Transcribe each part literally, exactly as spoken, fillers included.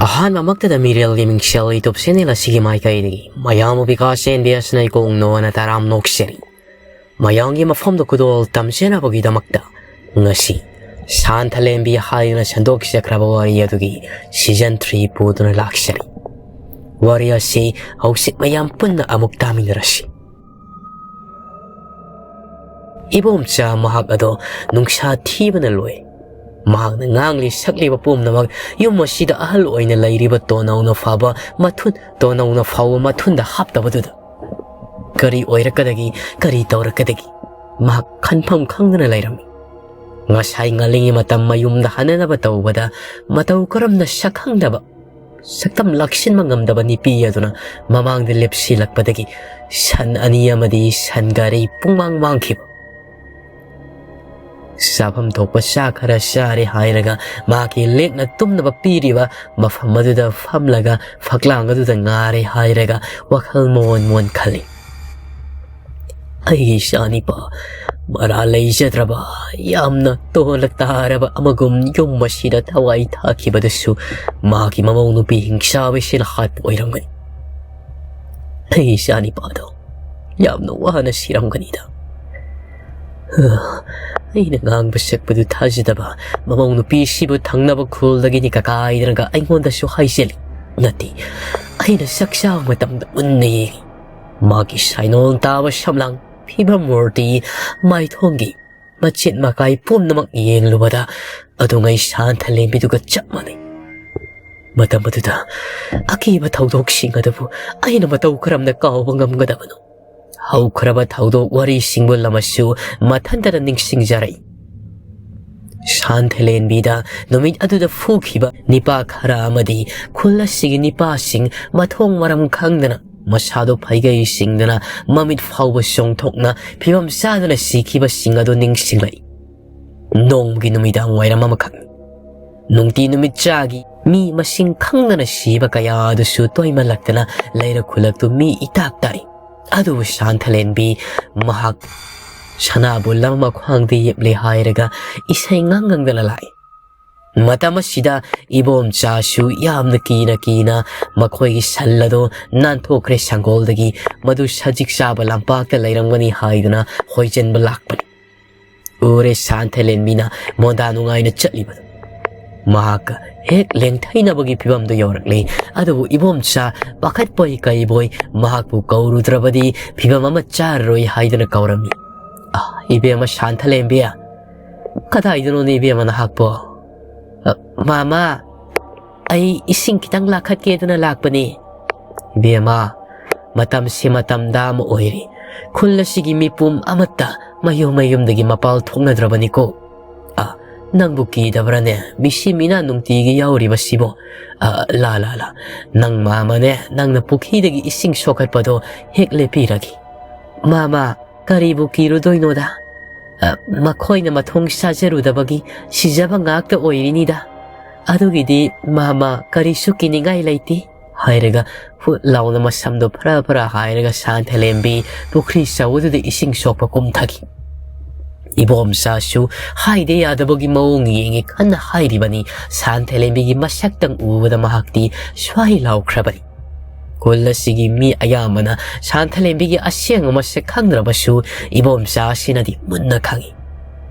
ꯑꯍꯥꯟꯕꯃꯛꯇꯗ ꯃꯤꯔꯦꯜꯒꯤ ꯃꯤꯡꯁꯦꯜ YouTube channel ꯑꯁꯤꯒꯤ ꯃꯥꯏꯀꯩꯗꯒꯤ ꯃꯌꯥꯝꯕꯨ ꯕꯤꯀꯥꯁ ꯑꯦꯟ ꯕꯤ ꯑꯦꯁꯅ ꯏꯀꯣꯡ ꯅꯣꯟꯅ ꯇꯔꯥꯝ ꯅꯣꯛꯆꯔꯤ꯫ ꯃꯌꯥꯝꯒꯤ ꯃꯐꯝꯗ ꯈꯨꯗꯣꯜ ꯇꯝꯖꯅꯕꯒꯤꯗꯃꯛꯇ ꯉꯁꯤ ꯁꯥꯟꯊꯂꯦꯝꯕꯤ ꯍꯥꯏꯗꯨꯅ ꯁꯟꯗꯣꯛꯆꯈ꯭ꯔꯕ ꯋꯥꯔꯤ ꯑꯗꯨꯒꯤ season three ꯄꯨꯗꯨꯅ ꯂꯥꯛꯆꯔꯤ꯫ ꯋꯥꯔꯤ ꯑꯁꯤ ꯍꯧꯖꯤꯛ ꯃꯌꯥꯝ ꯄꯨꯟꯅ ꯑꯃꯨꯛ ꯇꯥꯃꯤꯟꯅꯔꯁꯤ꯫ ꯏꯕꯣꯝꯆꯥ ꯃꯍꯥꯛ ꯑꯗꯣ ꯅꯨꯡꯁꯥ ꯊꯤꯕꯅ ꯂꯣꯏ꯫ ꯃꯍꯥꯛꯅ ꯉꯥꯡꯂꯤ ꯁꯛꯂꯤꯕ ꯄꯨꯝꯅꯃꯛ ꯌꯨꯝ ꯑꯁꯤꯗ ꯑꯍꯜ ꯑꯣꯏꯅ ꯂꯩꯔꯤꯕ ꯇꯣꯅꯧꯅ ꯐꯥꯎꯕ ꯃꯊꯨꯟ, ꯇꯣꯅꯧꯅ ꯐꯥꯎꯕ ꯃꯊꯨꯟꯗ ꯍꯥꯞꯇꯕꯗꯨꯗ ꯀꯔꯤ ꯑꯣꯏꯔꯛꯀꯗꯒꯦ, ꯀꯔꯤ ꯇꯧꯔꯛꯀꯗꯒꯦ, ꯃꯍꯥꯛ ꯈꯟꯐꯝ ꯈꯪꯗꯅ ꯂꯩꯔꯝꯃꯤ꯫ ꯉꯁꯥꯏ ꯉꯜꯂꯤꯉꯩ ꯃꯇꯝ ꯃꯌꯨꯝꯗ ꯍꯟꯅꯅꯕ ꯇꯧꯕꯗ ꯃꯇꯧ ꯀꯔꯝꯅ ꯁꯛꯈꯪꯗꯕ, ꯁꯛꯇꯝ ꯂꯥꯛꯁꯤꯟꯕ ꯉꯝꯗꯕ ꯅꯨꯄꯤ ꯑꯗꯨꯅ ꯃꯃꯥꯡꯗ ꯂꯦꯞꯁꯤꯜꯂꯛꯄꯗꯒꯤ ꯁꯟ ꯑꯅꯤ ꯑꯃꯗꯤ ꯁꯟ ꯒꯥꯔꯤ ꯄꯨꯡꯃꯥꯡ ꯃꯥꯡꯈꯤꯕ꯫ ꯆꯥꯐꯝ ꯊꯣꯛꯄ ꯆꯥ ꯈꯔ ꯆꯥꯔꯦ ꯍꯥꯏꯔꯒ ꯃꯍꯥꯛꯀꯤ ꯂꯦꯛꯅ ꯇꯨꯝꯅꯕ ꯄꯤꯔꯤꯕ ꯃꯐꯝ ꯑꯗꯨꯗ ꯐꯝꯂꯒ ꯐꯛꯂꯥꯡ ꯑꯗꯨꯗ ꯉꯥꯔꯦ ꯍꯥꯏꯔꯒ ꯋꯥꯈꯜ ꯃꯣꯟ ꯃꯣꯟ ꯈꯜꯂꯤ꯫ ꯑꯩꯒꯤ ꯏꯆꯥꯅꯤꯄꯥ, ꯃꯔꯥ ꯂꯩꯖꯗ꯭ꯔꯕ, ꯌꯥꯝꯅ ꯇꯣꯜꯂ ꯇꯥꯔꯕ ꯑꯃꯒꯨꯝ ꯌꯨꯝ ꯑꯁꯤꯗ ꯊꯋꯥꯏ ꯊꯥꯈꯤꯕꯗꯨꯁꯨ ꯃꯥꯒꯤ ꯃꯃꯧ ꯅꯨꯄꯤ ꯍꯤꯡꯆꯥꯕꯤꯁꯤꯅ ꯍꯥꯠꯄ ꯑꯣꯏꯔꯝꯒꯅꯤ꯫ ꯑꯩꯒꯤ ꯏꯆꯥꯅꯤꯄꯥꯗꯣ ꯌꯥꯝꯅ ꯋꯥꯅ ꯁꯤꯔꯝꯒꯅꯤꯗ꯫ ꯑꯩꯅ ꯉꯥꯡꯕ ꯁꯛꯄꯗꯨ ꯊꯥꯖꯗꯕ ꯃꯃꯧ ꯅꯨꯄꯤꯁꯤꯕꯨ ꯊꯪꯅꯕ ꯈꯨꯜꯗꯒꯤꯅꯤ ꯀꯀꯥꯏꯗꯅꯒ ꯑꯩꯉꯣꯟꯗꯁꯨ ꯍꯥꯏꯖꯤꯜꯂꯤ꯫ ꯅꯠꯇꯦ, ꯑꯩꯅ ꯆꯥꯛ ꯆꯥꯕ ꯃꯇꯝꯗ ꯃꯨꯟꯅ ꯌꯦꯡꯉꯤ꯫ ꯃꯥꯒꯤ ꯁꯥꯏꯅꯣꯜ ꯇꯥꯕ ꯁꯝꯂꯥꯡ, ꯐꯤꯕꯝ ꯃꯨꯔꯇꯤ, ꯃꯥꯏꯊꯣꯡꯒꯤ ꯃꯆꯦꯠ ꯃꯀꯥꯏ ꯄꯨꯝꯅꯃꯛ ꯌꯦꯡꯂꯨꯕꯗ ꯑꯗꯨꯉꯩ ꯁꯥꯟꯊ ꯂꯦꯝꯕꯤꯗꯨꯒ ꯆꯞ ꯃꯥꯟꯅꯩ꯫ ꯃꯇꯝ ꯑꯗꯨꯗ ꯑꯀꯤꯕ ꯊꯧꯗꯣꯛꯁꯤꯡ ꯑꯗꯨꯕꯨ ꯑꯩꯅ ꯃꯇꯧ ꯀꯔꯝꯅ ꯀꯥꯎꯕ ꯉꯝꯒꯗꯕꯅꯣ? ꯍꯧꯈ꯭ꯔꯕ ꯊꯧꯗꯣꯛ ꯋꯥꯔꯤꯁꯤꯡꯕꯨ ꯂꯃꯁꯨ ꯃꯊꯟꯇꯅ ꯅꯤꯡꯁꯤꯡꯖꯔꯛꯏ꯫ ꯁꯥꯟꯊ ꯂꯦꯝꯕꯤꯗ ꯅꯨꯃꯤꯠ ꯑꯗꯨꯗ ꯐꯨꯈꯤꯕ ꯅꯤꯄꯥ ꯈꯔ ꯑꯃꯗꯤ ꯈꯨꯜ ꯑꯁꯤꯒꯤ ꯅꯤꯄꯥꯁꯤꯡ ꯃꯊꯣꯡ ꯃꯔꯝ ꯈꯪꯗꯅ ꯃꯁꯥꯗꯣ ꯐꯩꯒꯩ ꯆꯤꯡꯗꯅ ꯃꯃꯤꯠ ꯐꯥꯎꯕ ꯆꯣꯡꯊꯣꯛꯅ ꯐꯤꯕꯝ ꯆꯥꯗꯅ ꯁꯤꯈꯤꯕꯁꯤꯡ ꯑꯗꯨ ꯅꯤꯡꯁꯤꯡꯂꯛꯏ꯫ ꯅꯣꯡꯃꯒꯤ ꯅꯨꯃꯤꯗꯥꯡ ꯋꯥꯏꯔꯝ ꯑꯃꯈꯛꯅꯤ꯫ ꯅꯨꯡꯇꯤ ꯅꯨꯃꯤꯠ ꯆꯥꯒꯤ ꯃꯤ ꯃꯁꯤꯡ ꯈꯪꯗꯅ ꯁꯤꯕ ꯀꯌꯥ ꯑꯗꯨꯁꯨ ꯇꯣꯏꯃꯜꯂꯛꯇꯅ ꯂꯩꯔꯛ ꯈꯨꯜꯂꯛꯇꯨ ꯃꯤ ꯏꯇꯥꯛ ꯇꯥꯔꯤ꯫ ꯑꯗꯨꯕꯨ ꯁꯥꯟꯊꯂꯦꯟꯕꯤ ꯃꯍꯥꯛ ꯁꯅꯥꯕꯨꯜ ꯑꯃ ꯃꯈ꯭ꯋꯥꯡꯗ ꯌꯦꯞꯂꯦ ꯍꯥꯏꯔꯒ ꯏꯁꯩ ꯉꯥꯡ ꯉꯪꯗꯅ ꯂꯥꯛꯏ꯫ ꯃꯇꯝ ꯑꯁꯤꯗ ꯏꯕꯣꯝꯆꯥꯁꯨ ꯌꯥꯝꯅ ꯀꯤꯅ ꯀꯤꯅ ꯃꯈꯣꯏꯒꯤ ꯁꯟ ꯑꯗꯣ ꯅꯥꯟꯊꯣꯛꯈ꯭ꯔꯦ ꯁꯪꯒꯣꯜꯗꯒꯤ꯫ ꯃꯗꯨ ꯁꯖꯤꯛ ꯆꯥꯕ ꯂꯝꯄꯥꯛꯇ ꯂꯩꯔꯝꯒꯅꯤ ꯍꯥꯏꯗꯨꯅ ꯍꯣꯏꯖꯟꯕ ꯂꯥꯛꯄꯅꯤ꯫ ꯎꯔꯦ ꯁꯥꯟꯊꯂꯦꯟꯕꯤꯅ ꯃꯣꯟꯗꯥ ꯅꯨꯡꯉꯥꯏꯅ ꯆꯠꯂꯤꯕꯗꯨ꯫ ꯃꯍꯥꯛꯀ ꯍꯦꯛ ꯂꯦꯡꯊꯩꯅꯕꯒꯤ ꯐꯤꯕꯝꯗꯨ ꯌꯧꯔꯛꯂꯦ꯫ ꯑꯗꯨꯕꯨ ꯏꯕꯣꯝꯆꯥ ꯄꯥꯈꯠꯄꯣꯏ ꯀꯩꯕꯣꯏ ꯃꯍꯥꯛꯄꯨ ꯀꯧꯔꯨꯗ꯭ꯔꯕꯗꯤ ꯐꯤꯕꯝ ꯑꯃ ꯆꯥꯔꯔꯣꯏ ꯍꯥꯏꯗꯨꯅ ꯀꯧꯔꯝꯃꯤ꯫ "ꯑ, ꯏꯕꯦꯝꯃ ꯁꯥꯟꯊꯂꯦꯝꯕꯤ, ꯀꯗꯥꯏꯗꯅꯣꯅꯦ ꯏꯕꯦꯝꯃ ꯅꯍꯥꯛꯄꯣ?" "ꯑ, ꯃꯥꯃꯥ, ꯑꯩ ꯏꯁꯤꯡ ꯈꯤꯇꯪ ꯂꯥꯛꯈꯠꯀꯦꯗꯅ ꯂꯥꯛꯄꯅꯦ꯫" "ꯏꯕꯦꯝꯃ, ꯃꯇꯝꯁꯤ ꯃꯇꯝꯗ ꯑꯃ ꯑꯣꯏꯔꯤ꯫ ꯈꯨꯜ ꯑꯁꯤꯒꯤ ꯃꯤꯄꯨꯝ ꯑꯃꯠꯇ ꯃꯌꯨꯝ ꯃꯌꯨꯝꯗꯒꯤ ꯃꯄꯥꯜ ꯊꯣꯛꯅꯗ꯭ꯔꯕꯅꯤꯀꯣ꯫ ꯑ, ꯅꯪꯕꯨ ꯀꯤꯗꯕ꯭ꯔꯥꯅꯦ? ꯃꯤꯁꯤ ꯃꯤꯅ ꯅꯨꯡꯇꯤꯒꯤ ꯌꯥꯎꯔꯤꯕꯁꯤꯕꯣ꯫ ꯑ, ꯂꯥ, ꯂꯥ, ꯂꯥ꯫ ꯅꯪ ꯃꯥꯃꯅꯦ, ꯅꯪꯅ ꯄꯨꯈ꯭ꯔꯤꯗꯒꯤ ꯏꯁꯤꯡ ꯁꯣꯛꯀꯠꯄꯗꯣ ꯍꯦꯛ ꯂꯦꯞꯄꯤꯔꯒꯦ꯫" "ꯃꯥꯃ, ꯀꯔꯤꯕꯨ ꯀꯤꯔꯨꯗꯣꯏꯅꯣꯗ? ꯑ, ꯃꯈꯣꯏꯅ ꯃꯊꯣꯡ ꯆꯥꯖꯔꯨꯗꯕꯒꯤ ꯁꯤꯖꯕ ꯉꯥꯛꯇ ꯑꯣꯏꯔꯤꯅꯤꯗ꯫ ꯑꯗꯨꯒꯤꯗꯤ ꯃꯥꯃ ꯀꯔꯤꯁꯨ ꯀꯤꯅꯤꯡꯉꯥꯏ ꯂꯩꯇꯦ," ꯍꯥꯏꯔꯒ ꯍꯨꯠ ꯂꯥꯎꯅ ꯃꯁꯝꯗꯣ ꯐꯔꯥ ꯐꯔꯥ ꯍꯥꯏꯔꯒ ꯁꯥꯟꯊꯂꯦꯝꯕꯤ ꯄꯨꯈ꯭ꯔꯤ ꯆꯧꯕꯗꯨꯗ ꯏꯁꯤꯡ ꯁꯣꯛꯄ ꯀꯨꯝꯊꯈꯤ꯫ ꯏꯕꯣꯝꯆꯥꯁꯨ ꯍꯥꯏꯗ ꯌꯥꯗꯕꯒꯤ ꯃꯑꯣꯡ ꯌꯦꯡꯉꯤ ꯀꯟꯅ ꯍꯥꯏꯔꯤꯕꯅꯤ꯫ ꯁꯥꯟꯊꯂꯦꯝꯕꯤꯒꯤ ꯃꯁꯛꯇꯪ ꯎꯕꯗ ꯃꯍꯥꯛꯇꯤ ꯁ꯭ꯋꯥꯏ ꯂꯥꯎꯈ꯭ꯔꯕꯅꯤ꯫ ꯈꯨꯜ ꯑꯁꯤꯒꯤ ꯃꯤ ꯑꯌꯥꯝꯕꯅ ꯁꯥꯟꯊꯂꯦꯝꯕꯤꯒꯤ ꯑꯁꯦꯡꯕ ꯃꯁꯛ ꯈꯪꯗ꯭ꯔꯕꯁꯨ ꯏꯕꯣꯝꯆꯥ ꯑꯁꯤꯅꯗꯤ ꯃꯨꯟꯅ ꯈꯪꯏ꯫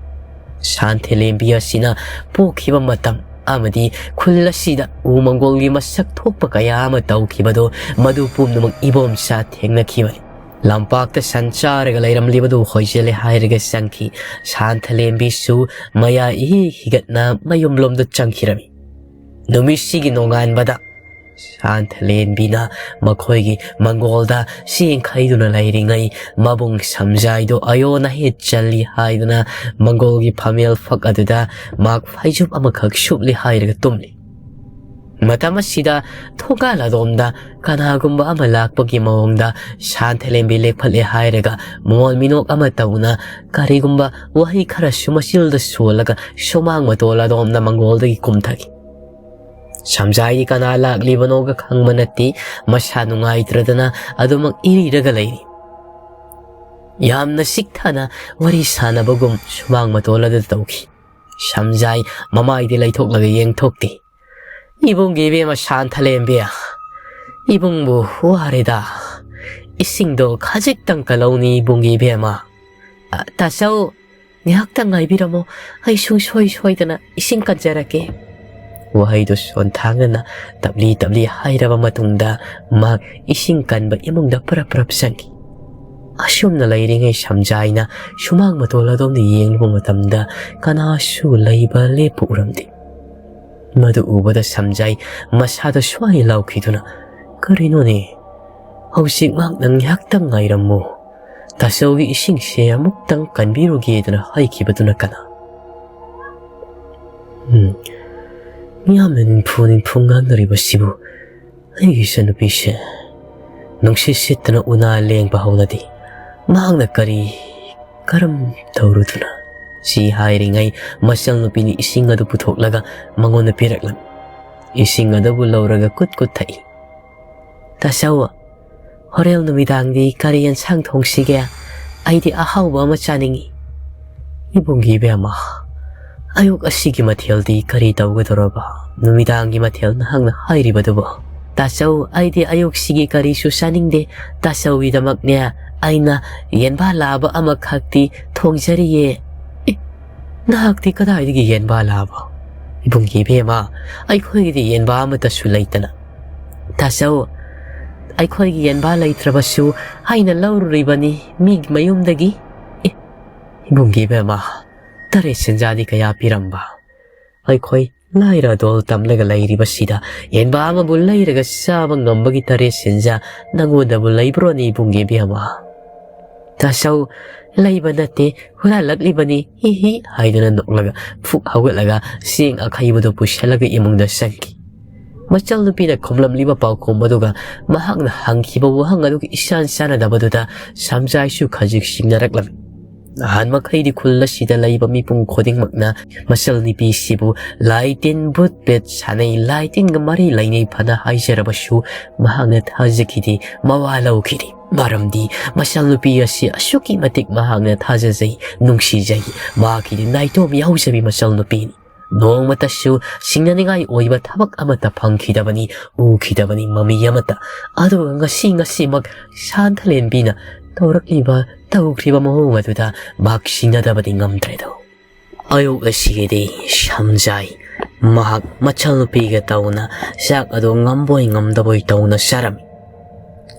ꯁꯥꯟꯊꯂꯦꯝꯕꯤ ꯑꯁꯤꯅ ꯄꯣꯛꯈꯤꯕ ꯃꯇꯝ ꯑꯃꯗꯤ ꯈꯨꯜ ꯑꯁꯤꯗ ꯎ ꯃꯪꯒꯣꯜꯒꯤ ꯃꯁꯛ ꯊꯣꯛꯄ ꯀꯌꯥ ꯑꯃ ꯇꯧꯈꯤꯕꯗꯨ ꯃꯗꯨ ꯄꯨꯝꯅꯃꯛ ꯏꯕꯣꯝꯆꯥ ꯊꯦꯡꯅꯈꯤꯕꯅꯤ꯫ ꯂꯝꯄꯥꯛꯇ ꯁꯟ ꯆꯥꯔꯒ ꯂꯩꯔꯝꯂꯤꯕꯗꯨ ꯍꯣꯏꯖꯜꯂꯦ ꯍꯥꯏꯔꯒ ꯆꯪꯈꯤ꯫ ꯁꯥꯟꯊꯂꯦꯝꯕꯤꯁꯨ ꯃꯌꯥ ꯏꯍꯤ ꯍꯤꯒꯠꯅ ꯃꯌꯨꯝꯂꯣꯝꯗ ꯆꯪꯈꯤꯔꯝꯃꯤ꯫ ꯅꯨꯃꯤꯠꯁꯤꯒꯤ ꯅꯣꯡꯉꯥꯟꯕꯗ ꯁꯥꯟꯊꯂꯦꯟꯕꯤꯅ ꯃꯈꯣꯏꯒꯤ ꯃꯪꯒꯣꯜꯗ ꯆꯦꯡ ꯈꯩꯗꯨꯅ ꯂꯩꯔꯤꯉꯩ ꯃꯕꯨꯡ ꯁꯝꯖꯥꯏꯗꯨ ꯑꯌꯣꯟ ꯑꯍꯦꯠ ꯆꯜꯂꯤ ꯍꯥꯏꯗꯨꯅ ꯃꯪꯒꯣꯜꯒꯤ ꯐꯝꯃꯦꯜ ꯐꯛ ꯑꯗꯨꯗ ꯃꯍꯥꯛ ꯐꯩꯖꯨꯞ ꯑꯃꯈꯛ ꯁꯨꯞꯂꯤ ꯍꯥꯏꯔꯒ ꯇꯨꯝꯂꯤ꯫ ꯃꯇꯝ ꯑꯁꯤꯗ ꯊꯣꯡꯒꯥꯜ ꯑꯗꯣꯝꯗ ꯀꯅꯥꯒꯨꯝꯕ ꯑꯃ ꯂꯥꯛꯄꯒꯤ ꯃꯑꯣꯡꯗ ꯁꯥꯟꯊꯂꯦꯝꯕꯤ ꯂꯦꯞꯈꯠꯂꯦ ꯍꯥꯏꯔꯒ ꯃꯣꯜ ꯃꯤꯅꯣꯛ ꯑꯃ ꯇꯧꯅ ꯀꯔꯤꯒꯨꯝꯕ ꯋꯥꯍꯩ ꯈꯔꯁꯨ ꯃꯆꯤꯜꯗ ꯁꯣꯜꯂꯒ ꯁꯨꯃꯥꯡ ꯃꯇꯣꯜ ꯑꯗꯣꯝꯗ ꯃꯪꯒꯣꯜꯗꯒꯤ ꯀꯨꯝꯊꯈꯤ꯫ ꯁꯝꯖꯥꯏꯗꯤ ꯀꯅꯥ ꯂꯥꯛꯂꯤꯕꯅꯣꯒ ꯈꯪꯕ ꯅꯠꯇꯦ, ꯃꯁꯥ ꯅꯨꯡꯉꯥꯏꯇ꯭ꯔꯗꯅ ꯑꯗꯨꯃꯛ ꯏꯔꯤꯔꯒ ꯂꯩꯔꯤ꯫ ꯌꯥꯝꯅ ꯁꯤꯛꯊꯅ ꯋꯥꯔꯤ ꯁꯥꯟꯅꯕꯒꯨꯝ ꯁꯨꯃꯥꯡ ꯃꯇꯣꯜ ꯑꯗꯨꯗ ꯇꯧꯈꯤ꯫ ꯁꯝꯖꯥꯏ ꯃꯃꯥꯏꯗꯤ ꯂꯩꯊꯣꯛꯂꯒ ꯌꯦꯡꯊꯣꯛꯇꯦ꯫ "ꯏꯕꯨꯡꯒꯤ ꯏꯕꯦꯝꯃ ꯁꯥꯟꯊꯂꯦꯝꯕꯤ, ꯏꯕꯨꯡꯕꯨ ꯋꯥꯔꯦꯗ꯫ ꯏꯁꯤꯡꯗꯣ ꯈꯖꯤꯛꯇꯪ ꯀꯜꯍꯧꯅꯤ ꯏꯕꯨꯡꯒꯤ ꯏꯕꯦꯝꯃ꯫ ꯑ, ꯇꯥꯆꯧ, ꯉꯥꯏꯍꯥꯛꯇꯪ ꯉꯥꯏꯕꯤꯔꯝꯃꯣ, ꯑꯩ ꯁꯨꯡꯁꯣꯏ ꯁꯣꯏꯗꯅ ꯏꯁꯤꯡ ꯀꯟꯖꯔꯛꯀꯦ"꯫ ꯋꯥꯍꯩꯗꯨ ꯁꯣꯟꯊꯥꯡꯅꯅ ꯇꯞꯂꯤ ꯇꯞꯂꯤ ꯍꯥꯏꯔꯕ ꯃꯇꯨꯡꯗ ꯃꯍꯥꯛ ꯏꯁꯤꯡ ꯀꯟꯕ ꯏꯃꯨꯡꯗ ꯄꯔꯞ ꯄꯔꯞ ꯆꯪꯈꯤ꯫ ꯑꯁꯨꯝꯅ ꯂꯩꯔꯤꯉꯩ ꯁꯝꯖꯥꯏꯅ ꯁꯨꯃꯥꯡ ꯃꯇꯣꯜ ꯑꯗꯣꯝꯗ ꯌꯦꯡꯂꯨꯕ ꯃꯇꯝꯗ ꯀꯅꯥꯁꯨ ꯂꯩꯕ ꯂꯦꯞꯄ ꯎꯔꯝꯗꯦ꯫ ꯃꯗꯨ ꯎꯕꯗ ꯁꯝꯖꯥꯏ ꯃꯁꯥꯗ ꯁ꯭ꯋꯥꯏ ꯂꯥꯎꯈꯤꯗꯨꯅ, "ꯀꯔꯤꯅꯣꯅꯦ? ꯍꯧꯖꯤꯛ ꯃꯍꯥꯛꯅ ꯉꯥꯏꯍꯥꯛꯇꯪ ꯉꯥꯏꯔꯝꯃꯨ, ꯇꯥꯆꯧꯒꯤ ꯏꯁꯤꯡꯁꯦ ꯑꯃꯨꯛꯇꯪ ꯀꯟꯕꯤꯔꯨꯒꯦꯗꯅ ꯍꯥꯏꯈꯤꯕꯗꯨꯅ ꯀꯅꯥ?" ꯎꯝ, ꯃꯤꯌꯥꯝꯅ ꯅꯤꯡꯐꯨ ꯅꯤꯡꯐꯨ ꯉꯥꯡꯅꯔꯤꯕꯁꯤꯕꯨ ꯑꯩꯒꯤ ꯏꯆꯟꯅꯨꯄꯤꯁꯦ ꯅꯨꯡꯁꯤꯠ ꯁꯤꯠꯇꯅ ꯎꯅꯥ ꯂꯦꯡꯕ ꯍꯧꯅꯗꯦ꯫ ꯃꯍꯥꯛꯅ ꯀꯔꯤ ꯀꯔꯝ ꯇꯧꯔꯨꯗꯨꯅ? ꯁꯤ ꯍꯥꯏꯔꯤꯉꯩ ꯃꯆꯜꯅꯨꯄꯤꯅ ꯏꯁꯤꯡ ꯑꯗꯨ ꯄꯨꯊꯣꯛꯂꯒ ꯃꯉꯣꯟꯗ ꯄꯤꯔꯛꯂꯝꯃꯤ꯫ ꯏꯁꯤꯡ ꯑꯗꯨꯕꯨ ꯂꯧꯔꯒ ꯀꯨꯠ ꯀꯨꯠ ꯊꯛꯏ꯫ "ꯇꯥꯆꯧ, ꯍꯣꯔꯦꯟ ꯅꯨꯃꯤꯗꯥꯡꯗꯤ ꯀꯔꯤ ꯌꯦꯟꯁꯥꯡ ꯊꯣꯡꯁꯤꯒꯦ? ꯑꯩꯗꯤ ꯑꯍꯥꯎꯕ ꯑꯃ ꯆꯥꯅꯤꯡꯏ"꯫ "ꯏꯕꯨꯡꯒꯤ ꯏꯕꯦꯝꯃ, ꯑꯌꯨꯛ ꯑꯁꯤꯒꯤ ꯃꯊꯦꯜꯗꯤ ꯀꯔꯤ ꯇꯧꯒꯗꯧꯔꯕ? ꯅꯨꯃꯤꯗꯥꯡꯒꯤ ꯃꯊꯦꯜ ꯅꯍꯥꯛꯅ ꯍꯥꯏꯔꯤꯕꯗꯨꯕꯨ?" "ꯇꯥꯆꯧ, ꯑꯩꯗꯤ ꯑꯌꯨꯛꯁꯤꯒꯤ ꯀꯔꯤꯁꯨ ꯆꯥꯅꯤꯡꯗꯦ꯫ ꯇꯥꯆꯧꯒꯤꯗꯃꯛꯅꯦ, ꯑꯩꯅ ꯌꯦꯟꯕꯥ ꯂꯥꯕ ꯑꯃꯈꯛꯇꯤ ꯊꯣꯡꯖꯔꯤꯌꯦ"꯫ "ꯑꯦ, ꯅꯍꯥꯛꯇꯤ ꯀꯗꯥꯏꯗꯒꯤ ꯌꯦꯟꯕꯥ ꯂꯥꯕ? ꯏꯕꯨꯡꯒꯤ ꯏꯕꯦꯝꯃ, ꯑꯩꯈꯣꯏꯒꯤꯗꯤ ꯌꯦꯟꯕꯥ ꯑꯃꯠꯇꯁꯨ ꯂꯩꯇꯅ"꯫ "ꯇꯥꯆꯧ, ꯑꯩꯈꯣꯏꯒꯤ ꯌꯦꯟꯕꯥ ꯂꯩꯇ꯭ꯔꯕꯁꯨ ꯑꯩꯅ ꯂꯧꯔꯨꯔꯤꯕꯅꯤ ꯃꯤꯒꯤ ꯃꯌꯨꯝꯗꯒꯤ"꯫ "ꯑꯦ, ꯏꯕꯨꯡꯒꯤ ꯏꯕꯦꯝꯃ, ꯇꯔꯦꯠ ꯁꯦꯟꯖꯥꯗꯤ ꯀꯌꯥ ꯄꯤꯔꯝꯕ? ꯑꯩꯈꯣꯏ ꯂꯥꯏꯔ ꯗꯣꯜ ꯇꯝꯂꯒ ꯂꯩꯔꯤꯕꯁꯤꯗ ꯌꯦꯟꯕꯥ ꯑꯃꯕꯨ ꯂꯩꯔꯒ ꯆꯥꯕ ꯉꯝꯕꯒꯤ ꯇꯔꯦꯠ ꯁꯦꯟꯖꯥ ꯅꯪꯉꯣꯟꯗꯕꯨ ꯂꯩꯕ꯭ꯔꯣꯅꯦ ꯏꯕꯨꯡꯒꯤ ꯏꯕꯦꯝꯃ?" "ꯇꯥꯆꯧ, ꯂꯩꯕ ꯅꯠꯇꯦ, ꯍꯨꯔꯥꯜꯂꯛꯂꯤꯕꯅꯤ, ꯍꯤ ꯍꯤ" ꯍꯥꯏꯗꯨꯅ ꯅꯣꯛꯂꯒ ꯐꯨꯛ ꯍꯧꯒꯠꯂꯒ ꯆꯦꯡ ꯑꯈꯩꯕꯗꯨ ꯄꯨꯁꯜꯂꯒ ꯏꯃꯨꯡꯗ ꯆꯪꯈꯤ꯫ ꯃꯆꯜꯅꯨꯄꯤꯅ ꯈꯨꯝꯂꯝꯂꯤꯕ ꯄꯥꯎꯈꯨꯝ ꯑꯗꯨꯒ ꯃꯍꯥꯛꯅ ꯍꯪꯈꯤꯕ ꯋꯥꯍꯪ ꯑꯗꯨꯒ ꯏꯆꯥꯟ ꯆꯥꯟꯅꯗꯕꯗꯨꯗ ꯁꯝꯖꯥꯏꯁꯨ ꯈꯖꯤꯛ ꯆꯤꯡꯅꯔꯛꯂꯝꯃꯤ꯫ ꯅꯍꯥꯟ ꯃꯈꯩꯗꯤ ꯈꯨꯜ ꯑꯁꯤꯗ ꯂꯩꯕ ꯃꯤꯄꯨꯝ ꯈꯨꯗꯤꯡꯃꯛꯅ ꯃꯆꯜꯅꯨꯄꯤꯁꯤꯕꯨ ꯂꯥꯏ ꯇꯤꯟ, ꯚꯨꯠ ꯄꯦꯠ ꯁꯥꯟꯅꯩ, ꯂꯥꯏ ꯇꯤꯟꯒ ꯃꯔꯤ ꯂꯩꯅꯩ ꯐꯅ ꯍꯥꯏꯖꯔꯕꯁꯨ ꯃꯍꯥꯛꯅ ꯊꯥꯖꯈꯤꯗꯦ, ꯃꯋꯥ ꯂꯧꯈꯤꯗꯦ꯫ ꯃꯔꯝꯗꯤ ꯃꯆꯜꯅꯨꯄꯤ ꯑꯁꯤ ꯑꯁꯨꯛꯀꯤ ꯃꯇꯤꯛ ꯃꯍꯥꯛꯅ ꯊꯥꯖꯖꯩ, ꯅꯨꯡꯁꯤꯖꯩ꯫ ꯃꯍꯥꯛꯀꯤꯗꯤ ꯅꯥꯏꯇꯣꯝ ꯌꯥꯎꯖꯕꯤ ꯃꯆꯜꯅꯨꯄꯤꯅꯤ꯫ ꯅꯣꯡꯃꯇꯁꯨ ꯁꯤꯡꯅꯅꯤꯡꯉꯥꯏ ꯑꯣꯏꯕ ꯊꯕꯛ ꯑꯃꯠꯇ ꯐꯪꯈꯤꯗꯕꯅꯤ, ꯎꯈꯤꯗꯕꯅꯤ ꯃꯃꯤ ꯑꯃꯠꯇ꯫ ꯑꯗꯨꯒ ꯉꯁꯤ, ꯉꯁꯤꯃꯛ ꯁꯥꯟꯊꯂꯦꯟꯕꯤꯅ ꯇꯧꯔꯛꯂꯤꯕ, ꯇꯧꯈ꯭ꯔꯤꯕ ꯃꯑꯣꯡ ꯑꯗꯨꯗ ꯃꯍꯥꯛ ꯁꯤꯡꯅꯗꯕꯗꯤ ꯉꯝꯗ꯭ꯔꯦꯗꯣ꯫ ꯑꯌꯨꯛ ꯑꯁꯤꯒꯤꯗꯤ ꯁꯝꯖꯥꯏ ꯃꯍꯥꯛ ꯃꯆꯜꯅꯨꯄꯤꯒ ꯇꯧꯅ ꯆꯥꯛ ꯑꯗꯨ ꯉꯝꯕꯣꯏ ꯉꯝꯗꯕꯣꯏ ꯇꯧꯅ ꯆꯥꯔꯝꯃꯤ꯫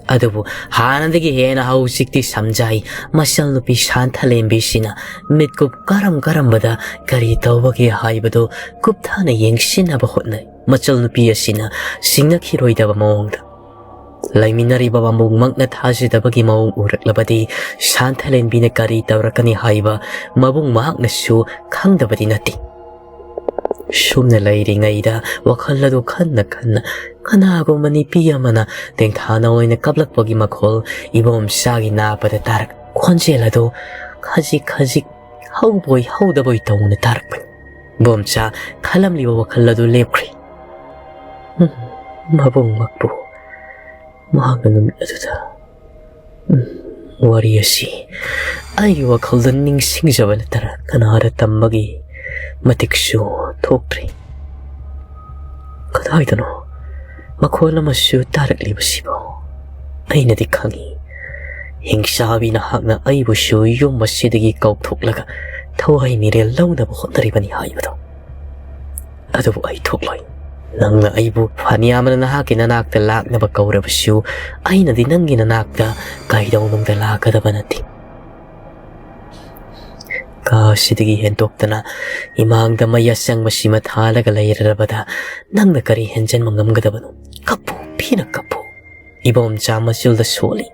ꯑꯗꯨꯕꯨ ꯍꯥꯟꯅꯗꯒꯤ ꯍꯦꯟꯅ ꯍꯧꯖꯤꯛꯇꯤ ꯁꯝꯖꯥꯏ ꯃꯆꯜꯅꯨꯄꯤ ꯁꯥꯟꯊꯂꯦꯝꯕꯤꯁꯤꯅ ꯃꯤꯠꯀꯨꯞ ꯀꯔꯝ ꯀꯔꯝꯕꯗ ꯀꯔꯤ ꯇꯧꯕꯒꯦ ꯍꯥꯏꯕꯗꯨ ꯀꯨꯞꯊꯅ ꯌꯦꯡꯁꯤꯟꯅꯕ ꯍꯣꯠꯅꯩ꯫ ꯃꯆꯜꯅꯨꯄꯤ ꯑꯁꯤꯅ ꯁꯤꯡꯅꯈꯤꯔꯣꯏꯗꯕ ꯃꯑꯣꯡꯗ꯫ ꯂꯩꯃꯤꯟꯅꯔꯤꯕ ꯃꯕꯨꯡꯃꯛꯅ ꯊꯥꯖꯗꯕꯒꯤ ꯃꯑꯣꯡ ꯎꯔꯛꯂꯕꯗꯤ ꯁꯥꯟꯊꯂꯦꯟꯕꯤꯅ ꯀꯔꯤ ꯇꯧꯔꯛꯀꯅꯤ ꯍꯥꯏꯕ ꯃꯕꯨꯡ ꯃꯍꯥꯛꯅꯁꯨ ꯈꯪꯗꯕꯗꯤ ꯅꯠꯇꯦ꯫ ꯁꯨꯝꯅ ꯂꯩꯔꯤꯉꯩꯗ ꯋꯥꯈꯜ ꯑꯗꯨ ꯈꯟꯅ ꯈꯟꯅ ꯀꯅꯥꯒꯨꯝꯕ ꯅꯨꯄꯤ ꯑꯃꯅ ꯇꯦꯡꯊꯥꯅ ꯑꯣꯏꯅ ꯀꯞꯂꯛꯄꯒꯤ ꯃꯈꯣꯜ ꯏꯕꯣꯝꯆꯥꯒꯤ ꯅꯥꯄꯗ ꯇꯥꯔꯛ꯫ ꯈꯣꯟꯖꯦꯜ ꯑꯗꯨ ꯈꯖꯤꯛ ꯈꯖꯤꯛ ꯍꯧꯕꯣꯏ ꯍꯧꯗꯕꯣꯏ ꯇꯧꯅ ꯇꯥꯔꯛꯄꯅꯤ꯫ ꯏꯕꯣꯝꯆꯥ ꯈꯜꯂꯝꯂꯤꯕ ꯋꯥꯈꯜ ꯑꯗꯨ ꯂꯦꯞꯈ꯭ꯔꯦ꯫ ꯎꯝ, ꯃꯕꯨꯡꯃꯛꯄꯨ ꯃꯍꯥꯛꯅ ꯅꯨꯃꯤꯠ ꯑꯗꯨꯗ, ꯎꯝ, ꯋꯥꯔꯤ ꯑꯁꯤ ꯑꯩꯒꯤ ꯋꯥꯈꯜꯗ ꯅꯤꯡꯁꯤꯡꯖꯕ ꯅꯠꯇꯅ ꯀꯅꯥꯗ ꯇꯝꯕꯒꯤ ꯃꯇꯤꯛꯁꯨ ꯊꯣꯛꯇ꯭ꯔꯤ꯫ ꯀꯗꯥꯏꯗꯅꯣ ꯃꯈꯣꯜ ꯑꯃꯁꯨ ꯇꯥꯔꯛꯂꯤꯕꯁꯤꯕꯣ? ꯑꯩꯅꯗꯤ ꯈꯪꯏ, ꯍꯤꯡꯆꯥꯕꯤ ꯅꯍꯥꯛꯅ ꯑꯩꯕꯨꯁꯨ ꯌꯨꯝ ꯑꯁꯤꯗꯒꯤ ꯀꯧꯊꯣꯛꯂꯒ ꯊꯋꯥꯏ ꯃꯤꯔꯦꯜ ꯂꯧꯅꯕ ꯍꯣꯠꯅꯔꯤꯕꯅꯤ ꯍꯥꯏꯕꯗꯣ꯫ ꯑꯗꯨꯕꯨ ꯑꯩ ꯊꯣꯛꯂꯣꯏ꯫ ꯅꯪꯅ ꯑꯩꯕꯨ ꯐꯅꯌꯥꯝꯅ ꯅꯍꯥꯛꯀꯤ ꯅꯅꯥꯛꯇ ꯂꯥꯛꯅꯕ ꯀꯧꯔꯕꯁꯨ, ꯑꯩꯅꯗꯤ ꯅꯪꯒꯤ ꯅꯅꯥꯛꯇ ꯀꯩꯗꯧꯅꯨꯡꯗ ꯂꯥꯛꯀꯗꯕ ꯅꯠꯇꯦ꯫ ꯀꯥ ꯑꯁꯤꯗꯒꯤ ꯍꯦꯟꯗꯣꯛꯇꯅ ꯏꯃꯥꯡꯗ ꯃꯩ ꯑꯁꯪꯕ ꯁꯤꯃ ꯊꯥꯜꯂꯒ ꯂꯩꯔꯔꯕꯗ ꯅꯪꯅ ꯀꯔꯤ ꯍꯦꯟꯖꯟꯕ ꯉꯝꯒꯗꯕꯅꯣ? ꯀꯞꯄꯨ, ꯄꯦꯟꯅ ꯀꯞꯄꯨ꯫ ꯏꯕꯣꯝꯆꯥ ꯃꯆꯨꯜꯗ ꯁꯣꯜꯂꯤ꯫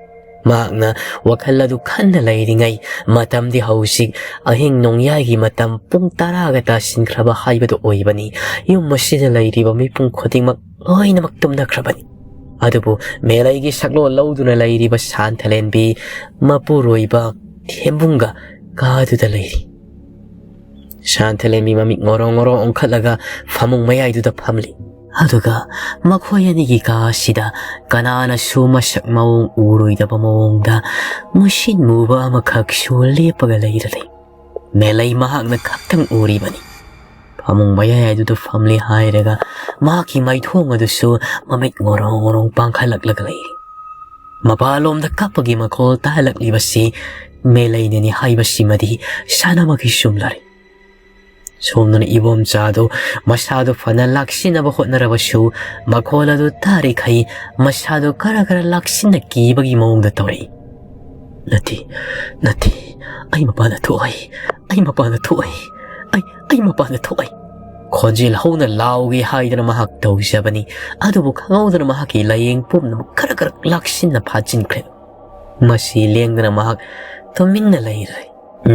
ꯃꯍꯥꯛꯅ ꯋꯥꯈꯜ ꯑꯗꯨ ꯈꯟꯅ ꯂꯩꯔꯤꯉꯩ, ꯃꯇꯝꯗꯤ ꯍꯧꯖꯤꯛ ꯑꯍꯤꯡ ꯅꯣꯡꯌꯥꯏꯒꯤ ꯃꯇꯝ ꯄꯨꯡ ꯇꯔꯥꯒ ꯇꯥꯁꯤꯟꯈ꯭ꯔꯕ ꯍꯥꯏꯕꯗꯨ ꯑꯣꯏꯕꯅꯤ꯫ ꯌꯨꯝ ꯑꯁꯤꯗ ꯂꯩꯔꯤꯕ ꯃꯤꯄꯨꯝ ꯈꯨꯗꯤꯡꯃꯛ ꯂꯣꯏꯅꯃꯛ ꯇꯨꯝꯅꯈ꯭ꯔꯕꯅꯤ꯫ ꯑꯗꯨꯕꯨ ꯃꯦꯂꯩꯒꯤ ꯁꯛꯂꯣꯟ ꯂꯧꯗꯨꯅ ꯂꯩꯔꯤꯕ ꯁꯥꯟꯊꯂꯦꯟꯕꯤ ꯃꯄꯨꯔꯣꯏꯕ ꯊꯦꯝꯕꯨꯡꯒ ꯀꯥꯗꯨꯗ ꯂꯩꯔꯤ꯫ ꯁꯥꯟꯊꯂꯦꯝꯕꯤ ꯃꯃꯤꯠ ꯉꯣꯔꯣ ꯉꯣꯔꯣ ꯑꯣꯟꯈꯠꯂꯒ ꯐꯃꯨꯡ ꯃꯌꯥꯏꯗꯨꯗ ꯐꯝꯂꯤ꯫ ꯑꯗꯨꯒ ꯃꯈꯣꯏ ꯑꯅꯤꯒꯤ ꯀꯥ ꯑꯁꯤꯗ ꯀꯅꯥꯅꯁꯨ ꯃꯁꯛ ꯃꯑꯣꯡ ꯎꯔꯣꯏꯗꯕ ꯃꯑꯣꯡꯗ ꯃꯨꯁꯤꯟ ꯃꯨꯕ ꯑꯃꯈꯛꯁꯨ ꯂꯦꯞꯄꯒ ꯂꯩꯔꯔꯦ꯫ ꯃꯦꯂꯩ ꯃꯍꯥꯛꯅ ꯈꯛꯇꯪ ꯎꯔꯤꯕꯅꯤ꯫ ꯐꯃꯨꯡ ꯃꯌꯥꯏ ꯑꯗꯨꯗ ꯐꯝꯂꯦ ꯍꯥꯏꯔꯒ ꯃꯍꯥꯛꯀꯤ ꯃꯥꯏꯊꯣꯡ ꯑꯗꯨꯁꯨ ꯃꯃꯤꯠ ꯉꯣꯔꯣꯡ ꯉꯣꯔꯣꯡ ꯄꯥꯡꯈꯠꯂꯛꯂꯒ ꯂꯩꯔꯤ꯫ ꯃꯄꯥꯟꯂꯣꯝꯗ ꯀꯞꯄꯒꯤ ꯃꯈꯣꯜ ꯇꯥꯍꯜꯂꯛꯂꯤꯕꯁꯤ ꯃꯦꯂꯩꯅꯅꯤ ꯍꯥꯏꯕꯁꯤꯃꯗꯤ ꯁꯥꯟꯅꯃꯛꯀꯤ ꯆꯨꯝꯂꯔꯦ꯫ ꯁꯣꯝꯗꯅ ꯏꯕꯣꯝꯆꯥꯗꯨ ꯃꯁꯥꯗꯨ ꯐꯅ ꯂꯥꯛꯁꯤꯟꯅꯕ ꯍꯣꯠꯅꯔꯕꯁꯨ ꯃꯈꯣꯜ ꯑꯗꯨ ꯇꯥꯔꯤꯈꯩ ꯃꯁꯥꯗꯨ ꯈꯔ ꯈꯔ ꯂꯥꯛꯁꯤꯟꯅ ꯀꯤꯕꯒꯤ ꯃꯑꯣꯡꯗ ꯇꯧꯔꯛꯏ꯫ "ꯅꯠꯇꯦ, ꯅꯠꯇꯦ, ꯑꯩ ꯃꯄꯥꯟꯗ ꯊꯣꯛꯑꯣꯏ, ꯑꯩ ꯃꯄꯥꯟꯗ ꯊꯣꯛꯑꯣꯏ, ꯑꯩ, ꯑꯩ ꯃꯄꯥꯟꯗ ꯊꯣꯛꯑꯣꯏ!" ꯈꯣꯟꯖꯦꯜ ꯍꯧꯅ ꯂꯥꯎꯒꯦ ꯍꯥꯏꯗꯅ ꯃꯍꯥꯛ ꯇꯧꯖꯕꯅꯤ꯫ ꯑꯗꯨꯕꯨ ꯈꯪꯍꯧꯗꯅ ꯃꯍꯥꯛꯀꯤ ꯂꯥꯏꯌꯦꯡ ꯄꯨꯝꯅꯃꯛ ꯈꯔ ꯈꯔ ꯂꯥꯛꯁꯤꯟꯅ ꯐꯥꯖꯤꯟꯈ꯭ꯔꯦ꯫ ꯃꯁꯤ ꯂꯦꯡꯗꯅ ꯃꯍꯥꯛ ꯇꯨꯃꯤꯟꯅ ꯂꯩꯔꯦ꯫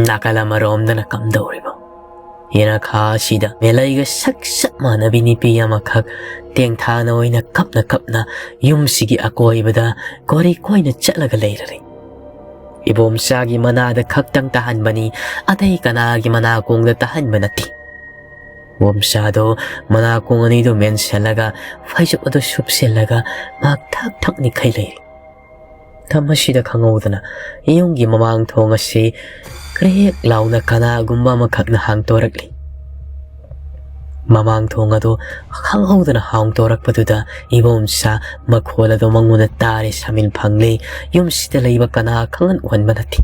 ꯅꯥꯀꯜ ꯑꯃꯔꯣꯝꯗꯅ ꯀꯝꯗꯧꯔꯤꯕ? ꯌꯦꯅꯈꯥ ꯑꯁꯤꯗ ꯃꯦꯂꯩꯒ ꯁꯛ ꯆꯞ ꯃꯥꯟꯅꯕꯤ ꯅꯨꯄꯤ ꯑꯃꯈꯛ ꯇꯦꯡꯊꯥꯅ ꯑꯣꯏꯅ ꯀꯞꯅ ꯀꯞꯅ ꯌꯨꯝꯁꯤꯒꯤ ꯑꯀꯣꯏꯕꯗ ꯀꯣꯔꯤ ꯀꯣꯏꯅ ꯆꯠꯂꯒ ꯂꯩꯔꯔꯦ꯫ ꯏꯕꯣꯝꯆꯥꯒꯤ ꯃꯅꯥꯗ ꯈꯛꯇꯪ ꯇꯥꯍꯟꯕꯅꯤ, ꯑꯇꯩ ꯀꯅꯥꯒꯤ ꯃꯅꯥꯀꯣꯡꯗ ꯇꯥꯍꯟꯕ ꯅꯠꯇꯦ꯫ ꯏꯕꯣꯝꯆꯥꯗꯣ ꯃꯅꯥꯀꯣꯡ ꯑꯅꯤꯗꯨ ꯃꯦꯟꯁꯤꯜꯂꯒ ꯐꯩꯖꯨꯞ ꯑꯗꯨ ꯁꯨꯞꯆꯤꯜꯂꯒ ꯃꯍꯥꯛ ꯊꯛ ꯊꯛ ꯅꯤꯛꯈꯩ ꯂꯩꯔꯤ꯫ ꯃꯇꯝ ꯑꯁꯤꯗ ꯈꯪꯍꯧꯗꯅ ꯌꯨꯝꯒꯤ ꯃꯃꯥꯡ ꯊꯣꯡ ꯑꯁꯤ ꯀ꯭ꯔꯦꯛ ꯂꯥꯎꯅ ꯀꯅꯥꯒꯨꯝꯕ ꯑꯃꯈꯛꯅ ꯍꯥꯡꯇꯣꯔꯛꯂꯤ꯫ ꯃꯃꯥꯡ ꯊꯣꯡ ꯑꯗꯨ ꯈꯪꯍꯧꯗꯅ ꯍꯥꯡꯇꯣꯔꯛꯄꯗꯨꯗ ꯏꯕꯣꯝꯆꯥ ꯃꯈꯣꯜ ꯑꯗꯨ ꯃꯉꯣꯟꯗ ꯇꯥꯔꯦ ꯁꯥꯃꯤꯜ ꯐꯪꯂꯦ꯫ ꯌꯨꯝꯁꯤꯗ ꯂꯩꯕ ꯀꯅꯥ ꯈꯪꯍꯟ ꯎꯍꯟꯕ ꯅꯠꯇꯦ꯫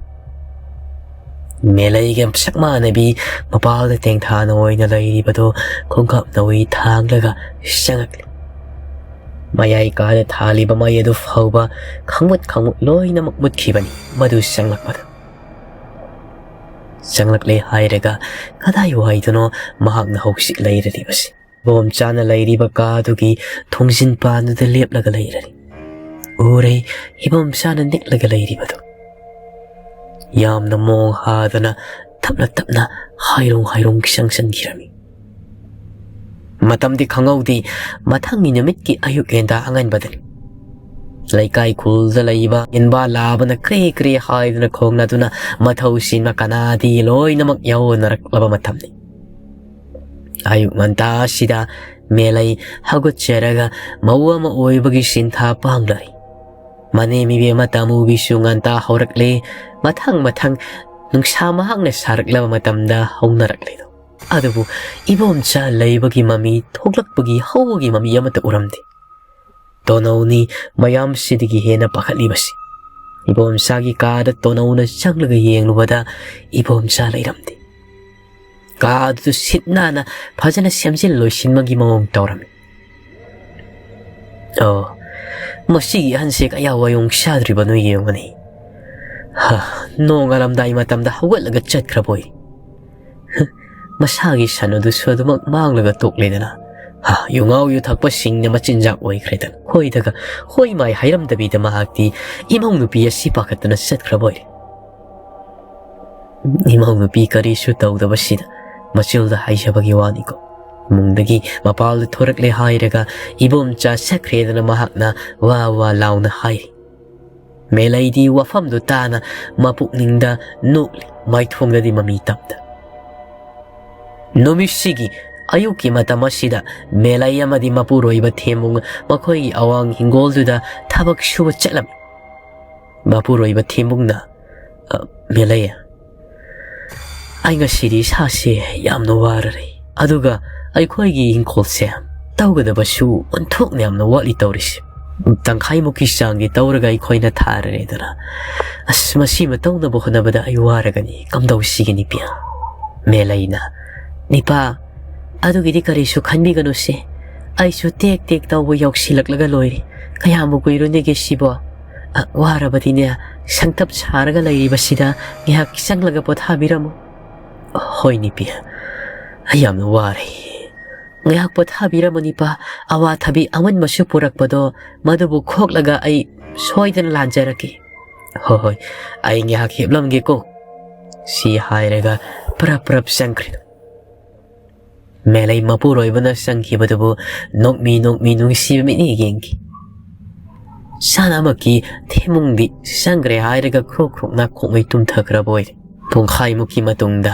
ꯃꯦꯂꯩꯒ ꯁꯛꯃꯥꯟꯅꯕꯤ ꯃꯄꯥꯜꯗ ꯇꯦꯡꯊꯥꯅ ꯑꯣꯏꯅ ꯂꯩꯔꯤꯕꯗꯨ ꯈꯣꯡꯀꯥꯞ ꯅꯧꯏ ꯊꯥꯡꯂꯒ ꯆꯪꯉꯛꯂꯤ꯫ ꯃꯌꯥꯏ ꯀꯥꯗ ꯊꯥꯜꯂꯤꯕ ꯃꯩ ꯑꯗꯨ ꯐꯥꯎꯕ ꯈꯪꯃꯨꯠ ꯈꯪꯃꯨꯠ ꯂꯣꯏꯅꯃꯛ ꯃꯨꯠꯈꯤꯕꯅꯤ ꯃꯗꯨ ꯆꯪꯂꯛꯄꯗ꯫ ꯆꯪꯂꯛꯂꯦ ꯍꯥꯏꯔꯒ ꯀꯗꯥꯏ ꯋꯥꯏꯗꯅꯣ ꯃꯍꯥꯛꯅ ꯍꯧꯖꯤꯛ ꯂꯩꯔꯤꯕꯁꯤ? ꯏꯕꯣꯝꯆꯥꯅ ꯂꯩꯔꯤꯕ ꯀꯥꯗꯨꯒꯤ ꯊꯣꯡꯖꯤꯟ ꯄꯥꯟꯗꯨꯗ ꯂꯦꯞꯂꯒ ꯂꯩꯔꯔꯤ꯫ ꯎꯔꯦ ꯏꯕꯣꯝꯆꯥꯅ ꯅꯤꯛꯂꯒ ꯂꯩꯔꯤꯕꯗꯨ꯫ ꯌꯥꯝꯅ ꯃꯣꯡ ꯍꯥꯗꯅ ꯇꯞꯅ ꯇꯞꯅ ꯍꯥꯏꯔꯣꯡ ꯍꯥꯏꯔꯣꯡ ꯆꯪꯁꯤꯟꯈꯤꯔꯝꯃꯤ꯫ ꯃꯇꯝꯗꯤ ꯈꯪꯍꯧꯗꯦ, ꯃꯊꯪꯒꯤ ꯅꯨꯃꯤꯠꯀꯤ ꯑꯌꯨꯛ ꯉꯟꯇꯥ ꯑꯉꯟꯕꯗꯅꯤ꯫ ꯂꯩꯀꯥꯏ ꯈꯨꯜꯗ ꯂꯩꯕ ꯏꯟꯕꯥ ꯂꯥꯕꯅ ꯀ꯭ꯔꯦ ꯀ꯭ꯔꯦ ꯍꯥꯏꯗꯨꯅ ꯈꯣꯡꯅꯗꯨꯅ ꯃꯊꯧ ꯁꯤꯟꯕ ꯀꯅꯥꯗꯤ ꯂꯣꯏꯅꯃꯛ ꯌꯥꯎꯅꯔꯛꯂꯕ ꯃꯇꯝꯅꯤ꯫ ꯑꯌꯨꯛ ꯉꯟꯇꯥ ꯑꯁꯤꯗ ꯃꯦꯂꯩ ꯍꯧꯒꯠꯆꯔꯒ ꯃꯧ ꯑꯃ ꯑꯣꯏꯕꯒꯤ ꯁꯤꯟꯊꯥ ꯄꯥꯡꯂꯔꯤ꯫ ꯃꯅꯦꯝ ꯏꯕꯦꯝꯃ ꯇꯥꯃꯨꯕꯤꯁꯨ ꯉꯟꯇꯥ ꯍꯧꯔꯛꯂꯦ꯫ ꯃꯊꯪ ꯃꯊꯪ ꯅꯨꯡꯁꯥ ꯃꯍꯥꯛꯅ ꯁꯥꯔꯛꯂꯕ ꯃꯇꯝꯗ ꯍꯧꯅꯔꯛꯂꯦꯗꯣ꯫ ꯑꯗꯨꯕꯨ ꯏꯕꯣꯝꯆꯥ ꯂꯩꯕꯒꯤ ꯃꯃꯤ, ꯊꯣꯛꯂꯛꯄꯒꯤ ꯍꯧꯕꯒꯤ ꯃꯃꯤ ꯑꯃꯠꯇ ꯎꯔꯝꯗꯦ꯫ ꯇꯣꯅꯧꯅꯤ ꯃꯌꯥꯝꯁꯤꯗꯒꯤ ꯍꯦꯟꯅ ꯄꯥꯈꯠꯂꯤꯕꯁꯤ꯫ ꯏꯕꯣꯝꯆꯥꯒꯤ ꯀꯥꯗ ꯇꯣꯅꯧꯅ ꯆꯪꯂꯒ ꯌꯦꯡꯂꯨꯕꯗ ꯏꯕꯣꯝꯆꯥ ꯂꯩꯔꯝꯗꯦ꯫ ꯀꯥ ꯑꯗꯨ ꯁꯤꯠ ꯅꯥꯟꯅ ꯐꯖꯅ ꯁꯦꯝꯖꯤꯟ ꯂꯣꯏꯁꯤꯟꯕꯒꯤ ꯃꯑꯣꯡ ꯇꯧꯔꯝꯃꯤ꯫ ꯑꯣ, ꯃꯁꯤꯒꯤ ꯑꯍꯟꯁꯦ ꯀꯌꯥ ꯋꯥꯌꯣꯡ ꯆꯥꯗ꯭ꯔꯤꯕꯅꯣ ꯌꯦꯡꯉꯨꯅꯦ꯫ ꯍ, ꯅꯣꯡꯉꯥꯜꯂꯝꯗꯥꯏ ꯃꯇꯝꯗ ꯍꯧꯒꯠꯂꯒ ꯆꯠꯈ꯭ꯔꯕꯣꯏ꯫ ꯍ, ꯃꯁꯥꯒꯤ ꯁꯟ ꯑꯗꯨꯁꯨ ꯑꯗꯨꯃꯛ ꯃꯥꯡꯂꯒ ꯇꯣꯛꯂꯦꯗꯅ꯫ ꯍ, ꯌꯨꯉꯥꯎ ꯌꯨ ꯊꯛꯄꯁꯤꯡꯅ ꯃꯆꯤꯟꯖꯥꯛ ꯑꯣꯏꯈ꯭ꯔꯦꯗꯅ꯫ ꯍꯣꯏꯗꯒ ꯍꯣꯏ ꯃꯥꯏ ꯍꯥꯏꯔꯝꯗꯕꯤꯗ ꯃꯍꯥꯛꯇꯤ ꯏꯃꯧ ꯅꯨꯄꯤ ꯑꯁꯤ ꯄꯥꯈꯠꯇꯅ ꯆꯠꯈ꯭ꯔꯕꯣꯏꯔꯦ꯫ ꯏꯃꯧ ꯅꯨꯄꯤ ꯀꯔꯤꯁꯨ ꯇꯧꯗꯕꯁꯤꯗ ꯃꯆꯤꯜꯗ ꯍꯥꯏꯖꯕꯒꯤ ꯋꯥꯅꯤꯀꯣ꯫ ꯏꯃꯨꯡꯗꯒꯤ ꯃꯄꯥꯜꯗ ꯊꯣꯔꯛꯂꯦ ꯍꯥꯏꯔꯒ ꯏꯕꯣꯝꯆꯥ ꯆꯠꯈ꯭ꯔꯦꯗꯅ ꯃꯍꯥꯛꯅ ꯋꯥ ꯋꯥ ꯂꯥꯎꯅ ꯍꯥꯏꯔꯤ꯫ ꯃꯦꯂꯩꯗꯤ ꯋꯥꯐꯝꯗꯨ ꯇꯥꯅ ꯃꯄꯨꯛꯅꯤꯡꯗ ꯅꯣꯛꯂꯤ, ꯃꯥꯏꯊꯣꯡꯗꯗꯤ ꯃꯃꯤ ꯇꯝꯗ꯫ ꯅꯨꯃꯤꯠꯁꯤꯒꯤ ꯑꯌꯨꯛꯀꯤ ꯃꯇꯝ ꯑꯁꯤꯗ ꯃꯦꯂꯩ ꯑꯃꯗꯤ ꯃꯄꯨꯔꯣꯏꯕ ꯊꯦꯝꯕꯨꯡ ꯃꯈꯣꯏꯒꯤ ꯑꯋꯥꯡ ꯍꯤꯡꯒꯣꯜꯗꯨꯗ ꯊꯕꯛ ꯁꯨꯕ ꯆꯠꯂꯝꯃꯤ꯫ ꯃꯄꯨꯔꯣꯏꯕ ꯊꯦꯝꯕꯨꯡꯅ, "ꯑ, ꯃꯦꯂꯩ, ꯑꯩ ꯉꯁꯤꯗꯤ ꯏꯁꯥꯁꯦ ꯌꯥꯝꯅ ꯋꯥꯔꯔꯦ꯫ ꯑꯗꯨꯒ ꯑꯩꯈꯣꯏꯒꯤ ꯏꯪꯈꯣꯜꯁꯦ ꯇꯧꯒꯗꯕꯁꯨ ꯑꯣꯟꯊꯣꯛꯅ ꯌꯥꯝꯅ ꯋꯥꯠꯂꯤ ꯇꯧꯔꯤꯁꯦ꯫ ꯇꯪꯈꯥꯏꯃꯨꯛꯀꯤ ꯆꯥꯡꯗꯤ ꯇꯧꯔꯒ ꯑꯩꯈꯣꯏꯅ ꯊꯥꯔꯔꯦꯗꯅ꯫ ꯑꯁ, ꯃꯁꯤꯃ ꯇꯧꯅꯕ ꯍꯣꯠꯅꯕꯗ ꯑꯩ ꯋꯥꯔꯒꯅꯤ꯫ ꯀꯝꯗꯧꯁꯤꯒꯦ ꯅꯤꯄꯤ?" ꯃꯦꯂꯩꯅ, "ꯅꯤꯄꯥ, ꯑꯗꯨꯒꯤꯗꯤ ꯀꯔꯤꯁꯨ ꯈꯟꯕꯤꯒꯅꯨꯁꯦ꯫ ꯑꯩꯁꯨ ꯇꯦꯛ ꯇꯦꯛ ꯇꯧꯕ ꯌꯥꯎꯁꯤꯜꯂꯛꯂꯒ ꯂꯣꯏꯔꯦ꯫ ꯀꯌꯥꯝꯕꯨ ꯀꯨꯏꯔꯨꯅꯦꯒꯦ ꯁꯤꯕꯣ? ꯑ, ꯋꯥꯔꯕꯗꯤꯅꯦ, ꯁꯪꯇꯞ ꯁꯥꯔꯒ ꯂꯩꯔꯤꯕꯁꯤꯗ ꯉꯥꯏꯍꯥꯛ ꯆꯪꯂꯒ ꯄꯣꯊꯥꯕꯤꯔꯝꯃꯨ꯫" "ꯍꯣꯏ ꯅꯤꯄꯤ, ꯑꯩ ꯌꯥꯝꯅ ꯋꯥꯔꯦ꯫ ꯉꯥꯏꯍꯥꯛ ꯄꯣꯊꯥꯕꯤꯔꯝꯃꯨ ꯅꯤꯄꯥ, ꯑꯋꯥꯊꯕꯤ ꯑꯃꯨꯟꯕꯁꯨ ꯄꯨꯔꯛꯄꯗꯣ, ꯃꯗꯨꯕꯨ ꯈꯣꯛꯂꯒ ꯑꯩ ꯁꯣꯏꯗꯅ ꯂꯥꯟꯖꯔꯛꯀꯦ꯫" "ꯍꯣꯏ ꯍꯣꯏ, ꯑꯩ ꯉꯥꯏꯍꯥꯛ ꯍꯤꯞꯂꯝꯒꯦꯀꯣ꯫" ꯁꯤ ꯍꯥꯏꯔꯒ ꯄ꯭ꯔꯞ ꯄ꯭ꯔꯞ ꯆꯪꯈ꯭ꯔꯦ꯫ ꯃꯦꯂꯩ ꯃꯄꯨꯔꯣꯏꯕꯅ ꯆꯪꯈꯤꯕꯗꯨꯕꯨ ꯅꯣꯛꯃꯤ ꯅꯣꯛꯃꯤ ꯅꯨꯡꯁꯤꯕ ꯃꯤꯠꯅ ꯌꯦꯡꯈꯤ꯫ ꯁꯥꯟꯅꯃꯛꯀꯤ ꯊꯦꯝꯃꯨꯡꯗꯤ ꯆꯪꯈ꯭ꯔꯦ ꯍꯥꯏꯔꯒ ꯈ꯭ꯔꯣꯛ ꯈ꯭ꯔꯣꯛ ꯅꯥꯈꯣꯛꯉꯩ ꯇꯨꯝꯊꯈ꯭ꯔꯕ ꯑꯣꯏꯔꯦ꯫ ꯄꯨꯡꯈꯥꯏꯃꯨꯛꯀꯤ ꯃꯇꯨꯡꯗ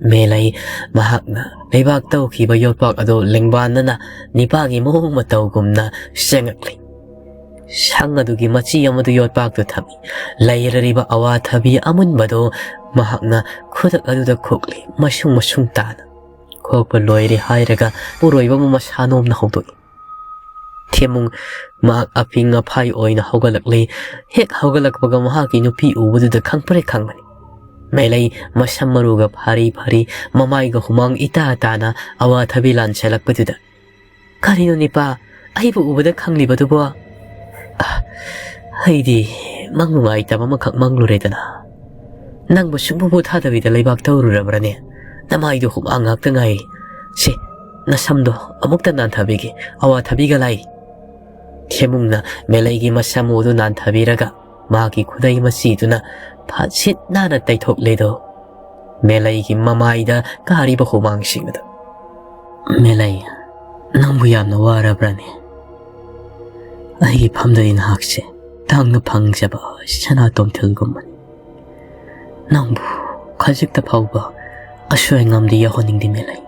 ꯃꯦꯂꯩ ꯃꯍꯥꯛꯅ ꯂꯩꯕꯥꯛ ꯇꯧꯈꯤꯕ ꯌꯣꯠꯄꯥꯛ ꯑꯗꯨ ꯂꯦꯡꯕꯥꯟꯗꯅ ꯅꯤꯄꯥꯒꯤ ꯃꯑꯣꯡ ꯃꯇꯧꯒꯨꯝꯅ ꯆꯪꯉꯛꯂꯤ꯫ ꯁꯪ ꯑꯗꯨꯒꯤ ꯃꯆꯤ ꯑꯃꯗꯨ ꯌꯣꯠꯄꯥꯛꯇꯨ ꯊꯝꯃꯤ꯫ ꯂꯩꯔꯔꯤꯕ ꯑꯋꯥꯊꯕꯤ ꯑꯃꯨꯟꯕꯗꯨ ꯃꯍꯥꯛꯅ ꯈꯨꯗꯛ ꯑꯗꯨꯗ ꯈꯣꯛꯂꯤ, ꯃꯁꯨꯡ ꯃꯁꯨꯡ ꯇꯥꯅ꯫ ꯈꯣꯛꯄ ꯂꯣꯏꯔꯦ ꯍꯥꯏꯔꯒ ꯄꯨꯔꯣꯏꯕ ꯑꯃ ꯃꯁꯥ ꯅꯣꯝꯅ ꯍꯧꯗꯣꯛꯏ꯫ ꯊꯦꯃꯨꯡ ꯃꯍꯥꯛ ꯑꯐꯤꯡ ꯑꯐꯥꯏ ꯑꯣꯏꯅ ꯍꯧꯒꯠꯂꯛꯂꯤ꯫ ꯍꯦꯛ ꯍꯧꯒꯠꯂꯛꯄꯒ ꯃꯍꯥꯛꯀꯤ ꯅꯨꯄꯤ ꯎꯕꯗꯨꯗ ꯈꯪꯄ꯭ꯔꯦꯛ ꯈꯪꯕꯅꯤ꯫ ꯃꯦꯂꯩ ꯃꯁꯝ ꯃꯔꯨꯒ ꯐꯥꯔꯤ ꯐꯥꯔꯤ, ꯃꯃꯥꯏꯒ ꯍꯨꯃꯥꯡ ꯏꯇꯥ ꯇꯥꯅ ꯑꯋꯥꯊꯕꯤ ꯂꯥꯟꯁꯜꯂꯛꯄꯗꯨꯗ, "ꯀꯔꯤꯅꯣ ꯅꯤꯄꯥ, ꯑꯩꯕꯨ ꯎꯕꯗ ꯈꯪꯂꯤꯕꯗꯨꯕꯣ?" "ꯑ, ꯑꯩꯗꯤ ꯃꯪ ꯅꯨꯡꯉꯥꯏꯇꯕ ꯑꯃꯈꯛ ꯃꯪꯂꯨꯔꯦꯗꯅ꯫ ꯅꯪꯕꯨ ꯁꯨꯡꯄꯨ ꯄꯨꯊꯥꯗꯕꯤꯗ ꯂꯩꯕꯥꯛ ꯇꯧꯔꯨꯔꯕ꯭ꯔꯅꯦ? ꯅꯃꯥꯏꯗꯨ ꯍꯨꯃꯥꯡ ꯉꯥꯛꯇ ꯉꯥꯏꯔꯤ꯫ ꯁꯦ, ꯅꯁꯝꯗꯣ ꯑꯃꯨꯛꯇ ꯅꯥꯟꯊꯕꯤꯒꯦ, ꯑꯋꯥꯊꯕꯤꯒ ꯂꯥꯏ꯫" ꯊꯦꯃꯨꯡꯅ ꯃꯦꯂꯩꯒꯤ ꯃꯁꯝ ꯑꯗꯨ ꯅꯥꯟꯊꯕꯤꯔꯒ ꯃꯍꯥꯛꯀꯤ ꯈꯨꯗꯩ ꯃꯆꯤꯗꯨꯅ ꯐꯠꯁꯤꯠ ꯅꯥꯟꯅ ꯇꯩꯊꯣꯛꯂꯦꯗꯣ꯫ ꯃꯦꯂꯩꯒꯤ ꯃꯃꯥꯏꯗ ꯀꯥꯔꯤꯕ ꯍꯨꯃꯥꯡꯁꯤꯡ ꯑꯗꯨ꯫ "ꯃꯦꯂꯩ, ꯅꯪꯕꯨ ꯌꯥꯝꯅ ꯋꯥꯔꯕ꯭ꯔꯅꯦ? ꯑꯩꯒꯤ ꯐꯝꯗꯗꯤ ꯅꯍꯥꯛꯁꯦ ꯇꯥꯡꯅ ꯐꯪꯖꯕ ꯁꯅꯥ ꯇꯣꯝꯊꯤꯜꯒꯨꯝꯕꯅꯤ꯫ ꯅꯪꯕꯨ ꯈꯖꯤꯛꯇ ꯐꯥꯎꯕ ꯑꯁꯣꯏ ꯑꯉꯥꯝꯗꯤ ꯌꯥꯎꯍꯟꯅꯤꯡꯗꯦ ꯃꯦꯂꯩ꯫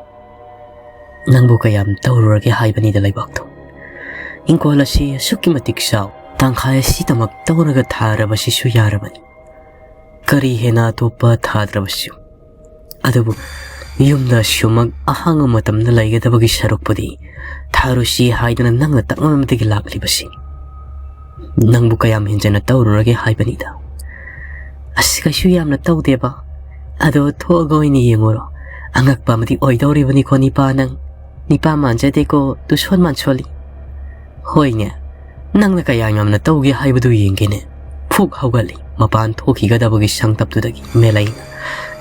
ꯅꯪꯕꯨ ꯀꯌꯥꯝ ꯇꯧꯔꯨꯔꯒꯦ ꯍꯥꯏꯕꯅꯤꯗ ꯂꯩꯕꯥꯛꯇꯣ꯫ ꯏꯪꯈꯣꯜ ꯑꯁꯤ ꯑꯁꯨꯛꯀꯤ ꯃꯇꯤꯛ ꯆꯥꯎ, ꯇꯪꯈꯥꯏ ꯑꯁꯤꯗꯃꯛ ꯇꯧꯔꯒ ꯊꯥꯔꯕꯁꯤꯁꯨ ꯌꯥꯔꯕꯅꯤ꯫ ꯀꯔꯤ ꯍꯦꯟꯅ ꯑꯇꯣꯞꯄ ꯊꯥꯗ꯭ꯔꯕꯁꯨ꯫ ꯑꯗꯨꯕꯨ ꯌꯨꯝꯗ ꯑꯁꯨꯃꯛ ꯑꯍꯥꯡꯕ ꯃꯇꯝꯗ ꯂꯩꯒꯗꯕꯒꯤ ꯁꯔꯨꯛꯄꯨꯗꯤ ꯊꯥꯔꯨꯁꯤ ꯍꯥꯏꯗꯅ ꯅꯪꯅ ꯇꯛꯅꯕꯗꯒꯤ ꯂꯥꯛꯂꯤꯕꯁꯤ꯫ ꯅꯪꯕꯨ ꯀꯌꯥꯝ ꯍꯦꯟꯖꯟꯅ ꯇꯧꯔꯨꯔꯒꯦ ꯍꯥꯏꯕꯅꯤꯗ꯫" "ꯑꯁ, ꯀꯩꯁꯨ ꯌꯥꯝꯅ ꯇꯧꯗꯦꯕ꯫ ꯑꯗꯣ ꯊꯣꯛꯑꯒ ꯑꯣꯏꯅ ꯌꯦꯡꯉꯨꯔꯣ꯫ ꯑꯉꯛꯄ ꯑꯃꯗꯤ ꯑꯣꯏꯗꯧꯔꯤꯕꯅꯤꯀꯣ ꯅꯤꯄꯥ ꯅꯪ꯫ ꯅꯤꯄꯥ ꯃꯥꯟꯖꯗꯦꯀꯣ, ꯇꯨꯁꯣꯟ ꯃꯥꯟꯁꯣꯜꯂꯤ꯫" "ꯍꯣꯏꯅꯦ, ꯅꯪꯅ ꯀꯌꯥꯝ ꯌꯥꯝꯅ ꯇꯧꯒꯦ ꯍꯥꯏꯕꯗꯨ ꯌꯦꯡꯒꯦꯅꯦ꯫" ꯐꯨꯛ ꯍꯧꯒꯠꯂꯤ ꯃꯄꯥꯟ ꯊꯣꯛꯈꯤꯒꯗꯕꯒꯤ ꯁꯪꯇꯞꯇꯨꯗꯒꯤ ꯃꯦꯂꯩꯅ꯫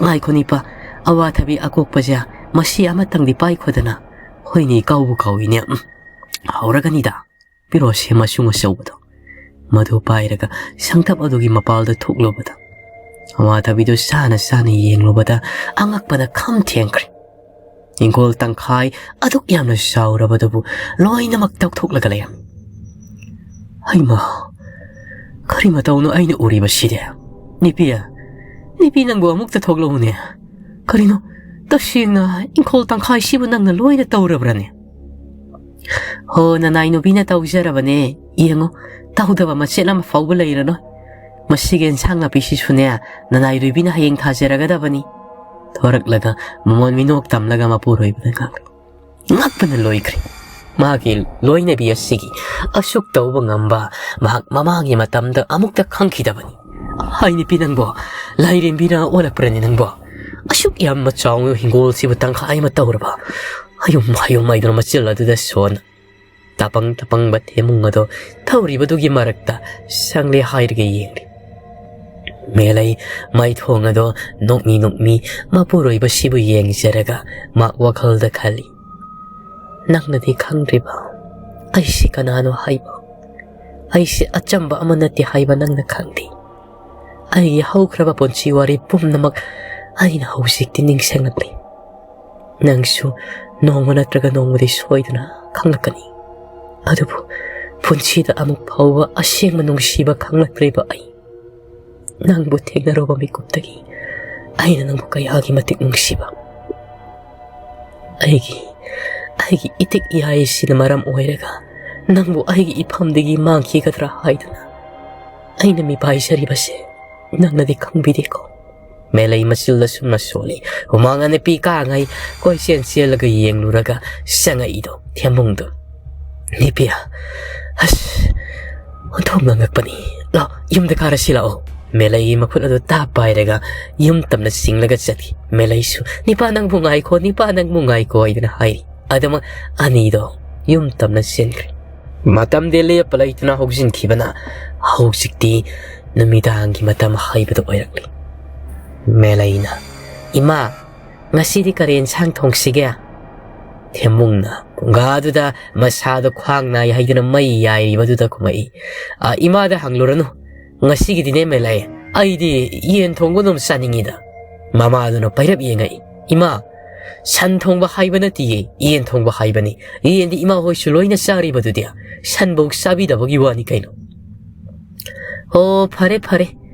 "ꯉꯥꯏꯈꯣ ꯅꯤꯄꯥ, ꯑꯋꯥꯊꯕꯤ ꯑꯀꯣꯛꯄꯁꯦ ꯃꯁꯤ ꯑꯃꯇꯪꯗꯤ ꯄꯥꯏꯈꯣꯗꯅ꯫" "ꯍꯣꯏꯅꯦ, ꯀꯥꯎꯕꯨ ꯀꯥꯎꯏꯅꯦ꯫ ꯎꯝ, ꯍꯧꯔꯒꯅꯤꯗ꯫ ꯄꯤꯔꯣꯁꯦ ꯃꯁꯨꯡ ꯑꯆꯧꯕꯗꯣ꯫" ꯃꯗꯨ ꯄꯥꯏꯔꯒ ꯁꯪꯇꯞ ꯑꯗꯨꯒꯤ ꯃꯄꯥꯜꯗ ꯊꯣꯛꯂꯨꯕꯗ, ꯑꯋꯥꯊꯕꯤꯗꯨ ꯆꯥꯅ ꯆꯥꯅ ꯌꯦꯡꯂꯨꯕꯗ ꯑꯉꯛꯄꯅ ꯈꯝ ꯊꯦꯡꯈ꯭ꯔꯦ꯫ ꯏꯪꯈꯣꯜ ꯇꯪꯈꯥꯏ ꯑꯗꯨꯛ ꯌꯥꯝꯅ ꯆꯥꯎꯔꯕꯗꯨꯕꯨ ꯂꯣꯏꯅꯃꯛ ꯇꯧꯊꯣꯛꯂꯒ ꯂꯩꯔꯝꯃꯤ꯫ "ꯍꯩꯃꯥ, ꯀꯔꯤ ꯃꯇꯧꯅꯣ ꯑꯩꯅ ꯎꯔꯤꯕꯁꯤꯗꯤ? ꯅꯤꯄꯤ, ꯅꯤꯄꯤ, ꯅꯪꯕꯨ ꯑꯃꯨꯛꯇ ꯊꯣꯛꯂꯛꯎꯅꯦ꯫ ꯀꯔꯤꯅꯣ, "ꯇꯁꯦꯡꯅ ꯏꯪꯈꯣꯜ ꯇꯪꯈꯥꯏꯁꯤꯕꯨ ꯅꯪꯅ ꯂꯣꯏꯅ ꯇꯧꯔꯕ꯭ꯔꯅꯦ?" "ꯍꯣ, ꯅꯅꯥꯏ ꯅꯨꯄꯤꯅ ꯇꯧꯖꯔꯕꯅꯦ꯫ ꯌꯦꯡꯉꯨ, ꯇꯧꯗꯕ ꯃꯆꯦꯠ ꯑꯃ ꯐꯥꯎꯕ ꯂꯩꯔꯅꯨ꯫ ꯃꯁꯤꯒꯤ ꯏꯟꯁꯥꯡ ꯅꯥꯄꯤꯁꯤꯁꯨꯅꯦ, ꯅꯅꯥꯏ ꯅꯨꯄꯤꯅ ꯍꯌꯦꯡ ꯊꯥꯖꯔꯒꯗꯕꯅꯤ"꯫ ꯊꯣꯔꯛꯂꯒ ꯃꯃꯣꯟ ꯃꯤꯅꯣꯛ ꯇꯝꯂꯒ ꯃꯄꯨꯔꯣꯏꯕꯗ ꯉꯥꯡꯂꯤ꯫ ꯉꯛꯄꯅ ꯂꯣꯏꯈ꯭ꯔꯦ꯫ ꯃꯥꯒꯤ ꯂꯣꯏꯅꯕꯤ ꯑꯁꯤꯒꯤ ꯑꯁꯨꯛ ꯇꯧꯕ ꯉꯝꯕ ꯃꯍꯥꯛ ꯃꯃꯥꯒꯤ ꯃꯇꯝꯗ ꯑꯃꯨꯛꯇ ꯈꯪꯈꯤꯗꯕꯅꯤ꯫ "ꯍꯥꯏ ꯅꯨꯄꯤ ꯅꯪꯕꯣ, ꯂꯥꯏꯔꯦꯝꯕꯤꯅ ꯑꯣꯜꯂꯛꯄ꯭ꯔꯅꯦ ꯅꯪꯕꯣ? ꯑꯁꯨꯛ ꯌꯥꯝꯅ ꯆꯥꯎꯅ ꯍꯤꯡꯒꯣꯜꯁꯤꯕꯨ ꯇꯪꯈꯥꯏ ꯑꯃ ꯇꯧꯔꯕ?" ꯍꯌꯨꯝ ꯍꯌꯨꯝ ꯍꯥꯏꯗꯨꯅ ꯃꯆꯤꯜ ꯑꯗꯨꯗ ꯁꯣꯟꯅ ꯇꯄꯪ ꯇꯄꯪꯕ ꯊꯦꯝꯃꯨꯡ ꯑꯗꯣ ꯊꯧꯔꯤꯕꯗꯨꯒꯤ ꯃꯔꯛꯇ ꯁꯪꯂꯦ ꯍꯥꯏꯔꯒ ꯌꯦꯡꯂꯤ꯫ ꯃꯦꯂꯩ ꯃꯥꯏꯊꯣꯡ ꯑꯗꯣ ꯅꯣꯛꯃꯤ ꯅꯣꯛꯃꯤ ꯃꯄꯨꯔꯣꯏꯕꯁꯤꯕꯨ ꯌꯦꯡꯖꯔꯒ ꯃꯍꯥꯛ ꯋꯥꯈꯜꯗ ꯈꯜꯂꯤ, "ꯅꯪꯅꯗꯤ ꯈꯪꯗ꯭ꯔꯤꯕ ꯑꯩꯁꯤ ꯀꯅꯥꯅꯣ ꯍꯥꯏꯕ? ꯑꯩꯁꯤ ꯑꯆꯝꯕ ꯑꯃ ꯅꯠꯇꯦ ꯍꯥꯏꯕ ꯅꯪꯅ ꯈꯪꯗꯦ꯫ ꯑꯩꯒꯤ ꯍꯧꯈ꯭ꯔꯕ ꯄꯨꯟꯁꯤ ꯋꯥꯔꯤ ꯄꯨꯝꯅꯃꯛ ꯑꯩꯅ ꯍꯧꯖꯤꯛꯇꯤ ꯅꯤꯡꯁꯤꯡꯂꯛꯂꯤ꯫ ꯅꯪꯁꯨ ꯅꯣꯡꯃ ꯅꯠꯇ꯭ꯔꯒ ꯅꯣꯡꯃꯗꯤ ꯁꯣꯏꯗꯅ ꯈꯪꯂꯛꯀꯅꯤ꯫ ꯑꯗꯨꯕꯨ ꯄꯨꯟꯁꯤꯗ ꯑꯃꯨꯛ ꯐꯥꯎꯕ ꯑꯁꯦꯡꯕ ꯅꯨꯡꯁꯤꯕ ꯈꯪꯂꯛꯇ꯭ꯔꯤꯕ ꯑꯩ ꯅꯪꯕꯨ ꯊꯦꯡꯅꯔꯨꯕ ꯃꯤꯀꯨꯞꯇꯒꯤ ꯑꯩꯅ ꯅꯪꯕꯨ ꯀꯌꯥꯒꯤ ꯃꯇꯤꯛ ꯅꯨꯡꯁꯤꯕ꯫ ꯑꯩꯒꯤ, ꯑꯩꯒꯤ ꯏꯇꯤꯛ ꯏꯌꯥꯏꯁꯤꯅ ꯃꯔꯝ ꯑꯣꯏꯔꯒ ꯅꯪꯕꯨ ꯑꯩꯒꯤ ꯏꯐꯝꯗꯒꯤ ꯃꯥꯡꯈꯤꯒꯗ꯭ꯔꯥ ꯍꯥꯏꯗꯨꯅ ꯑꯩꯅ ꯃꯤꯄꯥꯏꯖꯔꯤꯕꯁꯦ ꯅꯪꯅꯗꯤ ꯈꯪꯕꯤꯗꯦꯀꯣ?" ꯃꯦꯂꯩ ꯃꯆꯤꯜꯗ ꯁꯨꯝꯅ ꯁꯣꯜꯂꯤ꯫ ꯍꯨꯃꯥꯡ ꯑꯅꯞꯄꯤ ꯀꯥꯡꯉꯩ ꯀꯣꯏꯆꯦꯟ ꯆꯦꯜꯂꯒ ꯌꯦꯡꯂꯨꯔꯒ ꯆꯪꯉꯛꯏꯗꯣ ꯊꯦꯝꯕꯨꯡꯗꯣ꯫ "ꯅꯤꯄꯤꯌꯥ, ꯑꯁ, ꯑꯣꯟꯊꯣꯛꯅ ꯉꯛꯄꯅꯤ꯫ ꯂꯥꯛꯑꯣ, ꯌꯨꯝꯗ ꯀꯥꯔꯁꯤ ꯂꯥꯛꯑꯣ"꯫ ꯃꯦꯂꯩꯒꯤ ꯃꯈꯨꯠ ꯑꯗꯨ ꯇꯥꯞ ꯄꯥꯏꯔꯒ ꯌꯨꯝ ꯇꯝꯅ ꯆꯤꯡꯂꯒ ꯆꯠꯈꯤ꯫ ꯃꯦꯂꯩꯁꯨ, "ꯅꯤꯄꯥ ꯅꯪꯕꯨ ꯉꯥꯏꯈꯣ, ꯅꯤꯄꯥ ꯅꯪꯕꯨ ꯉꯥꯏꯈꯣ" ꯍꯥꯏꯗꯨꯅ ꯍꯥꯏꯔꯤ꯫ ꯑꯗꯨꯃꯛ ꯑꯅꯤꯗꯣ ꯌꯨꯝ ꯇꯝꯅ ꯆꯦꯟꯈ꯭ꯔꯦ꯫ ꯃꯇꯝꯗꯤ ꯂꯦꯞꯄ ꯂꯩꯇꯅ ꯍꯧꯖꯤꯟꯈꯤꯕꯅ ꯍꯧꯖꯤꯛꯇꯤ ꯅꯨꯃꯤꯗꯥꯡꯒꯤ ꯃꯇꯝ ꯍꯥꯏꯕꯗꯨ ꯑꯣꯏꯔꯛꯂꯤ꯫ ꯃꯦꯂꯩꯅ, "ꯏꯃꯥ, ꯉꯁꯤꯗꯤ ꯀꯔꯤ ꯏꯟꯁꯥꯡ ꯊꯣꯡꯁꯤꯒꯦ?" ꯊꯦꯝꯃꯨꯡꯅ ꯄꯨꯡꯒꯥꯗꯨꯗ ꯃꯁꯥꯗꯣ ꯈ꯭ꯋꯥꯡ ꯅꯥꯏ ꯍꯥꯏꯗꯨꯅ ꯃꯩ ꯌꯥꯏꯔꯤꯕꯗꯨꯗ ꯈꯨꯝꯃꯛꯏ꯫ "ꯑ, ꯏꯃꯥꯗ ꯍꯪꯂꯨꯔꯅꯨ꯫ ꯉꯁꯤꯒꯤꯗꯤꯅꯦ ꯃꯦꯂꯩ, ꯑꯩꯗꯤ ꯌꯦꯟ ꯊꯣꯡꯕ ꯑꯗꯨꯝ ꯆꯥꯅꯤꯡꯉꯤꯗ"꯫ ꯃꯃꯥꯗꯨꯅ ꯄꯩꯔꯞ ꯌꯦꯡꯉꯛꯏ꯫ "ꯏꯃꯥ, ꯁꯟ ꯊꯣꯡꯕ ꯍꯥꯏꯕ ꯅꯠꯇꯤꯌꯦ, ꯌꯦꯟ ꯊꯣꯡꯕ ꯍꯥꯏꯕꯅꯤ꯫ ꯌꯦꯟꯗꯤ ꯏꯃꯥ ꯍꯣꯏꯁꯨ ꯂꯣꯏꯅ ꯆꯥꯔꯤꯕꯗꯨꯗꯤ꯫ ꯁꯟꯕꯨ ꯆꯥꯕꯤꯗꯕꯒꯤ ꯋꯥꯅꯤ ꯀꯩꯅꯣ"꯫ "ꯑꯣ, ꯐꯔꯦ, ꯐꯔꯦ꯫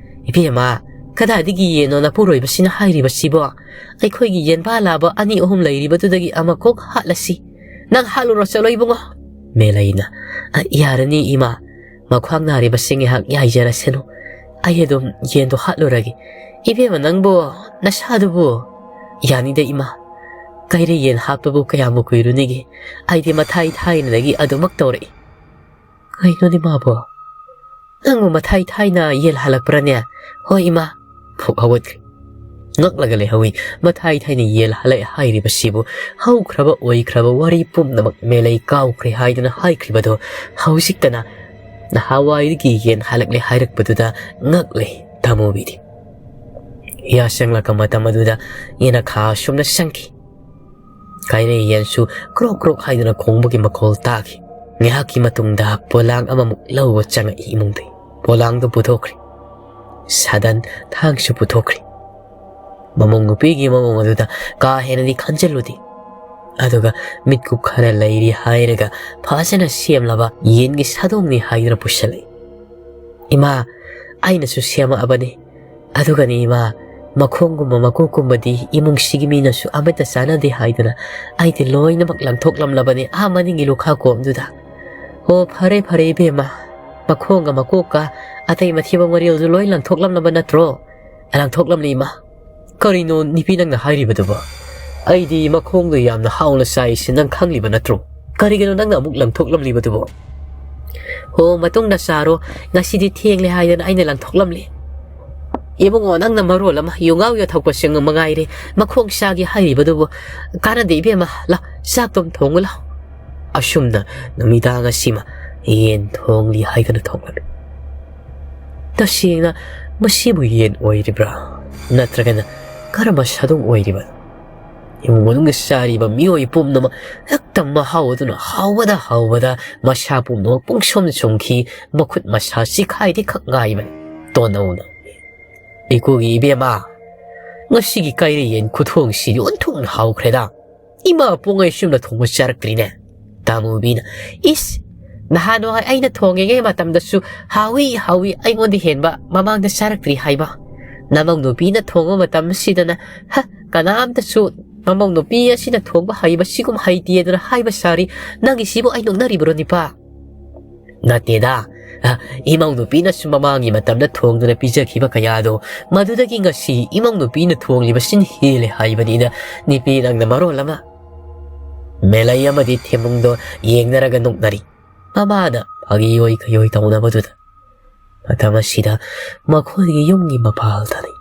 ꯏꯕꯦꯝꯃ, "ꯀꯗꯥꯏꯗꯒꯤ ꯌꯦꯟꯅꯣ ꯅꯄꯨꯔꯣꯏꯕꯁꯤꯅ ꯍꯥꯏꯔꯤꯕꯁꯤꯕꯣ? ꯑꯩꯈꯣꯏꯒꯤ ꯌꯦꯟꯕꯥ ꯂꯥꯕ ꯑꯅꯤ ꯑꯍꯨꯝ ꯂꯩꯔꯤꯕꯗꯨꯗꯒꯤ ꯑꯃ ꯀꯣꯛ ꯍꯥꯠꯂꯁꯤ꯫ ꯅꯪ ꯍꯥꯠꯂꯨꯔꯣ, ꯆꯠꯂꯣ ꯏꯕꯨꯡꯉꯣ꯫" ꯃꯦꯂꯩꯅ, "ꯑ, ꯌꯥꯔꯅꯤ ꯏꯃꯥ, ꯃꯈ꯭ꯋꯥꯡ ꯅꯥꯔꯤꯕꯁꯤ ꯉꯥꯏꯍꯥꯛ ꯌꯥꯏꯖꯔꯁꯅꯨ꯫ ꯑꯩ ꯑꯗꯨꯝ ꯌꯦꯟꯗꯣ ꯍꯥꯠꯂꯨꯔꯒꯦ꯫" "ꯏꯕꯦꯝꯃ, ꯅꯪꯕꯨ ꯅꯁꯥꯗꯨꯕꯨ?" "ꯌꯥꯅꯤꯗ ꯏꯃꯥ, ꯀꯩꯔꯩ ꯌꯦꯟ ꯍꯥꯠꯄꯕꯨ ꯀꯌꯥꯝꯕꯨ ꯀꯨꯏꯔꯨꯅꯤꯒꯦ? ꯑꯩꯗꯤ ꯃꯊꯥꯏ ꯊꯥꯏꯅꯗꯒꯤ ꯑꯗꯨꯃꯛ ꯇꯧꯔꯛꯏ꯫" "ꯀꯩꯅꯣꯅꯦ ꯃꯥꯕꯣ? ꯅꯪꯕꯨ ꯃꯊꯥꯏ ꯊꯥꯏꯅ ꯌꯦꯜ ꯍꯜꯂꯛꯄ꯭ꯔꯅꯦ?" "ꯍꯣꯏ ꯏꯃꯥ꯫" ꯐꯨꯛ ꯍꯧꯒꯠꯈ꯭ꯔꯦ꯫ ꯉꯛꯂꯒ ꯂꯩꯍꯧꯏ꯫ ꯃꯊꯥꯏ ꯊꯥꯏꯅ ꯌꯦꯜ ꯍꯜꯂꯛꯑꯦ ꯍꯥꯏꯔꯤꯕꯁꯤꯕꯨ, ꯍꯧꯈ꯭ꯔꯕ ꯑꯣꯏꯈ꯭ꯔꯕ ꯋꯥꯔꯤ ꯄꯨꯝꯅꯃꯛ ꯃꯦꯂꯩ ꯀꯥꯎꯈ꯭ꯔꯦ ꯍꯥꯏꯗꯨꯅ ꯍꯥꯏꯈ꯭ꯔꯤꯕꯗꯣ ꯍꯧꯖꯤꯛꯇꯅ ꯅꯍꯥꯟꯋꯥꯏꯗꯒꯤ ꯌꯦꯟ ꯍꯜꯂꯛꯂꯦ ꯍꯥꯏꯔꯛꯄꯗꯨꯗ ꯉꯛꯂꯦ ꯇꯥꯃꯣꯕꯤꯗꯤ꯫ ꯌꯥꯁꯪꯂꯛꯄ ꯃꯇꯝ ꯑꯗꯨꯗ ꯌꯦꯅꯈꯥ ꯑꯁꯨꯝꯅ ꯁꯪꯈꯤ꯫ ꯀꯥꯏꯔꯩ ꯌꯦꯟꯁꯨ ꯀ꯭ꯔꯣꯛ ꯀ꯭ꯔꯣꯛ ꯍꯥꯏꯗꯨꯅ ꯈꯣꯡꯕꯒꯤ ꯃꯈꯣꯜ ꯇꯥꯈꯤ꯫ ꯉꯥꯏꯍꯥꯛꯀꯤ ꯃꯇꯨꯡꯗ ꯄꯣꯂꯥꯡ ꯑꯃꯃꯨꯛ ꯂꯧꯕ ꯆꯪꯉꯛꯏ ꯏꯃꯨꯡꯗꯒꯤ꯫ ꯄꯣꯂꯥꯡꯗꯨ ꯄꯨꯊꯣꯛꯈ꯭ꯔꯦ꯫ ꯁꯥꯗꯟ ꯊꯥꯡꯁꯨ ꯄꯨꯊꯣꯛꯈ꯭ꯔꯦ꯫ ꯃꯃꯧ ꯅꯨꯄꯤꯒꯤ ꯃꯃꯧ ꯑꯗꯨꯗ ꯀꯥ ꯍꯦꯟꯅꯗꯤ ꯈꯟꯖꯤꯜꯂꯨꯗꯦ꯫ ꯑꯗꯨꯒ ꯃꯤꯠꯀꯨꯞ ꯈꯔ ꯂꯩꯔꯤ ꯍꯥꯏꯔꯒ ꯐꯖꯅ ꯁꯦꯝꯂꯕ ꯌꯦꯟꯒꯤ ꯁꯥꯗꯣꯡꯅꯤ ꯍꯥꯏꯗꯨꯅ ꯄꯨꯁꯜꯂꯛꯏ꯫ "ꯏꯃꯥ, ꯑꯩꯅꯁꯨ ꯁꯦꯝꯃꯛꯑꯕꯅꯤ꯫ ꯑꯗꯨꯒꯅꯤ ꯏꯃꯥ, ꯃꯈꯣꯡꯒꯨꯝꯕ ꯃꯀꯣꯛꯀꯨꯝꯕꯗꯤ ꯏꯃꯨꯡꯁꯤꯒꯤ ꯃꯤꯅꯁꯨ ꯑꯃꯠꯇ ꯆꯥꯅꯗꯦ ꯍꯥꯏꯗꯨꯅ ꯑꯩꯗꯤ ꯂꯣꯏꯅꯃꯛ ꯂꯪꯊꯣꯛꯂꯝꯂꯕꯅꯤ ꯑꯥ ꯃꯅꯤꯡꯒꯤ ꯂꯨꯈꯥ ꯀꯣꯝꯗꯨꯗ꯫" "ꯑꯣ, ꯐꯔꯦ ꯐꯔꯦ ꯏꯕꯦꯝꯃ, ꯃꯈꯣꯡꯒ ꯃꯀꯣꯛꯀ ꯑꯇꯩ ꯃꯊꯤꯕꯣꯡ ꯃꯔꯤꯜꯁꯨ ꯂꯣꯏ ꯂꯪꯊꯣꯛꯂꯝꯂꯕ ꯅꯠꯇ꯭ꯔꯣ?" "ꯂꯪꯊꯣꯛꯂꯝꯂꯤ ꯏꯃꯥ꯫" "ꯀꯔꯤꯅꯣ ꯅꯨꯄꯤ ꯅꯪꯅ ꯍꯥꯏꯔꯤꯕꯗꯨꯕꯣ? ꯑꯩꯗꯤ ꯃꯈꯣꯡꯗꯣ ꯌꯥꯝꯅ ꯍꯥꯎꯅ ꯆꯥꯏꯁꯤ ꯅꯪ ꯈꯪꯂꯤꯕ ꯅꯠꯇ꯭ꯔꯣ? ꯀꯔꯤꯒꯤꯅꯣ ꯅꯪꯅ ꯑꯃꯨꯛ ꯂꯪꯊꯣꯛꯂꯝꯂꯤꯕꯗꯨꯕꯣ?" "ꯍꯣ, ꯃꯇꯨꯡꯗ ꯆꯥꯔꯣ, ꯉꯁꯤꯗꯤ ꯊꯦꯡꯂꯦ ꯍꯥꯏꯗꯅ ꯑꯩꯅ ꯂꯪꯊꯣꯛꯂꯝꯂꯤ꯫" "ꯏꯕꯨꯡꯉꯣ, ꯅꯪꯅ ꯃꯔꯣꯜ ꯑꯃ ꯌꯨ ꯉꯥꯎ ꯌꯥ ꯊꯛꯄꯁꯤꯡ ꯃꯉꯥꯏꯔꯦ, ꯃꯈꯣꯡ ꯆꯥꯒꯦ ꯍꯥꯏꯔꯤꯕꯗꯨꯕꯨ꯫ ꯀꯥꯟꯅꯗꯦ ꯏꯕꯦꯝꯃ, ꯂꯥꯎ, ꯆꯥꯛꯇꯣꯝ ꯊꯣꯡꯉꯨ ꯂꯥꯎ꯫" ꯑꯁꯨꯝꯅ ꯅꯨꯃꯤꯗꯥꯡ ꯑꯁꯤꯃ ꯌꯦꯟ ꯊꯣꯡꯂꯤ ꯍꯥꯏꯗꯅ ꯊꯣꯡꯂꯛꯂꯤ꯫ ꯇꯁꯦꯡꯅ ꯃꯁꯤꯕꯨ ꯌꯦꯟ ꯑꯣꯏꯔꯤꯕ꯭ꯔꯥ? ꯅꯠꯇ꯭ꯔꯒꯅ ꯀꯔꯝꯕ ꯁꯥꯗꯣꯡ ꯑꯣꯏꯔꯤꯕ? ꯏꯃꯨꯡ ꯃꯅꯨꯡꯗ ꯆꯥꯔꯤꯕ ꯃꯤꯑꯣꯏ ꯄꯨꯝꯅꯃꯛ ꯍꯦꯛꯇ ꯃꯍꯥꯎ ꯑꯗꯨꯅ ꯍꯥꯎꯕꯗ ꯍꯥꯎꯕꯗ ꯃꯁꯥ ꯄꯨꯝꯅꯃꯛ ꯄꯨꯡꯁꯨꯝ ꯁꯨꯝꯈꯤ, ꯃꯈꯨꯠ ꯃꯁꯥ ꯆꯤꯈꯥꯏꯗꯤ ꯈꯛ ꯉꯥꯏꯕꯅꯤ꯫ ꯇꯣꯟꯅꯧꯅ, "ꯏꯀꯨꯒꯤ ꯏꯕꯦꯝꯃ, ꯉꯁꯤꯒꯤ ꯀꯥꯏꯔꯦ ꯌꯦꯟ ꯈꯨꯊꯣꯡꯁꯤꯗꯤ ꯑꯣꯟꯊꯣꯛꯅ ꯍꯥꯎꯈ꯭ꯔꯦꯗ꯫ ꯏꯃꯥ ꯄꯣꯛꯉꯩ ꯁꯨꯝꯅ ꯊꯣꯡꯕ ꯆꯥꯔꯛꯇ꯭ꯔꯤꯅꯦ꯫" ꯇꯥꯃꯨꯕꯤꯅ, "ꯏꯁ, ꯅꯍꯥꯟꯋꯥꯏ ꯑꯩꯅ ꯊꯣꯡꯉꯤꯉꯩ ꯃꯇꯝꯗꯁꯨ ꯍꯥꯎꯏ ꯍꯥꯎꯏ, ꯑꯩꯉꯣꯟꯗ ꯍꯦꯟꯕ ꯃꯃꯥꯡꯗ ꯆꯥꯔꯛꯇ꯭ꯔꯤ ꯍꯥꯏꯕ꯫ ꯅꯃꯧ ꯅꯨꯄꯤꯅ ꯊꯣꯡꯕ ꯃꯇꯝꯁꯤꯗꯅ, "ꯍ, ꯀꯅꯥꯝꯇꯁꯨ ꯃꯃꯧ ꯅꯨꯄꯤ ꯑꯁꯤꯅ ꯊꯣꯡꯕ ꯍꯩꯕ ꯁꯤꯒꯨꯝ ꯍꯩꯇꯦ" ꯑꯗꯨꯅ ꯍꯥꯏꯕ ꯁꯥꯔꯤ꯫ ꯅꯪꯒꯤꯁꯤꯕꯨ ꯑꯩ ꯅꯣꯛꯅꯔꯤꯕ꯭ꯔꯣ, ꯅꯤꯄꯥ? ꯅꯠꯇꯦꯗ꯫ ꯑ, ꯏꯃꯧ ꯅꯨꯄꯤꯅꯁꯨ ꯃꯃꯥꯡꯒꯤ ꯃꯇꯝꯗ ꯊꯣꯡꯗꯨꯅ ꯄꯤꯖꯈꯤꯕ ꯀꯌꯥꯗꯣ, ꯃꯗꯨꯗꯒꯤ ꯉꯁꯤ ꯏꯃꯧ ꯅꯨꯄꯤꯅ ꯊꯣꯡꯂꯤꯕꯁꯤꯅ ꯍꯦꯜꯂꯦ ꯍꯥꯏꯕꯅꯤꯗ, ꯅꯨꯄꯤ ꯅꯪꯅ ꯃꯔꯣꯜ ꯑꯃ꯫ ꯃꯦꯂꯩ ꯑꯃꯗꯤ ꯊꯦꯝꯕꯨꯡꯗꯣ ꯌꯦꯡꯅꯔꯒ ꯅꯣꯛꯅꯔꯤ꯫ ꯃꯃꯥꯅ ꯐꯥꯒꯤ ꯑꯣꯏ ꯀꯩ ꯑꯣꯏ ꯇꯧꯅꯕꯗꯨꯗ꯫ ꯃꯇꯝ ꯑꯁꯤꯗ ꯃꯈꯣꯏꯒꯤ ꯌꯨꯝꯒꯤ ꯃꯄꯥꯜꯗꯅꯤ꯫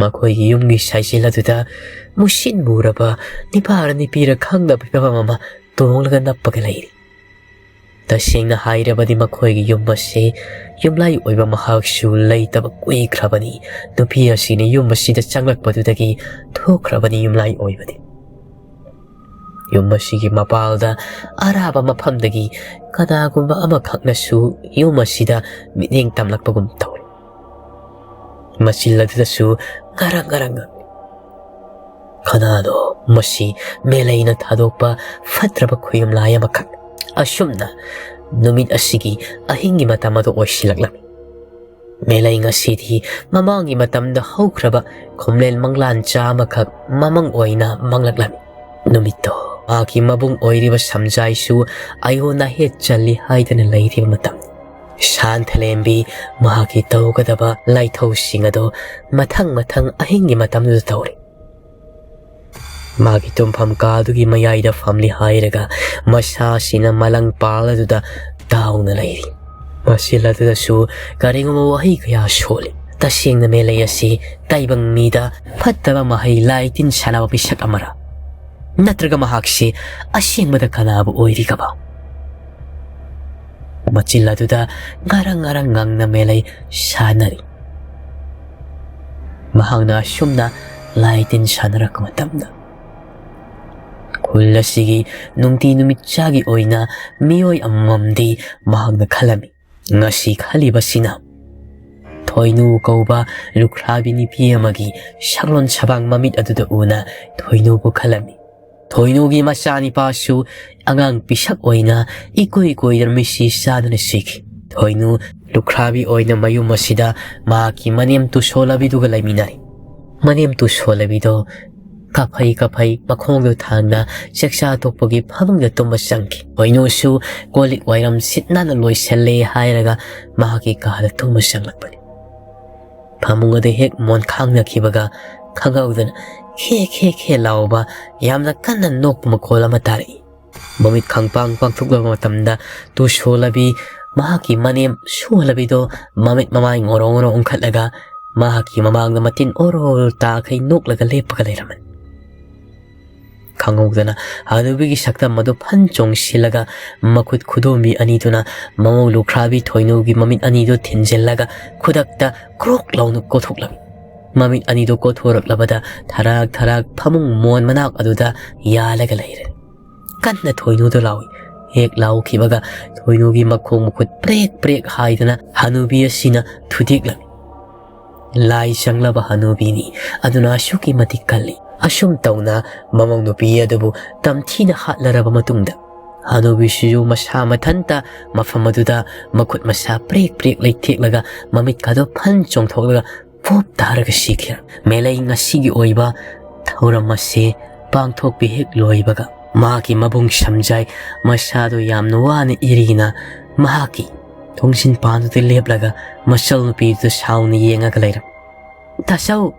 ꯃꯈꯣꯏꯒꯤ ꯌꯨꯝꯒꯤ ꯁꯥꯏꯖꯤꯜ ꯑꯗꯨꯗ ꯃꯨꯁꯤꯟ ꯃꯨꯔꯕ ꯅꯤꯄꯥꯔ ꯅꯤꯄꯤꯔ ꯈꯪꯗꯕ ꯐꯤꯕꯝ ꯑꯃ ꯇꯣꯡꯂꯒ ꯅꯞꯄꯒ ꯂꯩꯔꯤ꯫ ꯇꯁꯦꯡꯅ ꯍꯥꯏꯔꯕꯗꯤ ꯃꯈꯣꯏꯒꯤ ꯌꯨꯝ ꯑꯁꯤ ꯌꯨꯝꯂꯥꯏ ꯑꯣꯏꯕ ꯃꯍꯥꯛꯁꯨ ꯂꯩꯇꯕ ꯀꯨꯏꯈ꯭ꯔꯕꯅꯤ꯫ ꯅꯨꯄꯤ ꯑꯁꯤꯅ ꯌꯨꯝ ꯑꯁꯤꯗ ꯆꯪꯂꯛꯄꯗꯨꯗꯒꯤ ꯊꯣꯛꯈ꯭ꯔꯕꯅꯤ ꯌꯨꯝꯂꯥꯏ ꯑꯣꯏꯕꯗꯤ꯫ ꯌꯨꯝ ꯑꯁꯤꯒꯤ ꯃꯄꯥꯜꯗ ꯑꯔꯥꯞꯄ ꯃꯐꯝꯗꯒꯤ ꯀꯅꯥꯒꯨꯝꯕ ꯑꯃꯈꯛꯅꯁꯨ ꯌꯨꯝ ꯑꯁꯤꯗ ꯃꯤꯠꯌꯦꯡ ꯇꯝꯂꯛꯄꯒꯨꯝ ꯇꯧꯏ꯫ ꯃꯆꯤꯜ ꯑꯗꯨꯗꯁꯨ ꯉꯔꯪ ꯉꯔꯪ ꯉꯪꯏ꯫ ꯀꯅꯥꯅꯣ ꯃꯁꯤ? ꯃꯦꯂꯩꯅ ꯊꯥꯗꯣꯛꯄ ꯐꯠꯇ꯭ꯔꯕ ꯈꯨꯌꯨꯝꯂꯥꯏ ꯑꯃꯈꯛ꯫ ꯑꯁꯨꯝꯅ ꯅꯨꯃꯤꯠ ꯑꯁꯤꯒꯤ ꯑꯍꯤꯡꯒꯤ ꯃꯇꯝ ꯑꯗꯨ ꯑꯣꯏꯁꯤꯜꯂꯛꯂꯝꯃꯤ꯫ ꯃꯦꯂꯩ ꯉꯁꯤꯗꯤ ꯃꯃꯥꯡꯒꯤ ꯃꯇꯝꯗ ꯍꯧꯈ꯭ꯔꯕ ꯈꯣꯝꯂꯦꯟ ꯃꯪꯂꯥꯟ ꯆꯥ ꯑꯃꯈꯛ ꯃꯃꯪ ꯑꯣꯏꯅ ꯃꯪꯂꯛꯂꯝꯃꯤ꯫ ꯅꯨꯃꯤꯠꯇꯣ ꯃꯍꯥꯛꯀꯤ ꯃꯕꯨꯡ ꯑꯣꯏꯔꯤꯕ ꯁꯝꯖꯥꯏꯁꯨ ꯑꯌꯣꯟ ꯑꯍꯦꯠ ꯆꯜꯂꯤ ꯍꯥꯏꯗꯅ ꯂꯩꯔꯤꯕ ꯃꯇꯝ꯫ ꯁꯥꯟꯊꯂꯦꯝꯕꯤ ꯃꯍꯥꯛꯀꯤ ꯇꯧꯒꯗꯕ ꯂꯥꯏꯊꯧꯁꯤꯡ ꯑꯗꯣ ꯃꯊꯪ ꯃꯊꯪ ꯑꯍꯤꯡꯒꯤ ꯃꯇꯝꯗꯨꯗ ꯇꯧꯔꯤ꯫ ꯃꯥꯒꯤ ꯇꯨꯝꯐꯝ ꯀꯥꯗꯨꯒꯤ ꯃꯌꯥꯏꯗ ꯐꯝꯂꯤ ꯍꯥꯏꯔꯒ ꯃꯁꯥꯁꯤꯅ ꯃꯂꯪ ꯄꯥꯜ ꯑꯗꯨꯗ ꯇꯥꯎꯅ ꯂꯩꯔꯤ꯫ ꯃꯆꯤꯜ ꯑꯗꯨꯗꯁꯨ ꯀꯔꯤꯒꯨꯝꯕ ꯋꯥꯍꯩ ꯀꯌꯥ ꯁꯣꯜꯂꯤ꯫ ꯇꯁꯦꯡꯅ ꯃꯦꯂꯩ ꯑꯁꯤ ꯇꯥꯏꯕꯪ ꯃꯤꯗ ꯐꯠꯇꯕ ꯃꯍꯩ ꯂꯥꯏ ꯇꯤꯟ ꯁꯥꯟꯅꯕ ꯃꯤꯁꯛ ꯑꯃꯔ? ꯅꯠꯇ꯭ꯔꯒ ꯃꯍꯥꯛꯁꯤ ꯑꯁꯦꯡꯕꯗ ꯀꯅꯥꯕꯨ ꯑꯣꯏꯔꯤꯒꯕ? ꯃꯆꯤꯜ ꯑꯗꯨꯗ ꯉꯔꯪ ꯉꯔꯪ ꯉꯪꯅ ꯃꯦꯂꯩ ꯁꯥꯟꯅꯔꯤ꯫ ꯃꯍꯥꯛꯅ ꯑꯁꯨꯝꯅ ꯂꯥꯏ ꯇꯤꯟ ꯁꯥꯟꯅꯔꯛꯄ ꯃꯇꯝꯗ, ꯈꯨꯜ ꯑꯁꯤꯒꯤ ꯅꯨꯡꯇꯤ ꯅꯨꯃꯤꯠ ꯆꯥꯒꯤ ꯑꯣꯏꯅ ꯃꯤꯑꯣꯏ ꯑꯃꯃꯝꯗꯤ ꯃꯍꯥꯛꯅ ꯈꯜꯂꯝꯃꯤ꯫ ꯉꯁꯤ ꯈꯜꯂꯤꯕꯁꯤꯅ ꯊꯣꯏꯅꯨ ꯀꯧꯕ ꯂꯨꯈ꯭ꯔꯥꯕꯤ ꯅꯨꯄꯤ ꯑꯃꯒꯤ ꯁꯛꯂꯣꯟ ꯁꯕꯥꯡ ꯃꯃꯤꯠ ꯑꯗꯨꯗ ꯎꯅ ꯊꯣꯏꯅꯨꯕꯨ ꯈꯜꯂꯝꯃꯤ꯫ ꯊꯣꯏꯅꯨꯒꯤ ꯃꯆꯥꯅꯤꯄꯥꯁꯨ ꯑꯉꯥꯡ ꯄꯤꯁꯛ ꯑꯣꯏꯅ ꯏꯀꯣꯏ ꯀꯣꯏꯗꯅ ꯃꯤꯠꯁꯤ ꯆꯥꯗꯨꯅ ꯁꯤꯈꯤ꯫ ꯊꯣꯏꯅꯨ ꯂꯨꯈ꯭ꯔꯥꯕꯤ ꯑꯣꯏꯅ ꯃꯌꯨꯝ ꯑꯁꯤꯗ ꯃꯍꯥꯛꯀꯤ ꯃꯅꯦꯝ ꯇꯨꯁꯣꯂꯕꯤꯗꯨꯒ ꯂꯩꯃꯤꯟꯅꯔꯤ꯫ ꯃꯅꯦꯝ ꯇꯨꯁꯣꯂꯕꯤꯗꯣ ꯀꯥꯐꯩ ꯀꯥꯐꯩ ꯃꯈꯣꯡꯗꯨ ꯊꯥꯡꯅ ꯆꯥꯛꯆꯥ ꯇꯣꯛꯄꯒꯤ ꯐꯃꯨꯡꯗ ꯇꯨꯝꯕ ꯆꯪꯈꯤ꯫ ꯊꯣꯏꯅꯨꯁꯨ ꯀꯣꯜ ꯂꯤꯛ ꯋꯥꯏꯔꯝ ꯁꯤꯠ ꯅꯥꯟꯅ ꯂꯣꯏꯁꯜꯂꯦ ꯍꯥꯏꯔꯒ ꯃꯍꯥꯛꯀꯤ ꯀꯥꯗ ꯇꯨꯝꯕ ꯆꯪꯂꯛꯄꯅꯤ꯫ ꯐꯃꯨꯡ ꯑꯗꯨ ꯍꯦꯛ ꯃꯣꯟꯈꯥꯡꯅꯈꯤꯕꯒ ꯈꯪꯍꯧꯗꯅ ꯈꯦ ꯈꯦ ꯈꯦ ꯂꯥꯎꯕ, ꯌꯥꯝꯅ ꯀꯟꯅ ꯅꯣꯛꯄ ꯃꯈꯣꯜ ꯑꯃ ꯇꯥꯔꯛꯏ꯫ ꯃꯃꯤꯠ ꯈꯪꯄꯥꯡ ꯄꯥꯡꯊꯣꯛꯂꯕ ꯃꯇꯝꯗ ꯇꯨꯁꯣꯂꯕꯤ ꯃꯍꯥꯛꯀꯤ ꯃꯅꯦꯝ ꯁꯨꯍꯣꯂꯕꯤꯗꯣ ꯃꯃꯤꯠ ꯃꯃꯥꯏ ꯉꯣꯔꯣ ꯉꯣꯔꯣ ꯎꯪꯈꯠꯂꯒ ꯃꯍꯥꯛꯀꯤ ꯃꯃꯥꯡꯗ ꯃꯇꯤꯟ ꯑꯣꯔꯣ ꯑꯣꯔꯣ ꯇꯥꯈꯩ ꯅꯣꯛꯂꯒ ꯂꯦꯞꯄꯒ ꯂꯩꯔꯝꯃꯤ꯫ ꯈꯪꯍꯧꯗꯅ ꯍꯅꯨꯕꯤꯒꯤ ꯁꯛꯇꯝ ꯑꯗꯨ ꯐꯟ ꯆꯣꯡꯁꯤꯜꯂꯒ ꯃꯈꯨꯠ ꯈꯨꯗꯣꯝꯕꯤ ꯑꯅꯤꯗꯨꯅ ꯃꯃꯧ ꯂꯨꯈ꯭ꯔꯥꯕꯤ ꯊꯣꯏꯅꯨꯒꯤ ꯃꯃꯤꯠ ꯑꯅꯤꯗꯨ ꯊꯤꯟꯖꯤꯜꯂꯒ ꯈꯨꯗꯛꯇ ꯀ꯭ꯔꯣꯛ ꯂꯥꯎꯅ ꯀꯣꯊꯣꯛꯂꯝꯃꯤ꯫ ꯃꯃꯤꯠ ꯑꯅꯤꯗꯨ ꯀꯣꯊꯣꯔꯛꯂꯕꯗ ꯊꯔꯥꯛ ꯊꯔꯥꯛ ꯐꯃꯨꯡ ꯃꯣꯟ ꯃꯅꯥꯛ ꯑꯗꯨꯗ ꯌꯥꯜꯂꯒ ꯂꯩꯔꯦ꯫ ꯀꯟꯅ ꯊꯣꯏꯅꯨꯗ ꯂꯥꯎꯏ꯫ ꯍꯦꯛ ꯂꯥꯎꯈꯤꯕꯒ ꯊꯣꯏꯅꯨꯒꯤ ꯃꯈꯣꯡ ꯃꯈꯨꯠ ꯄ꯭ꯔꯦꯛ ꯄ꯭ꯔꯦꯛ ꯍꯥꯏꯗꯅ ꯍꯅꯨꯕꯤ ꯑꯁꯤꯅ ꯊꯨꯗꯦꯛꯂꯝꯃꯤ꯫ ꯂꯥꯏ ꯆꯪꯂꯕ ꯍꯅꯨꯕꯤꯅꯤ, ꯑꯗꯨꯅ ꯑꯁꯨꯛꯀꯤ ꯃꯇꯤꯛ ꯀꯜꯂꯤ꯫ ꯑꯁꯨꯝ ꯇꯧꯅ ꯃꯃꯧ ꯅꯨꯄꯤ ꯑꯗꯨꯕꯨ ꯇꯝꯊꯤꯅ ꯍꯥꯠꯂꯔꯕ ꯃꯇꯨꯡꯗ ꯍꯅꯨꯕꯤꯁꯤꯁꯨ ꯃꯁꯥ ꯃꯊꯟꯇ ꯃꯐꯝ ꯑꯗꯨꯗ ꯃꯈꯨꯠ ꯃꯁꯥ ꯄ꯭ꯔꯦꯛ ꯄ꯭ꯔꯦꯛ ꯂꯩꯊꯦꯛꯂꯒ ꯃꯃꯤꯠꯀꯥꯗꯣ ꯐꯟ ꯆꯣꯡꯊꯣꯛꯂꯒ ꯄꯣꯞ ꯇꯥꯔꯒ ꯁꯤꯈꯤ꯫ ꯃꯦꯂꯩ ꯉꯁꯤꯒꯤ ꯑꯣꯏꯕ ꯊꯧꯔꯝ ꯑꯁꯤ ꯄꯥꯡꯊꯣꯛꯄ ꯍꯦꯛ ꯂꯣꯏꯕꯒ ꯃꯍꯥꯛꯀꯤ ꯃꯕꯨꯡ ꯁꯝꯖꯥꯏ ꯃꯁꯥꯗꯨ ꯌꯥꯝꯅ ꯋꯥꯅ ꯏꯔꯤꯅ ꯃꯍꯥꯛꯀꯤ ꯊꯣꯡꯖꯤꯟ ꯄꯥꯟꯗꯨꯗ ꯂꯦꯞꯂꯒ ꯃꯆꯜ ꯅꯨꯄꯤꯗꯨꯗ ꯁꯥꯎꯅ ꯌꯦꯡꯉꯒ ꯂꯩꯔꯝꯃꯤ꯫ "ꯇꯥꯆꯧ,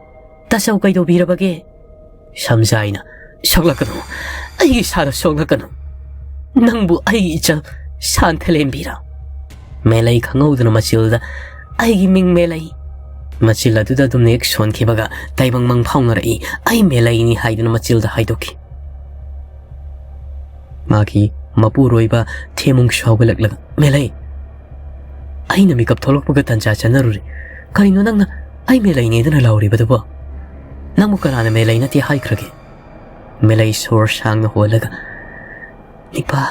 ꯇꯥꯆꯧ ꯀꯩꯗꯧꯕꯤꯔꯕꯒꯦ?" ꯁꯝꯖꯥꯏꯅ, "ꯁꯣꯛꯂꯛꯀꯅꯨ, ꯑꯩꯒꯤ ꯏꯁꯥꯗ ꯁꯣꯛꯂꯛꯀꯅꯨ꯫ ꯅꯪꯕꯨ ꯑꯩꯒꯤ ꯏꯆꯜ ꯁꯥꯟꯊꯂꯦꯝꯕꯤꯔꯥ?" ꯃꯦꯂꯩ ꯈꯪꯍꯧꯗꯅ ꯃꯆꯤꯜꯗ, "ꯑꯩꯒꯤ ꯃꯤꯡ ꯃꯦꯂꯩ꯫" ꯃꯆꯤꯜ ꯑꯗꯨꯗ ꯑꯗꯨꯝ ꯍꯦꯛ ꯁꯣꯟꯈꯤꯕꯒ ꯇꯥꯏꯕꯪ ꯃꯪ ꯐꯥꯎꯅꯔꯛꯏ, "ꯑꯩ ꯃꯦꯂꯩꯅꯤ" ꯍꯥꯏꯗꯨꯅ ꯃꯆꯤꯜꯗ ꯍꯥꯏꯗꯣꯛꯈꯤ꯫ ꯃꯥꯒꯤ ꯃꯄꯨꯔꯣꯏꯕ ꯊꯦꯃꯨꯡ ꯁꯥꯎꯒꯠꯂꯛꯂꯒ, "ꯃꯦꯂꯩ, ꯑꯩꯅ ꯃꯤꯀꯞ ꯊꯣꯛꯂꯛꯄꯒ ꯇꯟꯖꯥ ꯆꯥꯟꯅꯔꯨꯔꯦ꯫ ꯀꯔꯤꯅꯣ ꯅꯪꯅ ꯑꯩ ꯃꯦꯂꯩꯅꯦꯗꯅ ꯂꯥꯎꯔꯤꯕꯗꯨꯕꯣ? ꯅꯪꯕꯨ ꯀꯅꯥꯅ ꯃꯦꯂꯩ ꯅꯠꯇꯦ ꯍꯥꯏꯈ꯭ꯔꯒꯦ?" ꯃꯦꯂꯩ ꯁꯣꯔ ꯁꯥꯡꯅ ꯍꯣꯜꯂꯒ, "ꯏꯄꯥ,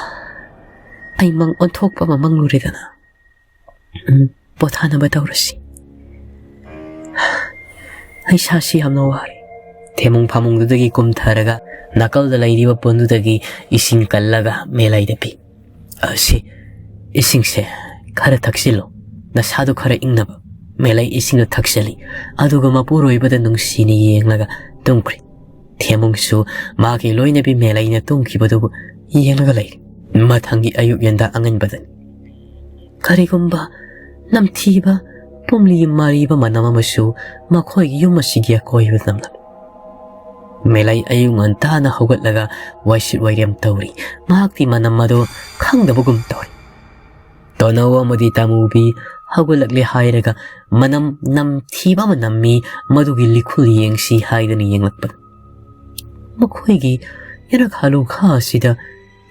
ꯑꯩ ꯃꯪ ꯑꯣꯟꯊꯣꯛꯄ ꯑꯃ ꯃꯪꯂꯨꯔꯦꯗꯅ꯫ ꯎꯝ, ꯄꯣꯊꯥꯅꯕ ꯇꯧꯔꯁꯤ꯫ ꯑꯩ ꯏꯁꯥꯁꯤ ꯌꯥꯝꯅ ꯋꯥꯔꯦ꯫" ꯊꯦꯃꯨꯡ ꯐꯃꯨꯡꯗꯨꯗꯒꯤ ꯀꯨꯝꯊꯔꯒ ꯅꯥꯀꯜꯗ ꯂꯩꯔꯤꯕ ꯄꯣꯟꯗꯨꯗꯒꯤ ꯏꯁꯤꯡ ꯀꯜꯂꯒ ꯃꯦꯂꯩꯗ ꯄꯤ꯫ "ꯑ, ꯁꯤ ꯏꯁꯤꯡꯁꯦ ꯈꯔ ꯊꯛꯆꯤꯜꯂꯨ꯫ ꯅꯁꯥꯗꯨ ꯈꯔ ꯏꯪꯅꯕ꯫ ꯃꯦꯂꯩ ꯏꯁꯤꯡꯗꯨ ꯊꯛꯆꯜꯂꯤ, ꯑꯗꯨꯒ ꯃꯄꯨꯔꯣꯏꯕꯗ ꯅꯨꯡꯁꯤꯅ ꯌꯦꯡꯂꯒ ꯇꯨꯝꯈ꯭ꯔꯤ꯫ ꯊꯦꯃꯨꯡꯁꯨ ꯃꯥꯒꯤ ꯂꯣꯏꯅꯕꯤ ꯃꯦꯂꯩꯅ ꯇꯨꯝꯈꯤꯕꯗꯨꯕꯨ ꯌꯦꯡꯂꯒ ꯂꯩꯔꯤ꯫ ꯃꯊꯪꯒꯤ ꯑꯌꯨꯛ ꯌꯦꯟꯗꯥ ꯑꯉꯟꯕꯗꯅꯤ꯫ ꯀꯔꯤꯒꯨꯝꯕ ꯅꯝꯊꯤꯕ, ꯄꯨꯝꯂꯤ ꯃꯥꯔꯤꯕ ꯃꯅꯝ ꯑꯃꯁꯨ ꯃꯈꯣꯏꯒꯤ ꯌꯨꯝ ꯑꯁꯤꯒꯤ ꯑꯀꯣꯏꯕꯗ ꯅꯝꯂꯝꯃꯤ꯫ ꯃꯦꯂꯩ ꯑꯌꯨꯛ ꯉꯟꯇꯥꯅ ꯍꯧꯒꯠꯂꯒ ꯋꯥꯏꯁꯤꯠ ꯋꯥꯏꯔꯦꯝ ꯇꯧꯔꯤ꯫ ꯃꯍꯥꯛꯇꯤ ꯃꯅꯝ ꯑꯗꯨ ꯈꯪꯗꯕꯒꯨꯝ ꯇꯧꯔꯤ꯫ ꯇꯣꯅꯧ ꯑꯃꯗꯤ ꯇꯥꯃꯨꯕꯤ ꯍꯧꯒꯠꯂꯛꯂꯦ ꯍꯥꯏꯔꯒ ꯃꯅꯝ ꯅꯝꯊꯤꯕ ꯑꯃ ꯅꯝꯃꯤ, ꯃꯗꯨꯒꯤ ꯂꯤꯈꯨꯜ ꯌꯦꯡꯁꯤ ꯍꯥꯏꯗꯅ ꯌꯦꯡꯂꯛꯄꯅꯤ꯫ ꯃꯈꯣꯏꯒꯤ ꯏꯔꯛ ꯍꯥꯂꯨꯈꯥ ꯑꯁꯤꯗ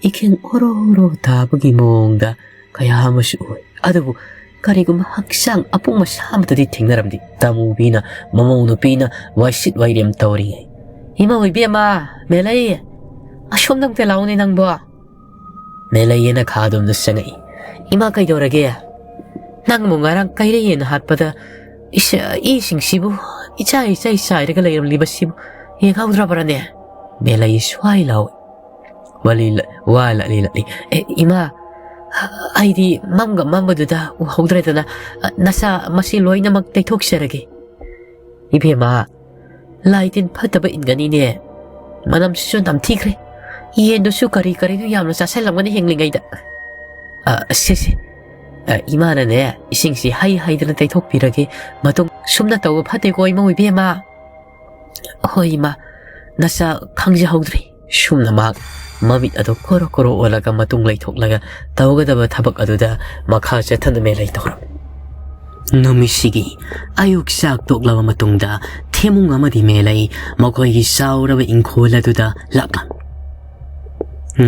ꯏꯈꯦꯡ ꯑꯣꯔꯣ ꯑꯣꯔꯣ ꯇꯥꯕꯒꯤ ꯃꯑꯣꯡꯗ ꯀꯌꯥ ꯑꯃꯁꯨ ꯎꯏ꯫ ꯑꯗꯨꯕꯨ ꯀꯔꯤꯒꯨꯝꯕ ꯍꯛꯆꯥꯡ ꯑꯄꯨꯝ ꯑꯁꯥ ꯑꯃꯠꯇꯗꯤ ꯊꯦꯡꯅꯔꯝꯗꯦ꯫ ꯇꯥꯃꯨꯕꯤꯅ ꯃꯃꯧ ꯅꯨꯄꯤꯅ ꯋꯥꯏꯁꯤꯠ ꯋꯥꯏꯔꯦꯝ ꯇꯧꯔꯤꯉꯩ, "ꯏꯃꯧ ꯏꯕꯦꯝꯃ, ꯃꯦꯂꯩ, ꯑꯁꯣꯝꯗ ꯑꯝꯇ ꯂꯥꯛꯎꯅꯦ ꯅꯪꯕꯣ꯫" ꯃꯦꯂꯩ ꯌꯦꯅꯈꯥꯗꯣꯝꯗ ꯆꯪꯉꯛꯏ꯫ "ꯏꯃꯥ, ꯀꯩꯗꯧꯔꯒꯦ? ꯅꯪꯕꯨ ꯉꯔꯥꯡ ꯀꯩꯔꯩ ꯌꯦꯟ ꯍꯥꯠꯄꯗ ꯏꯁ-, ꯏꯁꯤꯡꯁꯤꯕꯨ ꯏꯆꯥꯏ ꯏꯆꯥꯏ ꯆꯥꯏꯔꯒ ꯂꯩꯔꯝꯂꯤꯕꯁꯤꯕꯨ ꯌꯦꯡꯍꯧꯗ꯭ꯔꯕ꯭ꯔꯅꯦ?" ꯃꯦꯂꯩ ꯁ꯭ꯋꯥꯏ ꯂꯥꯎꯏ꯫ ꯋꯥꯂꯤ ꯂ-, ꯋꯥ ꯂꯠꯂꯤ ꯂꯠꯂꯤ꯫ "ꯑꯦ, ꯏꯃꯥ, ꯑꯩꯗꯤ ꯃꯝꯒ ꯃꯝꯕꯗꯨꯗ ꯎꯍꯧꯗ꯭ꯔꯦꯗꯅ, ꯅꯁꯥ ꯃꯁꯤ ꯂꯣꯏꯅꯃꯛ ꯇꯩꯊꯣꯛꯆꯔꯒꯦ꯫" "ꯏꯕꯦꯝꯃ, ꯂꯥꯏ ꯇꯤꯟ ꯐꯠꯇꯕ ꯏꯟꯒꯅꯤꯅꯦ꯫ ꯃꯅꯝꯁꯤꯁꯨ ꯅꯝꯊꯤꯈ꯭ꯔꯦ꯫ ꯌꯦꯟꯗꯨꯁꯨ ꯀꯔꯤ ꯀꯔꯤꯅꯣ ꯌꯥꯝꯅ ꯆꯥꯁꯤꯜꯂꯝꯒꯅꯤ ꯍꯤꯡꯂꯤꯉꯩꯗ꯫ ꯑ, ꯁꯦ, ꯁꯦ꯫ ꯑ, ꯏꯃꯥꯅꯅꯦ, ꯏꯁꯤꯡꯁꯤ ꯍꯩ ꯍꯩꯗꯅ ꯇꯩꯊꯣꯛꯄꯤꯔꯒꯦ꯫ ꯃꯇꯨꯡ ꯁꯨꯝꯅ ꯇꯧꯕ ꯐꯠꯇꯦꯀꯣ, ꯏꯃꯧ ꯏꯕꯦꯝꯃ꯫" "ꯍꯣꯏ, ꯏꯃꯥ, ꯅꯁꯥ ꯈꯪꯖꯍꯧꯗ꯭ꯔꯦ꯫" ꯁꯨꯝꯅ ꯃꯍꯥꯛ ꯃꯃꯤꯠ ꯑꯗꯨ ꯀꯣꯔꯣ ꯀꯣꯔꯣ ꯑꯣꯜꯂꯒ ꯃꯇꯨꯡ ꯂꯩꯊꯣꯛꯂꯒ ꯇꯧꯒꯗꯕ ꯊꯕꯛ ꯑꯗꯨꯗ ꯃꯈꯥ ꯆꯠꯊꯗꯨꯅ ꯂꯩꯇꯧꯔꯝꯃꯤ꯫ ꯅꯨꯃꯤꯠꯁꯤꯒꯤ ꯑꯌꯨꯛ ꯆꯥꯛ ꯇꯣꯛꯂꯕ ꯃꯇꯨꯡꯗ ꯊꯦꯃꯨꯡ ꯑꯃꯗꯤ ꯃꯦꯂꯩ ꯃꯈꯣꯏꯒꯤ ꯆꯥꯎꯔꯕ ꯏꯪꯈꯣꯜ ꯑꯗꯨꯗ ꯂꯥꯛꯂꯝꯃꯤ꯫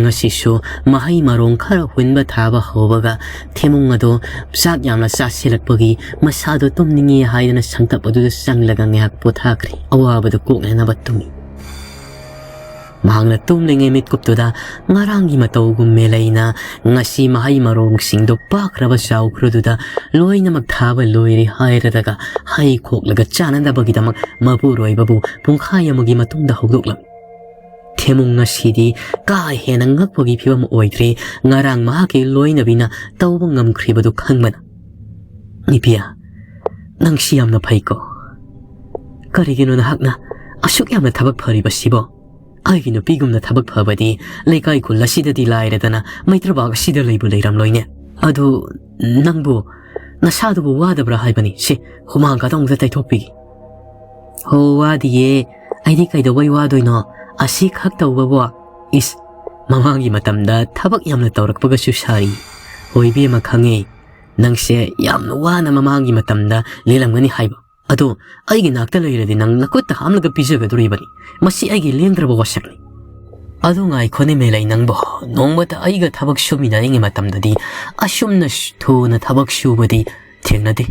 ꯉꯁꯤꯁꯨ ꯃꯍꯩ ꯃꯔꯣꯡ ꯈꯔ ꯍꯨꯟꯕ ꯊꯥꯕ ꯍꯧꯕꯒ ꯊꯦꯃꯨꯡ ꯑꯗꯨ ꯆꯥꯛ ꯌꯥꯝꯅ ꯆꯥꯁꯤꯜꯂꯛꯄꯒꯤ ꯃꯁꯥꯗꯨ ꯇꯨꯝꯅꯤꯡꯉꯤ ꯍꯥꯏꯗꯨꯅ ꯁꯪꯇꯞ ꯑꯗꯨꯗ ꯆꯪꯂꯒ ꯉꯥꯏꯍꯥꯛ ꯄꯣꯊꯥꯈ꯭ꯔꯦ꯫ ꯑꯋꯥꯕꯗꯨ ꯀꯣꯛꯅꯅꯕ ꯇꯨꯝꯃꯤ꯫ ꯃꯍꯥꯛꯅ ꯇꯨꯝꯂꯤꯉꯩ ꯃꯤꯠꯀꯨꯞꯇꯨꯗ ꯉꯔꯥꯡꯒꯤ ꯃꯇꯧꯒꯨꯝ ꯃꯦꯂꯩꯅ ꯉꯁꯤ ꯃꯍꯩ ꯃꯔꯣꯡꯁꯤꯡꯗꯨ ꯄꯥꯛꯈ꯭ꯔꯕ ꯆꯥꯎꯈ꯭ꯔꯗꯨꯗ ꯂꯣꯏꯅꯃꯛ ꯊꯥꯕ ꯂꯣꯏꯔꯦ ꯍꯥꯏꯔꯗꯒ ꯍꯩ ꯈꯣꯛꯂꯒ ꯆꯥꯅꯅꯕꯒꯤꯗꯃꯛ ꯃꯄꯨꯔꯣꯏꯕꯕꯨ ꯄꯨꯡꯈꯥꯏ ꯑꯃꯒꯤ ꯃꯇꯨꯡꯗ ꯍꯧꯗꯣꯛꯂꯝꯃꯤ꯫ ꯊꯦꯃꯨꯡ ꯉꯁꯤꯗꯤ ꯀꯥ ꯍꯦꯟꯅ ꯉꯛꯄꯒꯤ ꯐꯤꯕꯝ ꯑꯣꯏꯗ꯭ꯔꯦ꯫ ꯉꯔꯥꯡ ꯃꯍꯥꯛꯀꯤ ꯂꯣꯏꯅꯕꯤꯅ ꯇꯧꯕ ꯉꯝꯈ꯭ꯔꯤꯕꯗꯨ ꯈꯪꯕꯅ꯫ ꯏꯕꯦ, ꯅꯪꯁꯤ ꯌꯥꯝꯅ ꯐꯩꯀꯣ꯫ ꯀꯔꯤꯒꯤꯅꯣ ꯅꯍꯥꯛꯅ ꯑꯁꯨꯛ ꯌꯥꯝꯅ ꯊꯕꯛ ꯐꯔꯤꯕꯁꯤꯕꯣ? ꯑꯩꯒꯤ ꯅꯨꯄꯤꯒꯨꯝꯅ ꯊꯕꯛ ꯐꯕꯗꯤ ꯂꯩꯀꯥꯏ ꯈꯨꯜ ꯑꯁꯤꯗꯗꯤ ꯂꯥꯏꯔꯗꯅ ꯃꯩꯇ꯭ꯔꯕꯥꯛ ꯑꯁꯤꯗ ꯂꯩꯕꯨ ꯂꯩꯔꯝꯂꯣꯏꯅꯦ꯫ ꯑꯗꯨ ꯅꯪꯕꯨ ꯅꯁꯥꯗꯨꯕꯨ ꯋꯥꯗꯕ꯭ꯔꯥ ꯍꯥꯏꯕꯅꯤ꯫ ꯁꯤ ꯍꯨꯃꯥꯡ ꯈꯛꯇ ꯑꯃꯨꯛꯇ ꯇꯩꯊꯣꯛꯄꯤꯒꯦ꯫ ꯍꯣ, ꯋꯥꯗꯤꯌꯦ꯫ ꯑꯩꯗꯤ ꯀꯩꯗꯧꯕꯩ ꯋꯥꯗꯣꯏꯅꯣ? ꯑꯁꯤ ꯈꯛ ꯇꯧꯕꯕꯨ꯫ ꯏꯁ, ꯃꯃꯥꯡꯒꯤ ꯃꯇꯝꯗ ꯊꯕꯛ ꯌꯥꯝꯅ ꯇꯧꯔꯛꯄꯒꯁꯨ ꯁꯥꯔꯤ꯫ ꯍꯣꯏ ꯏꯕꯦꯝꯃ, ꯈꯪꯉꯦ꯫ ꯅꯪꯁꯦ ꯌꯥꯝꯅ ꯋꯥꯅ ꯃꯃꯥꯡꯒꯤ ꯃꯇꯝꯗ ꯂꯦꯜꯂꯝꯒꯅꯤ ꯍꯥꯏꯕ꯫ ꯑꯗꯣ ꯑꯩꯒꯤ ꯅꯥꯛꯇ ꯂꯩꯔꯗꯤ ꯅꯪ ꯅꯈꯨꯠꯇ ꯍꯥꯞꯂꯒ ꯄꯤꯖꯒꯗꯣꯔꯤꯕꯅꯤ꯫ ꯃꯁꯤ ꯑꯩꯒꯤ ꯂꯦꯡꯗ꯭ꯔꯕ ꯋꯥꯁꯛꯅꯤ꯫ ꯑꯗꯨ ꯉꯥꯏꯈꯣꯅꯦ ꯃꯦꯂꯩ ꯅꯪꯕꯣ, ꯅꯣꯡꯃꯇ ꯑꯩꯒ ꯊꯕꯛ ꯁꯨꯃꯤꯟꯅꯔꯤꯉꯩ ꯃꯇꯝꯗꯗꯤ ꯑꯁꯨꯝꯅ ꯁ-, ꯊꯨꯅ ꯊꯕꯛ ꯁꯨꯕꯗꯤ ꯊꯦꯡꯅꯗꯦ꯫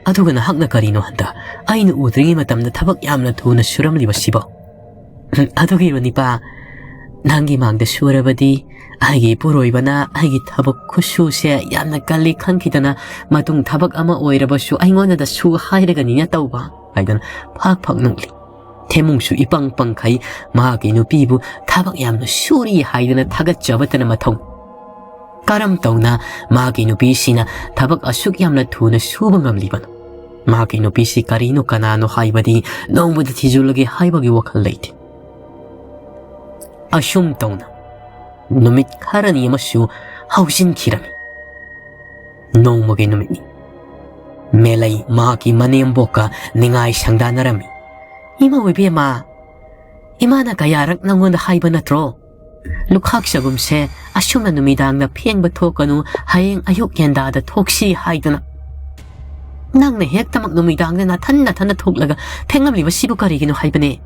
ꯑꯗꯨꯒ ꯅꯍꯥꯛꯅ ꯀꯔꯤꯅꯣ ꯍꯟꯗꯛ ꯑꯩꯅ ꯎꯗ꯭ꯔꯤꯉꯩ ꯃꯇꯝꯗ ꯊꯕꯛ ꯌꯥꯝꯅ ꯊꯨꯅ ꯁꯨꯔꯝꯂꯤꯕꯁꯤꯕꯣ? ꯎꯝ, ꯑꯗꯨꯒꯤꯔꯣ ꯅꯤꯄꯥ? ꯅꯪꯒꯤ ꯃꯥꯡꯗ ꯁꯨꯔꯕꯗꯤ ꯑꯩꯒꯤ ꯏꯄꯨꯔꯣꯏꯕꯅ ꯑꯩꯒꯤ ꯊꯕꯛ ꯈꯨꯠꯁꯨꯁꯦ ꯌꯥꯝꯅ ꯀꯜꯂꯤ ꯈꯪꯈꯤꯗꯅ ꯃꯇꯨꯡ ꯊꯕꯛ ꯑꯃ ꯑꯣꯏꯔꯕꯁꯨ ꯑꯩꯉꯣꯟꯗꯗ ꯁꯨ ꯍꯥꯏꯔꯒꯅꯤꯅ ꯇꯧꯕ ꯍꯥꯏꯗꯅ ꯐꯥꯛ ꯐꯥꯛ ꯅꯣꯛꯂꯤ꯫ ꯊꯦꯃꯨꯡꯁꯨ ꯏꯄꯪ ꯄꯪꯈꯩ ꯃꯍꯥꯛꯀꯤ ꯅꯨꯄꯤꯕꯨ ꯊꯕꯛ ꯌꯥꯝꯅ ꯁꯨꯔꯤ ꯍꯥꯏꯗꯅ ꯊꯥꯒꯠꯆꯕꯇꯅ ꯃꯊꯧ꯫ ꯀꯔꯝ ꯇꯧꯅ ꯃꯍꯥꯛꯀꯤ ꯅꯨꯄꯤꯁꯤꯅ ꯊꯕꯛ ꯑꯁꯨꯛ ꯌꯥꯝꯅ ꯊꯨꯅ ꯁꯨꯕ ꯉꯝꯂꯤꯕꯅꯣ? ꯃꯍꯥꯛꯀꯤ ꯅꯨꯄꯤꯁꯤ ꯀꯔꯤꯅꯣ ꯀꯅꯥꯅꯣ ꯍꯥꯏꯕꯗꯤ ꯅꯣꯡꯃꯗ ꯊꯤꯖꯤꯜꯂꯒꯦ ꯍꯥꯏꯕꯒꯤ ꯋꯥꯈꯜ ꯂꯩꯇꯦ꯫ ꯑꯁꯨꯝ ꯇꯧꯅ ꯅꯨꯃꯤꯠ ꯈꯔꯅꯤ ꯑꯃꯁꯨ ꯍꯧꯖꯤꯟꯈꯤꯔꯝꯃꯤ꯫ ꯅꯣꯡꯃꯒꯤ ꯅꯨꯃꯤꯠꯅꯤ꯫ ꯃꯦꯂꯩ ꯃꯍꯥꯛꯀꯤ ꯃꯅꯦꯝꯕꯣꯛꯀ ꯅꯤꯡꯉꯥꯏ ꯁꯪꯗꯥꯅꯔꯝꯃꯤ꯫ "ꯏꯃꯧ ꯏꯕꯦꯝꯃ, ꯏꯃꯥꯅ ꯀꯌꯥꯔꯛ ꯅꯪꯉꯣꯟꯗ ꯍꯥꯏꯕ ꯅꯠꯇ꯭ꯔꯣ? ꯂꯨꯈꯥꯛ ꯆꯒꯨꯝꯁꯦ ꯑꯁꯨꯝꯅ ꯅꯨꯃꯤꯗꯥꯡꯗ ꯐꯦꯡꯕ ꯊꯣꯛꯀꯅꯨ, ꯍꯌꯦꯡ ꯑꯌꯨꯛ ꯉꯟꯇꯥꯗ ꯊꯣꯛꯁꯤ ꯍꯥꯏꯗꯨꯅ꯫ ꯅꯪꯅ ꯍꯦꯛꯇꯃꯛ ꯅꯨꯃꯤꯗꯥꯡꯗ ꯅꯥꯊꯟ ꯅꯥꯊꯟꯅ ꯊꯣꯛꯂꯒ ꯐꯦꯡꯂꯝꯂꯤꯕꯁꯤꯕꯨ ꯀꯔꯤꯒꯤꯅꯣ ꯍꯥꯏꯕꯅꯦ?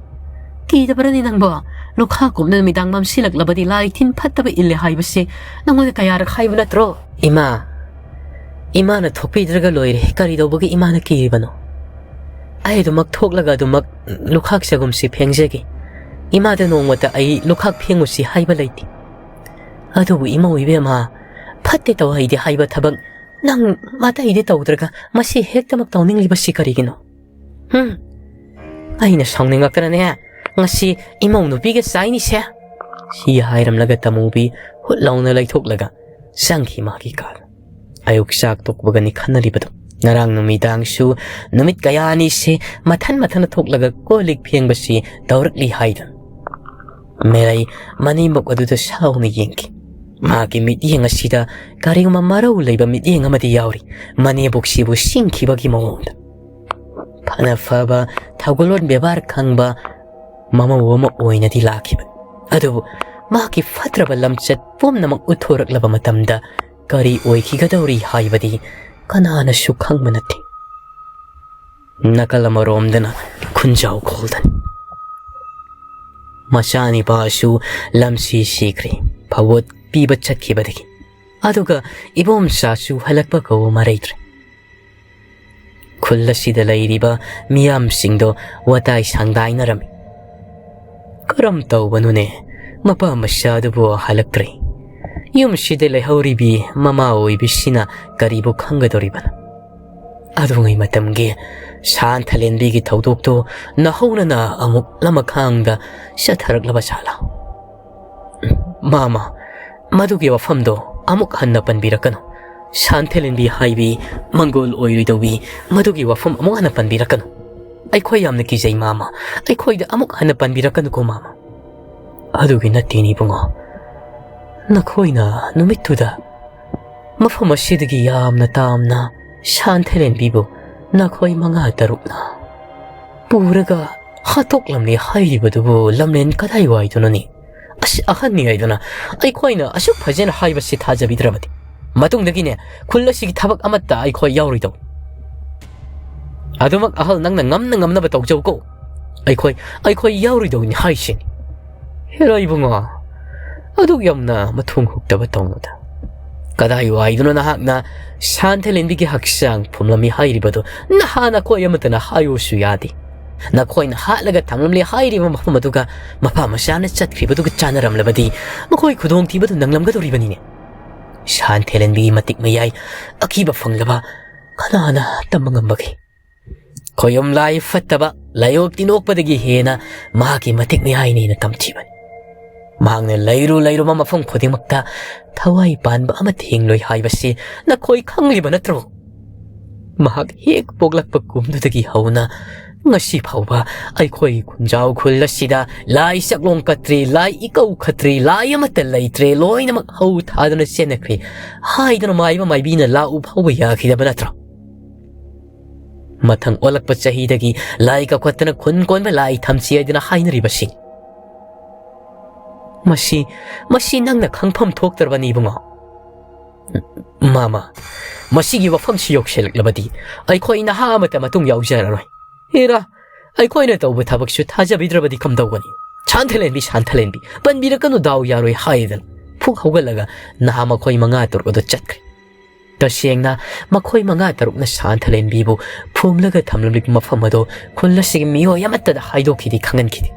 ꯀꯤꯗꯕ꯭ꯔꯅꯦ ꯅꯪꯕꯣ? ꯂꯨꯈꯥꯛ ꯀꯨꯝꯅ ꯅꯨꯃꯤꯗꯥꯡ ꯃꯝꯁꯤꯜꯂꯛꯂꯕꯗꯤ ꯂꯥꯏ ꯇꯤꯟ ꯐꯠꯇꯕ ꯏꯜꯂꯦ ꯍꯥꯏꯕꯁꯦ ꯅꯪꯉꯣꯟꯗ ꯀꯌꯥꯔꯛ ꯍꯥꯏꯕ ꯅꯠꯇ꯭ꯔꯣ?" "ꯏꯃꯥ, ꯏꯃꯥꯅ ꯊꯣꯛꯄꯤꯗ꯭ꯔꯒ ꯂꯣꯏꯔꯦ, ꯀꯔꯤ ꯇꯧꯕꯒꯤ ꯏꯃꯥꯅ ꯀꯤꯔꯤꯕꯅꯣ? ꯑꯩ ꯑꯗꯨꯃꯛ ꯊꯣꯛꯂꯒ ꯑꯗꯨꯃꯛ ꯂꯨꯈꯥꯛ ꯆꯒꯨꯝꯁꯤ ꯐꯦꯡꯖꯒꯦ꯫ ꯏꯃꯥꯗ ꯅꯣꯡꯃꯇ ꯑꯩ ꯂꯨꯈꯥꯛ ꯐꯦꯡꯉꯨꯁꯤ ꯍꯥꯏꯕ ꯂꯩꯇꯦ꯫ ꯑꯗꯨꯕꯨ ꯏꯃꯧ ꯏꯕꯦꯝꯃ, ꯐꯠꯇꯦ ꯇꯧ ꯍꯩꯗꯦ ꯍꯥꯏꯕ ꯊꯕꯛ ꯅꯪ ꯑꯇꯩꯗꯤ ꯇꯧꯗ꯭ꯔꯒ ꯃꯁꯤ ꯍꯦꯛꯇꯃꯛ ꯇꯧꯅꯤꯡꯂꯤꯕꯁꯤ ꯀꯔꯤꯒꯤꯅꯣ? ꯍꯨꯝ, ꯑꯩꯅ ꯁꯥꯎꯅꯤꯡꯉꯛꯇꯅꯅꯦ ꯉꯁꯤ ꯏꯃꯧ ꯅꯨꯄꯤꯒ ꯆꯥꯏꯅꯤꯁꯦ꯫" ꯁꯤ ꯍꯥꯏꯔꯝꯂꯒ ꯇꯃꯨꯕꯤ ꯍꯨꯠ ꯂꯥꯎꯅ ꯂꯩꯊꯣꯛꯂꯒ ꯆꯪꯈꯤ ꯃꯥꯒꯤ ꯀꯥꯗ꯫ ꯑꯌꯨꯛ ꯆꯥꯛ ꯇꯣꯛꯄꯒꯅꯤ ꯈꯟꯅꯔꯤꯕꯗꯨ꯫ ꯉꯔꯥꯡ ꯅꯨꯃꯤꯗꯥꯡꯁꯨ ꯅꯨꯃꯤꯠ ꯀꯌꯥꯅꯤꯁꯦ ꯃꯊꯟ ꯃꯊꯟ ꯊꯣꯛꯂꯒ ꯀꯣꯜ ꯂꯤꯛ ꯐꯦꯡꯕꯁꯤ ꯇꯧꯔꯛꯂꯤ ꯍꯥꯏꯗꯨꯅ ꯃꯦꯔꯩ ꯃꯅꯦꯝꯕꯣꯛ ꯑꯗꯨꯗ ꯁꯥꯎꯅ ꯌꯦꯡꯈꯤ꯫ ꯃꯍꯥꯛꯀꯤ ꯃꯤꯠꯌꯦꯡ ꯑꯁꯤꯗ ꯀꯔꯤꯒꯨꯝꯕ ꯃꯔꯧ ꯂꯩꯕ ꯃꯤꯠꯌꯦꯡ ꯑꯃꯗꯤ ꯌꯥꯎꯔꯤ꯫ ꯃꯅꯦꯝꯕꯣꯛꯁꯤꯕꯨ ꯁꯤꯡꯈꯤꯕꯒꯤ ꯃꯑꯣꯡꯗ꯫ ꯐꯅ ꯐꯕ ꯊꯧꯒꯜꯂꯣꯟ ꯕꯦꯕꯥꯔ ꯈꯪꯕ ꯃꯃꯧ ꯑꯃ ꯑꯣꯏꯅꯗꯤ ꯂꯥꯛꯈꯤꯕꯅꯤ꯫ ꯑꯗꯨꯕꯨ ꯃꯍꯥꯛꯀꯤ ꯐꯠꯇ꯭ꯔꯕ ꯂꯝꯆꯠ ꯄꯨꯝꯅꯃꯛ ꯎꯠꯊꯣꯔꯛꯂꯕ ꯃꯇꯝꯗ ꯀꯔꯤ ꯑꯣꯏꯈꯤꯒꯗꯧꯔꯤ ꯍꯥꯏꯕꯗꯤ ꯀꯅꯥꯅꯁꯨ ꯈꯪꯕ ꯅꯠꯇꯦ꯫ ꯅꯥꯀꯜ ꯑꯃꯔꯣꯝꯗꯅ ꯈꯨꯟꯖꯥꯎ ꯈꯣꯜꯗꯅꯤ꯫ ꯃꯆꯥꯅꯤꯄꯥꯁꯨ ꯂꯝꯁꯤ ꯁꯤꯈ꯭ꯔꯦ꯫ ꯐꯧꯕꯣꯠ ꯄꯤꯕ ꯆꯠꯈꯤꯕꯗꯒꯤ꯫ ꯑꯗꯨꯒ ꯏꯕꯣꯝꯆꯥꯁꯨ ꯍꯜꯂꯛꯄ ꯀꯧꯕ ꯃꯔꯩꯗ꯭ꯔꯦ꯫ ꯈꯨꯜ ꯑꯁꯤꯗ ꯂꯩꯔꯤꯕ ꯃꯤꯌꯥꯝꯁꯤꯡꯗꯣ ꯋꯥꯇꯥꯏ ꯁꯥꯡꯗꯥꯏꯅꯔꯝꯃꯤ꯫ "ꯀꯔꯝ ꯇꯧꯕꯅꯣꯅꯦ? ꯃꯄꯥ ꯃꯆꯥꯗꯨꯕꯨ ꯍꯜꯂꯛꯇ꯭ꯔꯦ꯫ ꯌꯨꯝꯁꯤꯗ ꯂꯩꯍꯧꯔꯤꯕꯤ ꯃꯃꯥ ꯑꯣꯏꯕꯤꯁꯤꯅ ꯀꯔꯤꯕꯨ ꯈꯪꯒꯗꯧꯔꯤꯕꯅꯣ?" ꯑꯗꯨꯉꯩ ꯃꯇꯝꯒꯤ ꯁꯥꯟꯊꯂꯦꯟꯕꯤꯒꯤ ꯊꯧꯗꯣꯛꯇꯣ ꯅꯍꯧꯅꯅ ꯑꯃꯨꯛ ꯂꯃꯈꯥꯡꯗ ꯆꯠꯊꯔꯛꯂꯕ ꯖꯥꯠꯂꯥ? "ꯃꯥꯃ, ꯃꯗꯨꯒꯤ ꯋꯥꯐꯝꯗꯣ ꯑꯃꯨꯛ ꯍꯟꯅ ꯄꯟꯕꯤꯔꯛꯀꯅꯨ꯫ ꯁꯥꯟꯊꯂꯦꯟꯕꯤ ꯍꯥꯏꯕꯤ ꯃꯪꯒꯣꯜ ꯑꯣꯏꯔꯣꯏꯗꯧꯕꯤ ꯃꯗꯨꯒꯤ ꯋꯥꯐꯝ ꯑꯃꯨꯛ ꯍꯟꯅ ꯄꯟꯕꯤꯔꯛꯀꯅꯨ꯫ ꯑꯩꯈꯣꯏ ꯌꯥꯝꯅ ꯀꯤꯖꯩ ꯃꯥꯃ, ꯑꯩꯈꯣꯏꯗ ꯑꯃꯨꯛ ꯍꯟꯅ ꯄꯟꯕꯤꯔꯛꯀꯅꯨꯀꯣ ꯃꯥꯃ꯫" "ꯑꯗꯨꯒꯤ ꯅꯠꯇꯦꯅꯦ ꯏꯕꯨꯡꯉꯣ, ꯅꯈꯣꯏꯅ ꯅꯨꯃꯤꯠꯇꯨꯗ ꯃꯐꯝ ꯑꯁꯤꯗꯒꯤ ꯌꯥꯝꯅ ꯇꯥꯝꯅ ꯁꯥꯟꯊꯂꯦꯟꯕꯤꯕꯨ ꯅꯈꯣꯏ ꯃꯉꯥ ꯇꯔꯨꯛꯅ ꯄꯨꯔꯒ ꯍꯥꯠꯇꯣꯛꯂꯝꯂꯦ ꯍꯥꯏꯔꯤꯕꯗꯨꯕꯨ ꯂꯝꯂꯦꯟ ꯀꯗꯥꯏꯋꯥꯏꯗꯅꯣꯅꯦ? ꯑꯁ, ꯑꯍꯟꯅꯤ ꯍꯥꯏꯗꯨꯅ ꯑꯩꯈꯣꯏꯅ ꯑꯁꯨꯛ ꯐꯖꯅ ꯍꯥꯏꯕꯁꯤ ꯊꯥꯖꯕꯤꯗ꯭ꯔꯕꯗꯤ ꯃꯇꯨꯡꯗꯒꯤꯅꯦ ꯈꯨꯜ ꯑꯁꯤꯒꯤ ꯊꯕꯛ ꯑꯃꯠꯇ ꯑꯩꯈꯣꯏ ꯌꯥꯎꯔꯣꯏꯗꯧ꯫ ꯑꯗꯨꯃꯛ ꯑꯍꯜ ꯅꯪꯅ ꯉꯝꯅ ꯉꯝꯅꯕ ꯇꯧꯖꯧꯀꯣ꯫ ꯑꯩꯈꯣꯏ, ꯑꯩꯈꯣꯏ ꯌꯥꯎꯔꯣꯏꯗꯧꯅꯤ ꯍꯥꯏꯁꯤꯅꯤ꯫" "ꯍꯦꯔꯥ ꯏꯕꯨꯡꯉꯣ, ꯑꯗꯨꯛ ꯌꯥꯝꯅ ꯃꯊꯣꯡ ꯍꯨꯛꯇꯕ ꯇꯧꯅꯨꯗ꯫ ꯀꯗꯥꯏ ꯋꯥꯏꯗꯨꯅ ꯅꯍꯥꯛꯅ ꯁꯥꯟꯊꯂꯦꯟꯕꯤꯒꯤ ꯍꯛꯆꯥꯡ ꯐꯨꯝꯂꯝꯃꯤ ꯍꯥꯏꯔꯤꯕꯗꯨ ꯅꯍꯥꯟ ꯑꯩꯈꯣꯏ ꯑꯃꯠꯇꯅ ꯍꯥꯏꯌꯨꯁꯨ ꯌꯥꯗꯦ꯫ ꯅꯈꯣꯏꯅ ꯍꯥꯠꯂꯒ ꯊꯝꯂꯝꯂꯦ ꯍꯥꯏꯔꯤꯕ ꯃꯐꯝ ꯑꯗꯨꯒ ꯃꯄꯥ ꯃꯆꯥꯅ ꯆꯠꯈ꯭ꯔꯤꯕꯗꯨꯒ ꯆꯥꯟꯅꯔꯝꯂꯕꯗꯤ ꯃꯈꯣꯏ ꯈꯨꯗꯣꯡꯊꯤꯕꯗꯨ ꯅꯪꯂꯝꯒꯗꯧꯔꯤꯕꯅꯤꯅꯦ꯫ ꯁꯥꯟꯊꯦꯂꯦꯟꯕꯤꯒꯤ ꯃꯇꯤꯛ ꯃꯌꯥꯏ ꯑꯀꯤꯕ ꯐꯪꯂꯕ ꯀꯅꯥꯅ ꯇꯝꯕ ꯉꯝꯕꯒꯦ? ꯈꯣꯌꯨꯝ ꯂꯥꯏ ꯐꯠꯇꯕ ꯂꯥꯏꯑꯣꯞ ꯇꯤꯟꯑꯣꯛꯄꯗꯒꯤ ꯍꯦꯟꯅ ꯃꯍꯥꯛꯀꯤ ꯃꯇꯤꯛ ꯃꯌꯥꯏꯅ ꯍꯦꯟꯅ ꯇꯝꯊꯤꯕꯅꯤ꯫ ꯃꯍꯥꯛꯅ ꯂꯩꯔꯨ ꯂꯩꯔꯨꯕ ꯃꯐꯝ ꯈꯨꯗꯤꯡꯃꯛꯇ ꯊꯋꯥꯏ ꯄꯥꯟꯕ ꯑꯃ ꯊꯦꯡꯂꯣꯏ ꯍꯥꯏꯕꯁꯤ ꯅꯈꯣꯏ ꯈꯪꯂꯤꯕ ꯅꯠꯇ꯭ꯔꯣ? ꯃꯍꯥꯛ ꯍꯦꯛ ꯄꯣꯛꯂꯛꯄ ꯀꯨꯝꯗꯨꯗꯒꯤ ꯍꯧꯅ ꯉꯁꯤ ꯐꯥꯎꯕ ꯑꯩꯈꯣꯏ ꯈꯨꯟꯖꯥꯎ ꯈꯨꯜ ꯑꯁꯤꯗ ꯂꯥꯏ ꯁꯛꯂꯣꯡ ꯀꯠꯇ꯭ꯔꯦ, ꯂꯥꯏ ꯏꯀꯧ ꯈꯠꯇ꯭ꯔꯦ, ꯂꯥꯏ ꯑꯃꯠꯇ ꯂꯩꯇ꯭ꯔꯦ, ꯂꯣꯏꯅꯃꯛ ꯍꯧ ꯊꯥꯗꯨꯅ ꯆꯦꯟꯅꯈ꯭ꯔꯦ ꯍꯥꯏꯗꯨꯅ ꯃꯥꯏꯕ ꯃꯥꯏꯕꯤꯅ ꯂꯥꯛꯎ ꯐꯥꯎꯕ ꯌꯥꯈꯤꯗꯕ ꯅꯠꯇ꯭ꯔꯣ? ꯃꯊꯪ ꯑꯣꯜꯂꯛꯄ ꯆꯍꯤꯗꯒꯤ ꯂꯥꯏ ꯀꯧꯈꯠꯇꯅ ꯈꯨꯟ ꯀꯣꯟꯕ ꯂꯥꯏ ꯊꯝꯁꯤ ꯍꯥꯏꯗꯨꯅ ꯍꯥꯏꯅꯔꯤꯕꯁꯤꯡ꯫ ꯃꯁꯤ, ꯃꯁꯤ ꯅꯪꯅ ꯈꯪꯐꯝ ꯊꯣꯛꯇ꯭ꯔꯕꯅꯤ ꯏꯕꯨꯡꯉꯣ꯫ ꯃꯥꯃ, ꯃꯁꯤꯒꯤ ꯋꯥꯐꯝꯁꯤ ꯌꯧꯁꯤꯜꯂꯛꯂꯕꯗꯤ ꯑꯩꯈꯣꯏ ꯅꯍꯥ ꯑꯃꯠꯇ ꯃꯇꯨꯡ ꯌꯥꯎꯖꯔꯔꯣꯏ꯫ ꯍꯦꯔꯥ, ꯑꯩꯈꯣꯏꯅ ꯇꯧꯕ ꯊꯕꯛꯁꯨ ꯊꯥꯖꯕꯤꯗ꯭ꯔꯕꯗꯤ ꯀꯝꯗꯧꯒꯅꯤ? ꯁꯥꯟꯊꯂꯦꯟꯕꯤ, ꯁꯥꯟꯊꯂꯦꯟꯕꯤ, ꯄꯟꯕꯤꯔꯛꯀꯅꯨ, ꯗꯥꯎ ꯌꯥꯔꯣꯏ ꯍꯥꯏꯗꯅ ꯐꯨꯛ ꯍꯧꯒꯠꯂꯒ ꯅꯍꯥ ꯃꯈꯣꯏ ꯃꯉꯥ ꯇꯔꯨꯛ ꯑꯗꯨ ꯆꯠꯈ꯭ꯔꯦ꯫ ꯇꯁꯦꯡꯅ ꯃꯈꯣꯏ ꯃꯉꯥ ꯇꯔꯨꯛꯅ ꯁꯥꯟꯊꯂꯦꯟꯕꯤꯕꯨ ꯐꯨꯝꯂꯒ ꯊꯝꯂꯝꯂꯤꯕ ꯃꯐꯝ ꯑꯗꯨ ꯈꯨꯜ ꯑꯁꯤꯒꯤ ꯃꯤꯑꯣꯏ ꯑꯃꯠꯇꯗ ꯍꯥꯏꯗꯣꯛꯈꯤꯗꯦ, ꯈꯪꯍꯟꯈꯤꯗꯦ꯫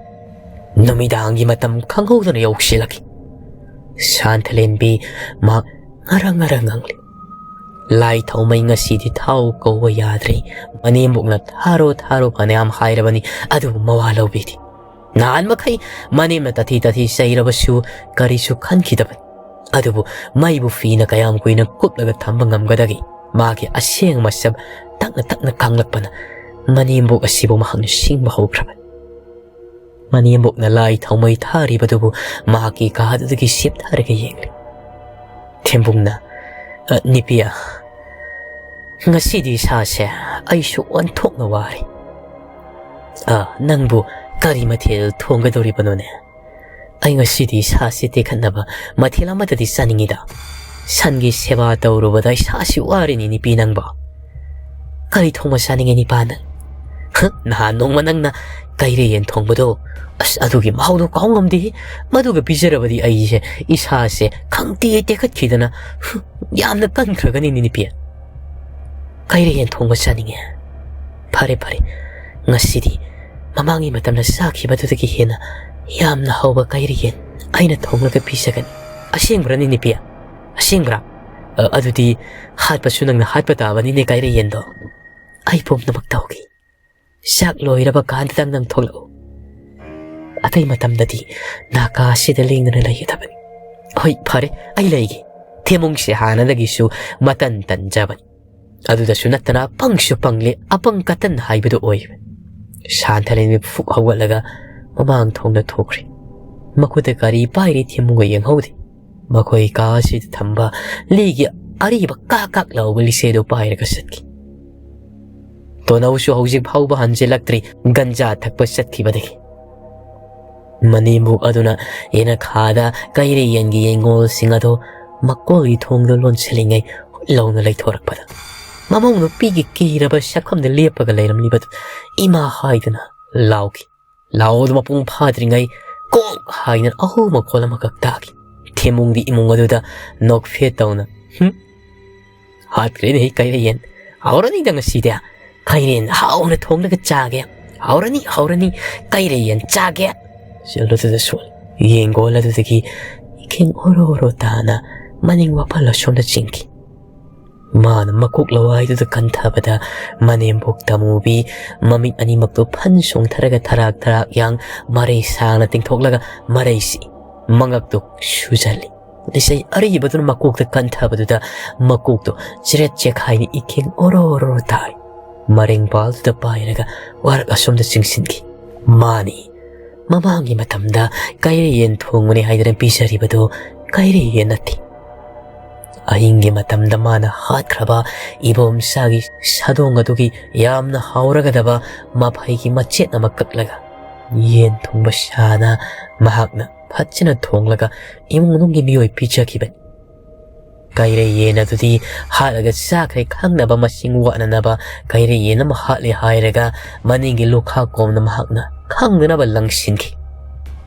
ꯅꯨꯃꯤꯗꯥꯡꯒꯤ ꯃꯇꯝ ꯈꯪꯍꯧꯗꯅ ꯌꯧꯁꯤꯜꯂꯛꯈꯤ꯫ ꯁꯥꯟꯊꯂꯦꯟꯕꯤ ꯃꯍꯥꯛ ꯉꯔꯪ ꯉꯔꯪ ꯉꯪꯂꯤ꯫ ꯂꯥꯏ ꯊꯥꯎꯃꯩ ꯉꯁꯤꯗꯤ ꯊꯥꯎ ꯀꯧꯕ ꯌꯥꯗ꯭ꯔꯦ꯫ ꯃꯅꯦꯝꯕꯣꯛꯅ ꯊꯥꯔꯣ ꯊꯥꯔꯣ ꯐꯅꯌꯥꯝ ꯍꯥꯏꯔꯕꯅꯤ, ꯑꯗꯨꯕꯨ ꯃꯋꯥ ꯂꯧꯕꯤꯗꯦ꯫ ꯅꯍꯥꯟ ꯃꯈꯩ ꯃꯅꯦꯝꯅ ꯇꯥꯊꯤ ꯇꯥꯊꯤ ꯆꯩꯔꯕꯁꯨ ꯀꯔꯤꯁꯨ ꯈꯟꯈꯤꯗꯕꯅꯤ꯫ ꯑꯗꯨꯕꯨ ꯃꯩꯕꯨ ꯐꯤꯅ ꯀꯌꯥꯝ ꯀꯨꯏꯅ ꯀꯨꯞꯂꯒ ꯊꯝꯕ ꯉꯝꯒꯗꯒꯦ? ꯃꯥꯒꯤ ꯑꯁꯦꯡꯕ ꯃꯁꯛ ꯇꯞꯅ ꯇꯞꯅ ꯈꯪꯂꯛꯄꯅ ꯃꯅꯦꯝꯕꯣꯛ ꯑꯁꯤꯕꯨ ꯃꯍꯥꯛ ꯅꯤꯡꯁꯤꯡꯕ ꯍꯧꯈ꯭ꯔꯕꯅꯤ꯫ ꯃꯅꯦꯝꯕꯣꯛꯅ ꯂꯥꯏ ꯊꯥꯎꯃꯩ ꯊꯥꯔꯤꯕꯗꯨꯕꯨ ꯃꯍꯥꯛꯀꯤ ꯀꯥꯗꯨꯗꯒꯤ ꯁꯦꯞꯊꯔꯒ ꯌꯦꯡꯂꯤ꯫ ꯊꯦꯝꯕꯨꯡꯅ, "ꯑ, ꯅꯤꯄꯤꯌꯥ, ꯉꯁꯤꯗꯤ ꯏꯁꯥꯁꯦ ꯑꯩꯁꯨ ꯑꯣꯟꯊꯣꯛꯅ ꯋꯥꯔꯦ꯫ ꯑ, ꯅꯪꯕꯨ ꯀꯔꯤ ꯃꯊꯦꯜ ꯊꯣꯡꯒꯗꯧꯔꯤꯕꯅꯣꯅꯦ?" "ꯑꯩ ꯉꯁꯤꯗꯤ ꯏꯁꯥꯁꯦ ꯇꯦꯛꯈꯠꯅꯕ ꯃꯊꯦꯜ ꯑꯃꯠꯇꯗꯤ ꯆꯥꯅꯤꯡꯉꯤꯗ꯫ ꯁꯟꯒꯤ ꯁꯦꯕꯥ ꯇꯧꯔꯨꯕꯗ ꯏꯁꯥꯁꯤ ꯋꯥꯔꯦꯅꯦ ꯅꯤꯄꯤ ꯅꯪꯕꯣ꯫ ꯀꯔꯤ ꯊꯣꯡꯕ ꯆꯥꯅꯤꯡꯉꯦ ꯅꯤꯄꯥꯅ?" "ꯍ, ꯅꯍꯥꯟ ꯅꯣꯡꯃ ꯅꯪꯅ ꯀꯩꯔꯦ ꯌꯦꯟ ꯊꯣꯡꯕꯗꯣ, ꯑꯁ, ꯑꯗꯨꯒꯤ ꯃꯍꯥꯎꯗꯣ ꯀꯥꯎ ꯉꯝꯗꯦ꯫ ꯃꯗꯨꯒ ꯄꯤꯖꯔꯕꯗꯤ ꯑꯩꯁꯦ ꯏꯁꯥꯁꯦ ꯈꯪꯇꯦ ꯇꯦꯛꯈꯠꯈꯤꯗꯅ, ꯍ, ꯌꯥꯝꯅ ꯀꯟꯈ꯭ꯔꯒꯅꯤꯅꯦ ꯅꯤꯄꯤ꯫ ꯀꯩꯔꯦ ꯌꯦꯟ ꯊꯣꯡꯕ ꯆꯥꯅꯤꯡꯉꯦ꯫ ꯐꯔꯦ, ꯐꯔꯦ, ꯉꯁꯤꯗꯤ ꯃꯃꯥꯡꯒꯤ ꯃꯇꯝꯗ ꯆꯥꯈꯤꯕꯗꯨꯗꯒꯤ ꯍꯦꯟꯅ ꯌꯥꯝꯅ ꯍꯥꯎꯕ ꯀꯩꯔꯦ ꯌꯦꯟ ꯑꯩꯅ ꯊꯣꯡꯂꯒ ꯄꯤꯖꯒꯅꯤ꯫ ꯑꯁꯦꯡꯕ꯭ꯔꯅꯤ ꯅꯤꯄꯤ? ꯑꯁꯦꯡꯕ꯭ꯔꯥ? ꯑ, ꯑꯗꯨꯗꯤ ꯍꯥꯠꯄꯁꯨ ꯅꯪꯅ ꯍꯥꯠꯄ ꯇꯥꯕꯅꯤꯅꯦ ꯀꯩꯔꯦ ꯌꯦꯟꯗꯣ꯫ ꯑꯩ ꯄꯨꯝꯅꯃꯛ ꯇꯧꯒꯦ꯫ ꯆꯥꯛ ꯂꯣꯏꯔꯕ ꯀꯥꯟꯗꯇꯪ ꯅꯪ ꯊꯣꯛꯂꯛꯎ꯫ ꯑꯇꯩ ꯃꯇꯝꯗꯗꯤ ꯅꯥꯀꯥꯁꯤꯗ ꯂꯦꯡꯗꯅ ꯂꯩꯒꯗꯕꯅꯤ꯫" "ꯍꯣꯏ, ꯐꯔꯦ, ꯑꯩ ꯂꯩꯒꯦ꯫" ꯊꯦꯝꯕꯨꯡꯁꯦ ꯍꯥꯟꯅꯗꯒꯤꯁꯨ ꯃꯇꯟ ꯇꯟꯖꯕꯅꯤ꯫ ꯑꯗꯨꯗꯁꯨ ꯅꯠꯇꯅ ꯄꯪꯁꯨ ꯄꯪꯂꯦ, ꯑꯄꯪ ꯀꯇꯟ ꯍꯥꯏꯕꯗꯨ ꯑꯣꯏ꯫ ꯁꯥꯟꯊꯔꯩꯅ ꯐꯨꯛ ꯍꯧꯒꯠꯂꯒ ꯃꯃꯥꯡ ꯊꯣꯡꯗ ꯊꯣꯛꯈ꯭ꯔꯦ꯫ ꯃꯈꯨꯠꯇ ꯀꯔꯤ ꯄꯥꯏꯔꯤ ꯊꯦꯝꯃꯨꯒ ꯌꯦꯡꯍꯧꯗꯦ꯫ ꯃꯈꯣꯏ ꯀꯥ ꯑꯁꯤꯗ ꯊꯝꯕ ꯂꯤꯒꯤ ꯑꯔꯤꯕ ꯀꯥꯛ ꯀꯥꯛ ꯂꯥꯎꯕ ꯂꯤꯆꯩꯗꯨ ꯄꯥꯏꯔꯒ ꯆꯠꯈꯤ꯫ ꯇꯣꯅꯧꯁꯨ ꯍꯧꯖꯤꯛ ꯐꯥꯎꯕ ꯍꯟꯖꯤꯜꯂꯛꯇ꯭ꯔꯤ꯫ ꯒꯟꯖꯥ ꯊꯛꯄ ꯆꯠꯈꯤꯕꯗꯒꯤ꯫ ꯃꯅꯦꯝꯕꯣꯛ ꯑꯗꯨꯅ ꯌꯦꯅꯈꯥꯗ ꯀꯩꯔꯩ ꯌꯦꯟꯒꯤ ꯌꯦꯡꯒꯣꯜꯁꯤꯡ ꯑꯗꯨ ꯃꯀꯣꯜꯒꯤ ꯊꯣꯡꯗ ꯂꯣꯟꯁꯤꯜꯂꯤꯉꯩ ꯍꯨꯠ ꯂꯥꯎꯅ ꯂꯩꯊꯣꯔꯛꯄꯗ, ꯃꯃꯧ ꯅꯨꯄꯤꯒꯤ ꯀꯤꯔꯕ ꯁꯛꯐꯝꯗ ꯂꯦꯞꯄꯒ ꯂꯩꯔꯝꯂꯤꯕꯗꯨ ꯏꯃꯥ ꯍꯥꯏꯗꯨꯅ ꯂꯥꯎꯈꯤ꯫ ꯂꯥꯎꯗꯨ ꯃꯄꯨꯡ ꯐꯥꯗ꯭ꯔꯤꯉꯩ ꯀꯣꯛ ꯍꯥꯏꯅ ꯑꯍꯨ ꯃꯈꯣꯜ ꯑꯃꯈꯛ ꯇꯥꯈꯤ꯫ ꯊꯦꯝꯃꯨꯡꯗꯤ ꯏꯃꯨꯡ ꯑꯗꯨꯗ ꯅꯣꯛꯐꯦꯠ ꯇꯧꯅ, "ꯍꯨꯝ, ꯍꯥꯠꯈ꯭ꯔꯦꯅꯦ ꯀꯩꯔꯩꯌꯦꯟ꯫ ꯍꯥꯎꯔꯅꯤꯗ ꯉꯁꯤꯗꯤ꯫ ꯈꯩꯔꯦꯟ ꯍꯥꯎꯅ ꯊꯣꯡꯂꯒ ꯆꯥꯒꯦ꯫ ꯍꯥꯎꯔꯅꯤ, ꯍꯥꯎꯔꯅꯤ, ꯀꯩꯔꯩꯌꯦꯟ ꯆꯥꯒꯦ!" ꯆꯦꯜꯂꯨꯗꯨꯗ ꯁꯣꯜꯂꯤ꯫ ꯌꯦꯡꯒꯣꯜ ꯑꯗꯨꯗꯒꯤ ꯏꯈꯦꯡ ꯑꯣꯔꯣ ꯑꯣꯔꯣ ꯇꯥꯅ ꯃꯅꯤꯡ ꯋꯥꯄꯜ ꯑꯁꯣꯝꯗ ꯆꯤꯡꯈꯤ꯫ ꯃꯥꯅ ꯃꯀꯣꯛ ꯂꯋꯥꯏꯗꯨꯗ ꯀꯟꯊꯕꯗ ꯃꯅꯦꯝꯕꯣꯛ ꯇꯃꯨꯕꯤ ꯃꯃꯤꯠ ꯑꯅꯤꯃꯛꯇꯨ ꯐꯟ ꯆꯣꯡꯊꯔꯒ ꯊꯔꯥꯛ ꯊꯔꯥꯛ ꯌꯥꯡ ꯃꯔꯩ ꯁꯥꯡꯅ ꯇꯤꯡꯊꯣꯛꯂꯒ ꯃꯔꯩꯁꯤ ꯃꯉꯛꯇꯨ ꯁꯨꯖꯜꯂꯤ꯫ ꯂꯤꯆꯩ ꯑꯔꯤꯕꯗꯨꯅ ꯃꯀꯣꯛꯇ ꯀꯟꯊꯕꯗꯨꯗ ꯃꯀꯣꯛꯇꯨ ꯆꯦꯔꯦꯠ ꯆꯦꯈꯥꯏꯅ ꯏꯈꯦꯡ ꯑꯣꯔꯣ ꯑꯣꯔꯣ ꯇꯥꯔꯤ꯫ ꯃꯔꯦꯡꯕꯥꯜꯗꯨꯗ ꯄꯥꯏꯔꯒ ꯋꯥꯔꯛ ꯑꯁꯣꯝꯗ ꯆꯤꯡꯁꯤꯟꯈꯤ꯫ ꯃꯥꯅꯤ, ꯃꯃꯥꯡꯒꯤ ꯃꯇꯝꯗ ꯀꯩꯔꯦ ꯌꯦꯟ ꯊꯣꯡꯕꯅꯤ ꯍꯥꯏꯗꯅ ꯄꯤꯖꯔꯤꯕꯗꯨ ꯀꯩꯔꯦ ꯌꯦꯟ ꯅꯠꯇꯦ꯫ ꯑꯍꯤꯡꯒꯤ ꯃꯇꯝꯗ ꯃꯥꯅ ꯍꯥꯠꯈ꯭ꯔꯕ ꯏꯕꯣꯝꯆꯥꯒꯤ ꯁꯥꯗꯣꯡ ꯑꯗꯨꯒꯤ ꯌꯥꯝꯅ ꯍꯥꯎꯔꯒꯗꯕ ꯃꯐꯩꯒꯤ ꯃꯆꯦꯠ ꯑꯃ ꯀꯛꯂꯒ ꯌꯦꯟ ꯊꯣꯡꯕ ꯁꯥꯅ ꯃꯍꯥꯛꯅ ꯐꯖꯅ ꯊꯣꯡꯂꯒ ꯏꯃꯨꯡ ꯃꯅꯨꯡꯒꯤ ꯃꯤꯑꯣꯏ ꯄꯤꯖꯈꯤꯕꯅꯤ꯫ ꯀꯩꯔꯦ ꯌꯦꯟ ꯑꯗꯨꯗꯤ ꯍꯥꯠꯂꯒ ꯆꯥꯈ꯭ꯔꯦ ꯈꯪꯅꯕ ꯃꯁꯤꯡ ꯋꯥꯠꯅꯅꯕ ꯀꯩꯔꯦ ꯌꯦꯟ ꯑꯃ ꯍꯥꯠꯂꯦ ꯍꯥꯏꯔꯒ ꯃꯅꯤꯡꯒꯤ ꯂꯨꯈꯥ ꯀꯣꯝꯗ ꯃꯍꯥꯛꯅ ꯈꯪꯗꯅꯕ ꯂꯪꯁꯤꯟꯈꯤ꯫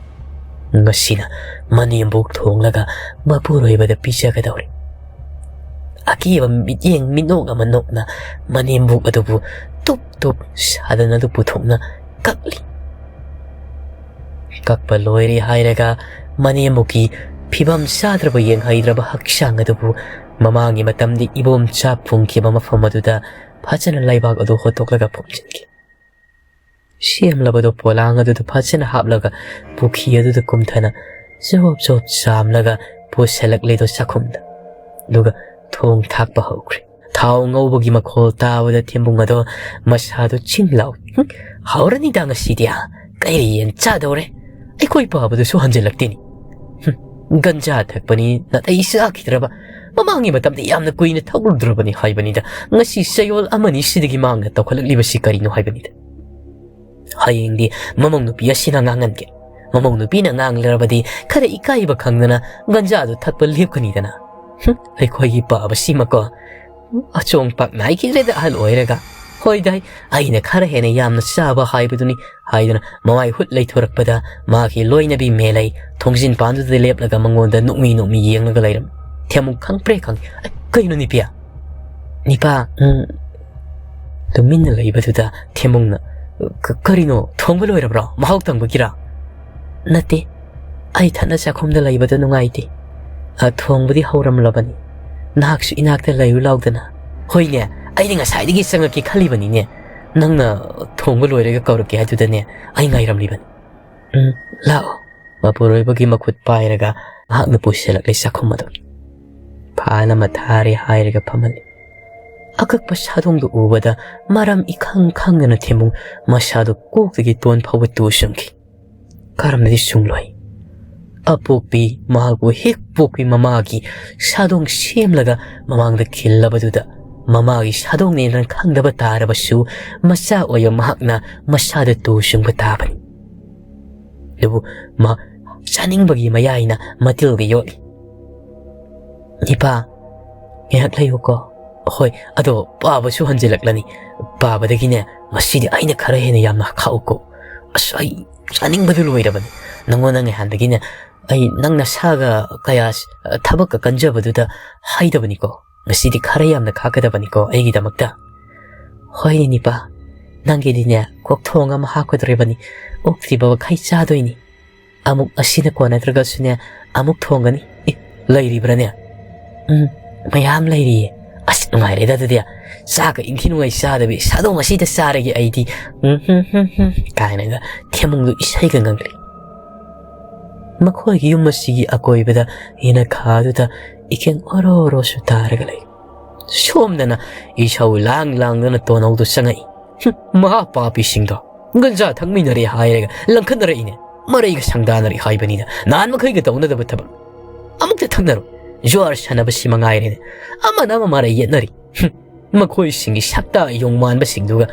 ꯉꯁꯤꯅ ꯃꯅꯦꯝꯕꯣꯛ ꯊꯣꯡꯂꯒ ꯃꯄꯨꯔꯣꯏꯕꯗ ꯄꯤꯖꯒꯗꯧꯔꯤ꯫ ꯑꯀꯤꯕ ꯃꯤꯠꯌꯦꯡ ꯃꯤꯠꯅꯣꯛ ꯑꯃ ꯅꯣꯛꯅ ꯃꯅꯦꯝꯕꯣꯛ ꯑꯗꯨꯕꯨ ꯇꯨꯞ ꯇꯨꯞ ꯁꯥꯗꯅ ꯑꯗꯨ ꯄꯨꯊꯣꯛꯅ ꯀꯛꯂꯤ꯫ ꯀꯛꯄ ꯂꯣꯏꯔꯦ ꯍꯥꯏꯔꯒ ꯃꯅꯦꯝꯕꯣꯛꯀꯤ ꯐꯤꯕꯝ ꯆꯥꯗ꯭ꯔꯕ ꯌꯦꯡꯍꯩꯗ꯭ꯔꯕ ꯍꯛꯆꯥꯡ ꯑꯗꯨꯕꯨ ꯃꯃꯥꯡꯒꯤ ꯃꯇꯝꯗꯤ ꯏꯕꯣꯝꯆꯥ ꯐꯨꯝꯈꯤꯕ ꯃꯐꯝ ꯑꯗꯨꯗ ꯐꯖꯅ ꯂꯩꯕꯥꯛ ꯑꯗꯨ ꯍꯣꯠꯇꯣꯛꯂꯒ ꯐꯨꯝꯖꯤꯟꯈꯤ꯫ ꯁꯦꯝꯂꯕꯗꯣ ꯄꯣꯂꯥꯡ ꯑꯗꯨꯗ ꯐꯖꯅ ꯍꯥꯞꯂꯒ ꯄꯨꯈ꯭ꯔꯤ ꯑꯗꯨꯗ ꯀꯨꯝꯊꯅ ꯖꯣꯞ ꯖꯣꯞ ꯆꯥꯝꯂꯒ ꯄꯨꯁꯜꯂꯛꯂꯦꯗꯣ ꯆꯥꯛꯈꯨꯝꯗ꯫ ꯑꯗꯨꯒ ꯊꯣꯡ ꯊꯥꯛꯄ ꯍꯧꯈ꯭ꯔꯦ꯫ ꯊꯥꯎ ꯉꯧꯕꯒꯤ ꯃꯈꯣꯜ ꯇꯥꯕꯗ ꯊꯦꯝꯕꯨꯡ ꯑꯗꯣ ꯃꯁꯥꯗꯣ ꯆꯤꯡ ꯂꯥꯎꯏ꯫ "ꯍꯨꯝ, ꯍꯧꯔꯅꯤꯗ ꯉꯁꯤꯗꯤ꯫ ꯀꯩꯔꯤ ꯌꯦꯟ ꯆꯥꯗꯧꯔꯦ꯫ ꯑꯩꯈꯣꯏ ꯄꯥꯕꯗꯨꯁꯨ ꯍꯟꯖꯤꯜꯂꯛꯇꯦꯅꯤ꯫ ꯍꯨꯝ, ꯒꯟꯖꯥ ꯊꯛꯄꯅꯤ ꯅꯥꯇꯩ ꯆꯥꯈꯤꯗ꯭ꯔꯕ꯫ ꯃꯃꯥꯡꯒꯤ ꯃꯇꯝꯗ ꯌꯥꯝꯅ ꯀꯨꯏꯅ ꯊꯛꯂꯨꯗ꯭ꯔꯕꯅꯤ ꯍꯥꯏꯕꯅꯤꯗ꯫ ꯉꯁꯤ ꯆꯌꯣꯜ ꯑꯃꯅꯤ ꯁꯤꯗꯒꯤ ꯃꯥꯡꯅ ꯇꯧꯈꯠꯂꯛꯂꯤꯕꯁꯤ ꯀꯔꯤꯅꯣ ꯍꯥꯏꯕꯅꯤꯗ"꯫ "ꯍꯌꯦꯡꯗꯤ ꯃꯃꯧ ꯅꯨꯄꯤ ꯑꯁꯤꯅ ꯉꯥꯡꯍꯟꯒꯦ꯫ ꯃꯃꯧ ꯅꯨꯄꯤꯅ ꯉꯥꯡꯂꯔꯕꯗꯤ ꯈꯔ ꯏꯀꯥꯏꯕ ꯈꯪꯗꯅ ꯒꯟꯖꯥꯗꯨ ꯊꯛꯄ ꯂꯦꯞꯀꯅꯤꯗꯅ꯫ ꯍꯨꯝ, ꯑꯩꯈꯣꯏꯒꯤ ꯄꯥꯕꯁꯤꯃꯀꯣ꯫ ꯑꯆꯣꯡ ꯄꯥꯛ ꯅꯥꯏꯈꯤꯗ꯭ꯔꯦꯗ ꯑꯍꯜ ꯑꯣꯏꯔꯒ꯫ ꯍꯣꯏꯗꯥꯏ, ꯑꯩꯅ ꯈꯔ ꯍꯦꯟꯅ ꯌꯥꯝꯅ ꯆꯥꯕ ꯍꯥꯏꯕꯗꯨꯅꯤ" ꯍꯥꯏꯗꯨꯅ ꯃꯃꯥꯏ ꯍꯨꯠ ꯂꯩꯊꯣꯔꯛꯄꯗ ꯃꯥꯒꯤ ꯂꯣꯏꯅꯕꯤ ꯃꯦꯂꯩ ꯊꯣꯡꯖꯤꯟ ꯄꯥꯟꯗꯨꯗ ꯂꯦꯞꯂꯒ ꯃꯉꯣꯟꯗ ꯅꯣꯛꯃꯤ ꯅꯣꯛꯃꯤ ꯌꯦꯡꯂꯒ ꯂꯩꯔꯝꯃꯤ꯫ ꯊꯦꯝꯃꯨꯡ ꯈꯪꯄ꯭ꯔꯦ ꯈꯪꯉꯤ꯫ "ꯑꯩ, ꯀꯩꯅꯣ ꯅꯤꯄꯤꯌꯥ?" "ꯅꯤꯄꯥ"꯫ ꯎꯝ꯫ ꯇꯨꯃꯤꯟꯅ ꯂꯩꯕꯗꯨꯗ ꯊꯦꯝꯃꯨꯡꯅ, "ꯀ-, ꯀꯔꯤꯅꯣ, ꯊꯣꯡꯕ ꯂꯣꯏꯔꯕ꯭ꯔꯣ? ꯃꯍꯥꯎ ꯇꯪꯕꯒꯤꯔꯥ?" "ꯅꯠꯇꯦ, ꯑꯩ ꯊꯠꯅ ꯆꯥꯛꯈꯨꯝꯗ ꯂꯩꯕꯗ ꯅꯨꯡꯉꯥꯏꯇꯦ꯫ ꯑ, ꯊꯣꯡꯕꯗꯤ ꯍꯧꯔꯝꯂꯕꯅꯤ꯫ ꯅꯍꯥꯛꯁꯨ ꯏꯅꯥꯛꯇ ꯂꯩꯌꯨ ꯂꯥꯎꯗꯅ"꯫ "ꯍꯣꯏꯅꯦ, ꯑꯩꯗꯤ ꯉꯁꯥꯏꯗꯒꯤ ꯆꯪꯉꯛꯀꯦ ꯈꯜꯂꯤꯕꯅꯤꯅꯦ꯫ ꯅꯪꯅ ꯊꯣꯡꯕ ꯂꯣꯏꯔꯒ ꯀꯧꯔꯛꯀꯦ ꯍꯥꯏꯗꯨꯗꯅꯦ ꯑꯩ ꯉꯥꯏꯔꯝꯂꯤꯕꯅꯤ"꯫ "ꯎꯝ, ꯂꯥꯛꯑꯣ"꯫ ꯃꯄꯨꯔꯣꯏꯕꯒꯤ ꯃꯈꯨꯠ ꯄꯥꯏꯔꯒ ꯃꯍꯥꯛꯅ ꯄꯨꯁꯤꯜꯂꯛꯂꯦ ꯆꯥꯛꯈꯨꯝ ꯑꯗꯨ꯫ ꯐꯥꯟ ꯑꯃ ꯊꯥꯔꯦ ꯍꯥꯏꯔꯒ ꯐꯝꯍꯜꯂꯤ꯫ ꯑꯀꯛꯄ ꯁꯥꯗꯣꯡꯗꯨ ꯎꯕꯗ ꯃꯔꯝ ꯏꯈꯪ ꯈꯪꯗꯅ ꯊꯦꯝꯃꯨꯡ ꯃꯁꯥꯗꯨ ꯀꯣꯛꯇꯒꯤ ꯇꯣꯟ ꯐꯥꯎꯕ ꯇꯨ ꯆꯨꯡꯈꯤ꯫ ꯀꯔꯝꯅꯗꯤ ꯆꯨꯡꯂꯣꯏ? ꯑꯄꯣꯛꯄꯤ, ꯃꯍꯥꯛꯄꯨ ꯍꯦꯛ ꯄꯣꯛꯄꯤ ꯃꯃꯥꯒꯤ ꯁꯥꯗꯣꯡ ꯁꯦꯝꯂꯒ ꯃꯃꯥꯡꯗ ꯈꯤꯜꯂꯕꯗꯨꯗ, ꯃꯃꯥꯒꯤ ꯁꯥꯗꯣꯡꯅꯦꯅ ꯈꯪꯗꯕ ꯇꯥꯔꯕꯁꯨ, ꯃꯆꯥ ꯑꯣꯏꯕ ꯃꯍꯥꯛꯅ ꯃꯁꯥꯗ ꯇꯨ ꯆꯨꯡꯕ ꯇꯥꯕꯅꯤ꯫ ꯑꯗꯨꯕꯨ ꯃꯍꯥꯛ ꯆꯥꯅꯤꯡꯕꯒꯤ ꯃꯌꯥꯏꯅ ꯃꯇꯤꯜꯒ ꯌꯣꯠꯂꯤ꯫ "ꯏꯄꯥ, ꯉꯥꯏꯍꯥꯛ ꯂꯩꯌꯨꯀꯣ"꯫ "ꯍꯣꯏ, ꯑꯗꯣ ꯄꯥꯕꯁꯨ ꯍꯟꯖꯤꯜꯂꯛꯂꯅꯤ꯫ ꯄꯥꯕꯗꯒꯤꯅꯦ, ꯉꯁꯤꯗꯤ ꯑꯩꯅ ꯈꯔ ꯍꯦꯟꯅ ꯌꯥꯝꯅ ꯈꯥꯛꯎꯀꯣ꯫ ꯑꯁ, ꯑꯩ ꯆꯥꯅꯤꯡꯕꯗꯨ ꯂꯣꯏꯔꯕꯅꯤ꯫ ꯅꯪꯉꯣꯟꯗ ꯉꯍꯥꯟꯗꯒꯤꯅꯦ, ꯑꯩ ꯅꯪ ꯅꯁꯥꯒ ꯀꯌꯥ ꯊꯕꯛꯀ ꯀꯟꯖꯕꯗꯨꯗ ꯍꯥꯏꯗꯕꯅꯤꯀꯣ꯫ ꯉꯁꯤꯗꯤ ꯈꯔ ꯌꯥꯝꯅ ꯈꯥꯛꯀꯗꯕꯅꯤꯀꯣ ꯑꯩꯒꯤꯗꯃꯛꯇ"꯫ "ꯍꯣꯏꯅꯦ ꯅꯤꯄꯥ, ꯅꯪꯒꯤꯗꯤꯅꯦ ꯀꯣꯛ ꯊꯣꯡ ꯑꯃ ꯍꯥꯞꯀꯗꯧꯔꯤꯕꯅꯤ꯫ ꯑꯣꯛꯇ꯭ꯔꯤꯕ ꯃꯈꯩ ꯆꯥꯗꯣꯏꯅꯤ꯫ ꯑꯃꯨꯛ ꯑꯁꯤꯅ ꯀꯣꯟꯅꯗ꯭ꯔꯒꯁꯨꯅꯦ, ꯑꯃꯨꯛ ꯊꯣꯡꯒꯅꯤ"꯫ "ꯑꯦ, ꯂꯩꯔꯤꯕ꯭ꯔꯥꯅꯦ?" "ꯎꯝ, ꯃꯌꯥꯝ ꯂꯩꯔꯤꯌꯦ"꯫ "ꯑꯁ, ꯅꯨꯡꯉꯥꯏꯔꯦꯗ ꯑꯗꯨꯗꯤ꯫ ꯆꯥꯛꯀ ꯏꯟꯊꯤ ꯅꯨꯡꯉꯥꯏ ꯆꯥꯗꯕꯤ, ꯁꯥꯗꯣꯡ ꯑꯁꯤꯗ ꯆꯥꯔꯒꯦ ꯑꯩꯗꯤ"꯫ "ꯎꯝ, ꯍꯨꯝ, ꯍꯨꯝ, ꯍꯨꯝ" ꯀꯥꯏꯅꯒ ꯊꯦꯝꯃꯨꯡꯗꯨ ꯏꯁꯩꯒ ꯉꯪꯂꯤ꯫ ꯃꯈꯣꯏꯒꯤ ꯌꯨꯝ ꯑꯁꯤꯒꯤ ꯑꯀꯣꯏꯕꯗ ꯌꯦꯅꯈꯥꯗꯨꯗ ꯏꯀꯦꯡ ꯑꯣꯔꯣ ꯑꯣꯔꯣꯁꯨ ꯇꯥꯔꯒ ꯂꯩ꯫ ꯁꯣꯝꯗꯅ ꯏꯁꯧ ꯂꯥꯡ ꯂꯥꯡꯗꯅ ꯇꯣꯅꯧꯗꯨ ꯆꯪꯉꯛꯏ꯫ "ꯍꯨꯝ, ꯃꯍꯥ ꯄꯥꯄꯤꯁꯤꯡꯗꯣ ꯒꯟꯖꯥ ꯊꯛꯃꯤꯟꯅꯔꯦ ꯍꯥꯏꯔꯒ ꯂꯪꯈꯠꯅꯔꯛꯏꯅꯦ꯫ ꯃꯔꯩꯒ ꯁꯪꯗꯥꯅꯔꯤ ꯍꯥꯏꯕꯅꯤꯗ꯫ ꯅꯍꯥꯟ ꯃꯈꯩꯒ ꯇꯧꯅꯗꯕ ꯊꯕꯛ꯫ ꯑꯃꯨꯛꯇ ꯊꯛꯅꯔꯣ꯫ ꯖꯨꯋꯥꯔ ꯁꯥꯟꯅꯕꯁꯤ ꯃꯉꯥꯏꯔꯦꯅꯦ꯫ ꯑꯃꯅ ꯑꯃ ꯃꯔꯩ ꯌꯦꯠꯅꯔꯤ꯫ ꯍꯨꯝ, ꯃꯈꯣꯏꯁꯤꯡꯒꯤ ꯁꯛꯇ ꯌꯣꯡ ꯃꯥꯟꯕꯁꯤꯡꯗꯨꯒ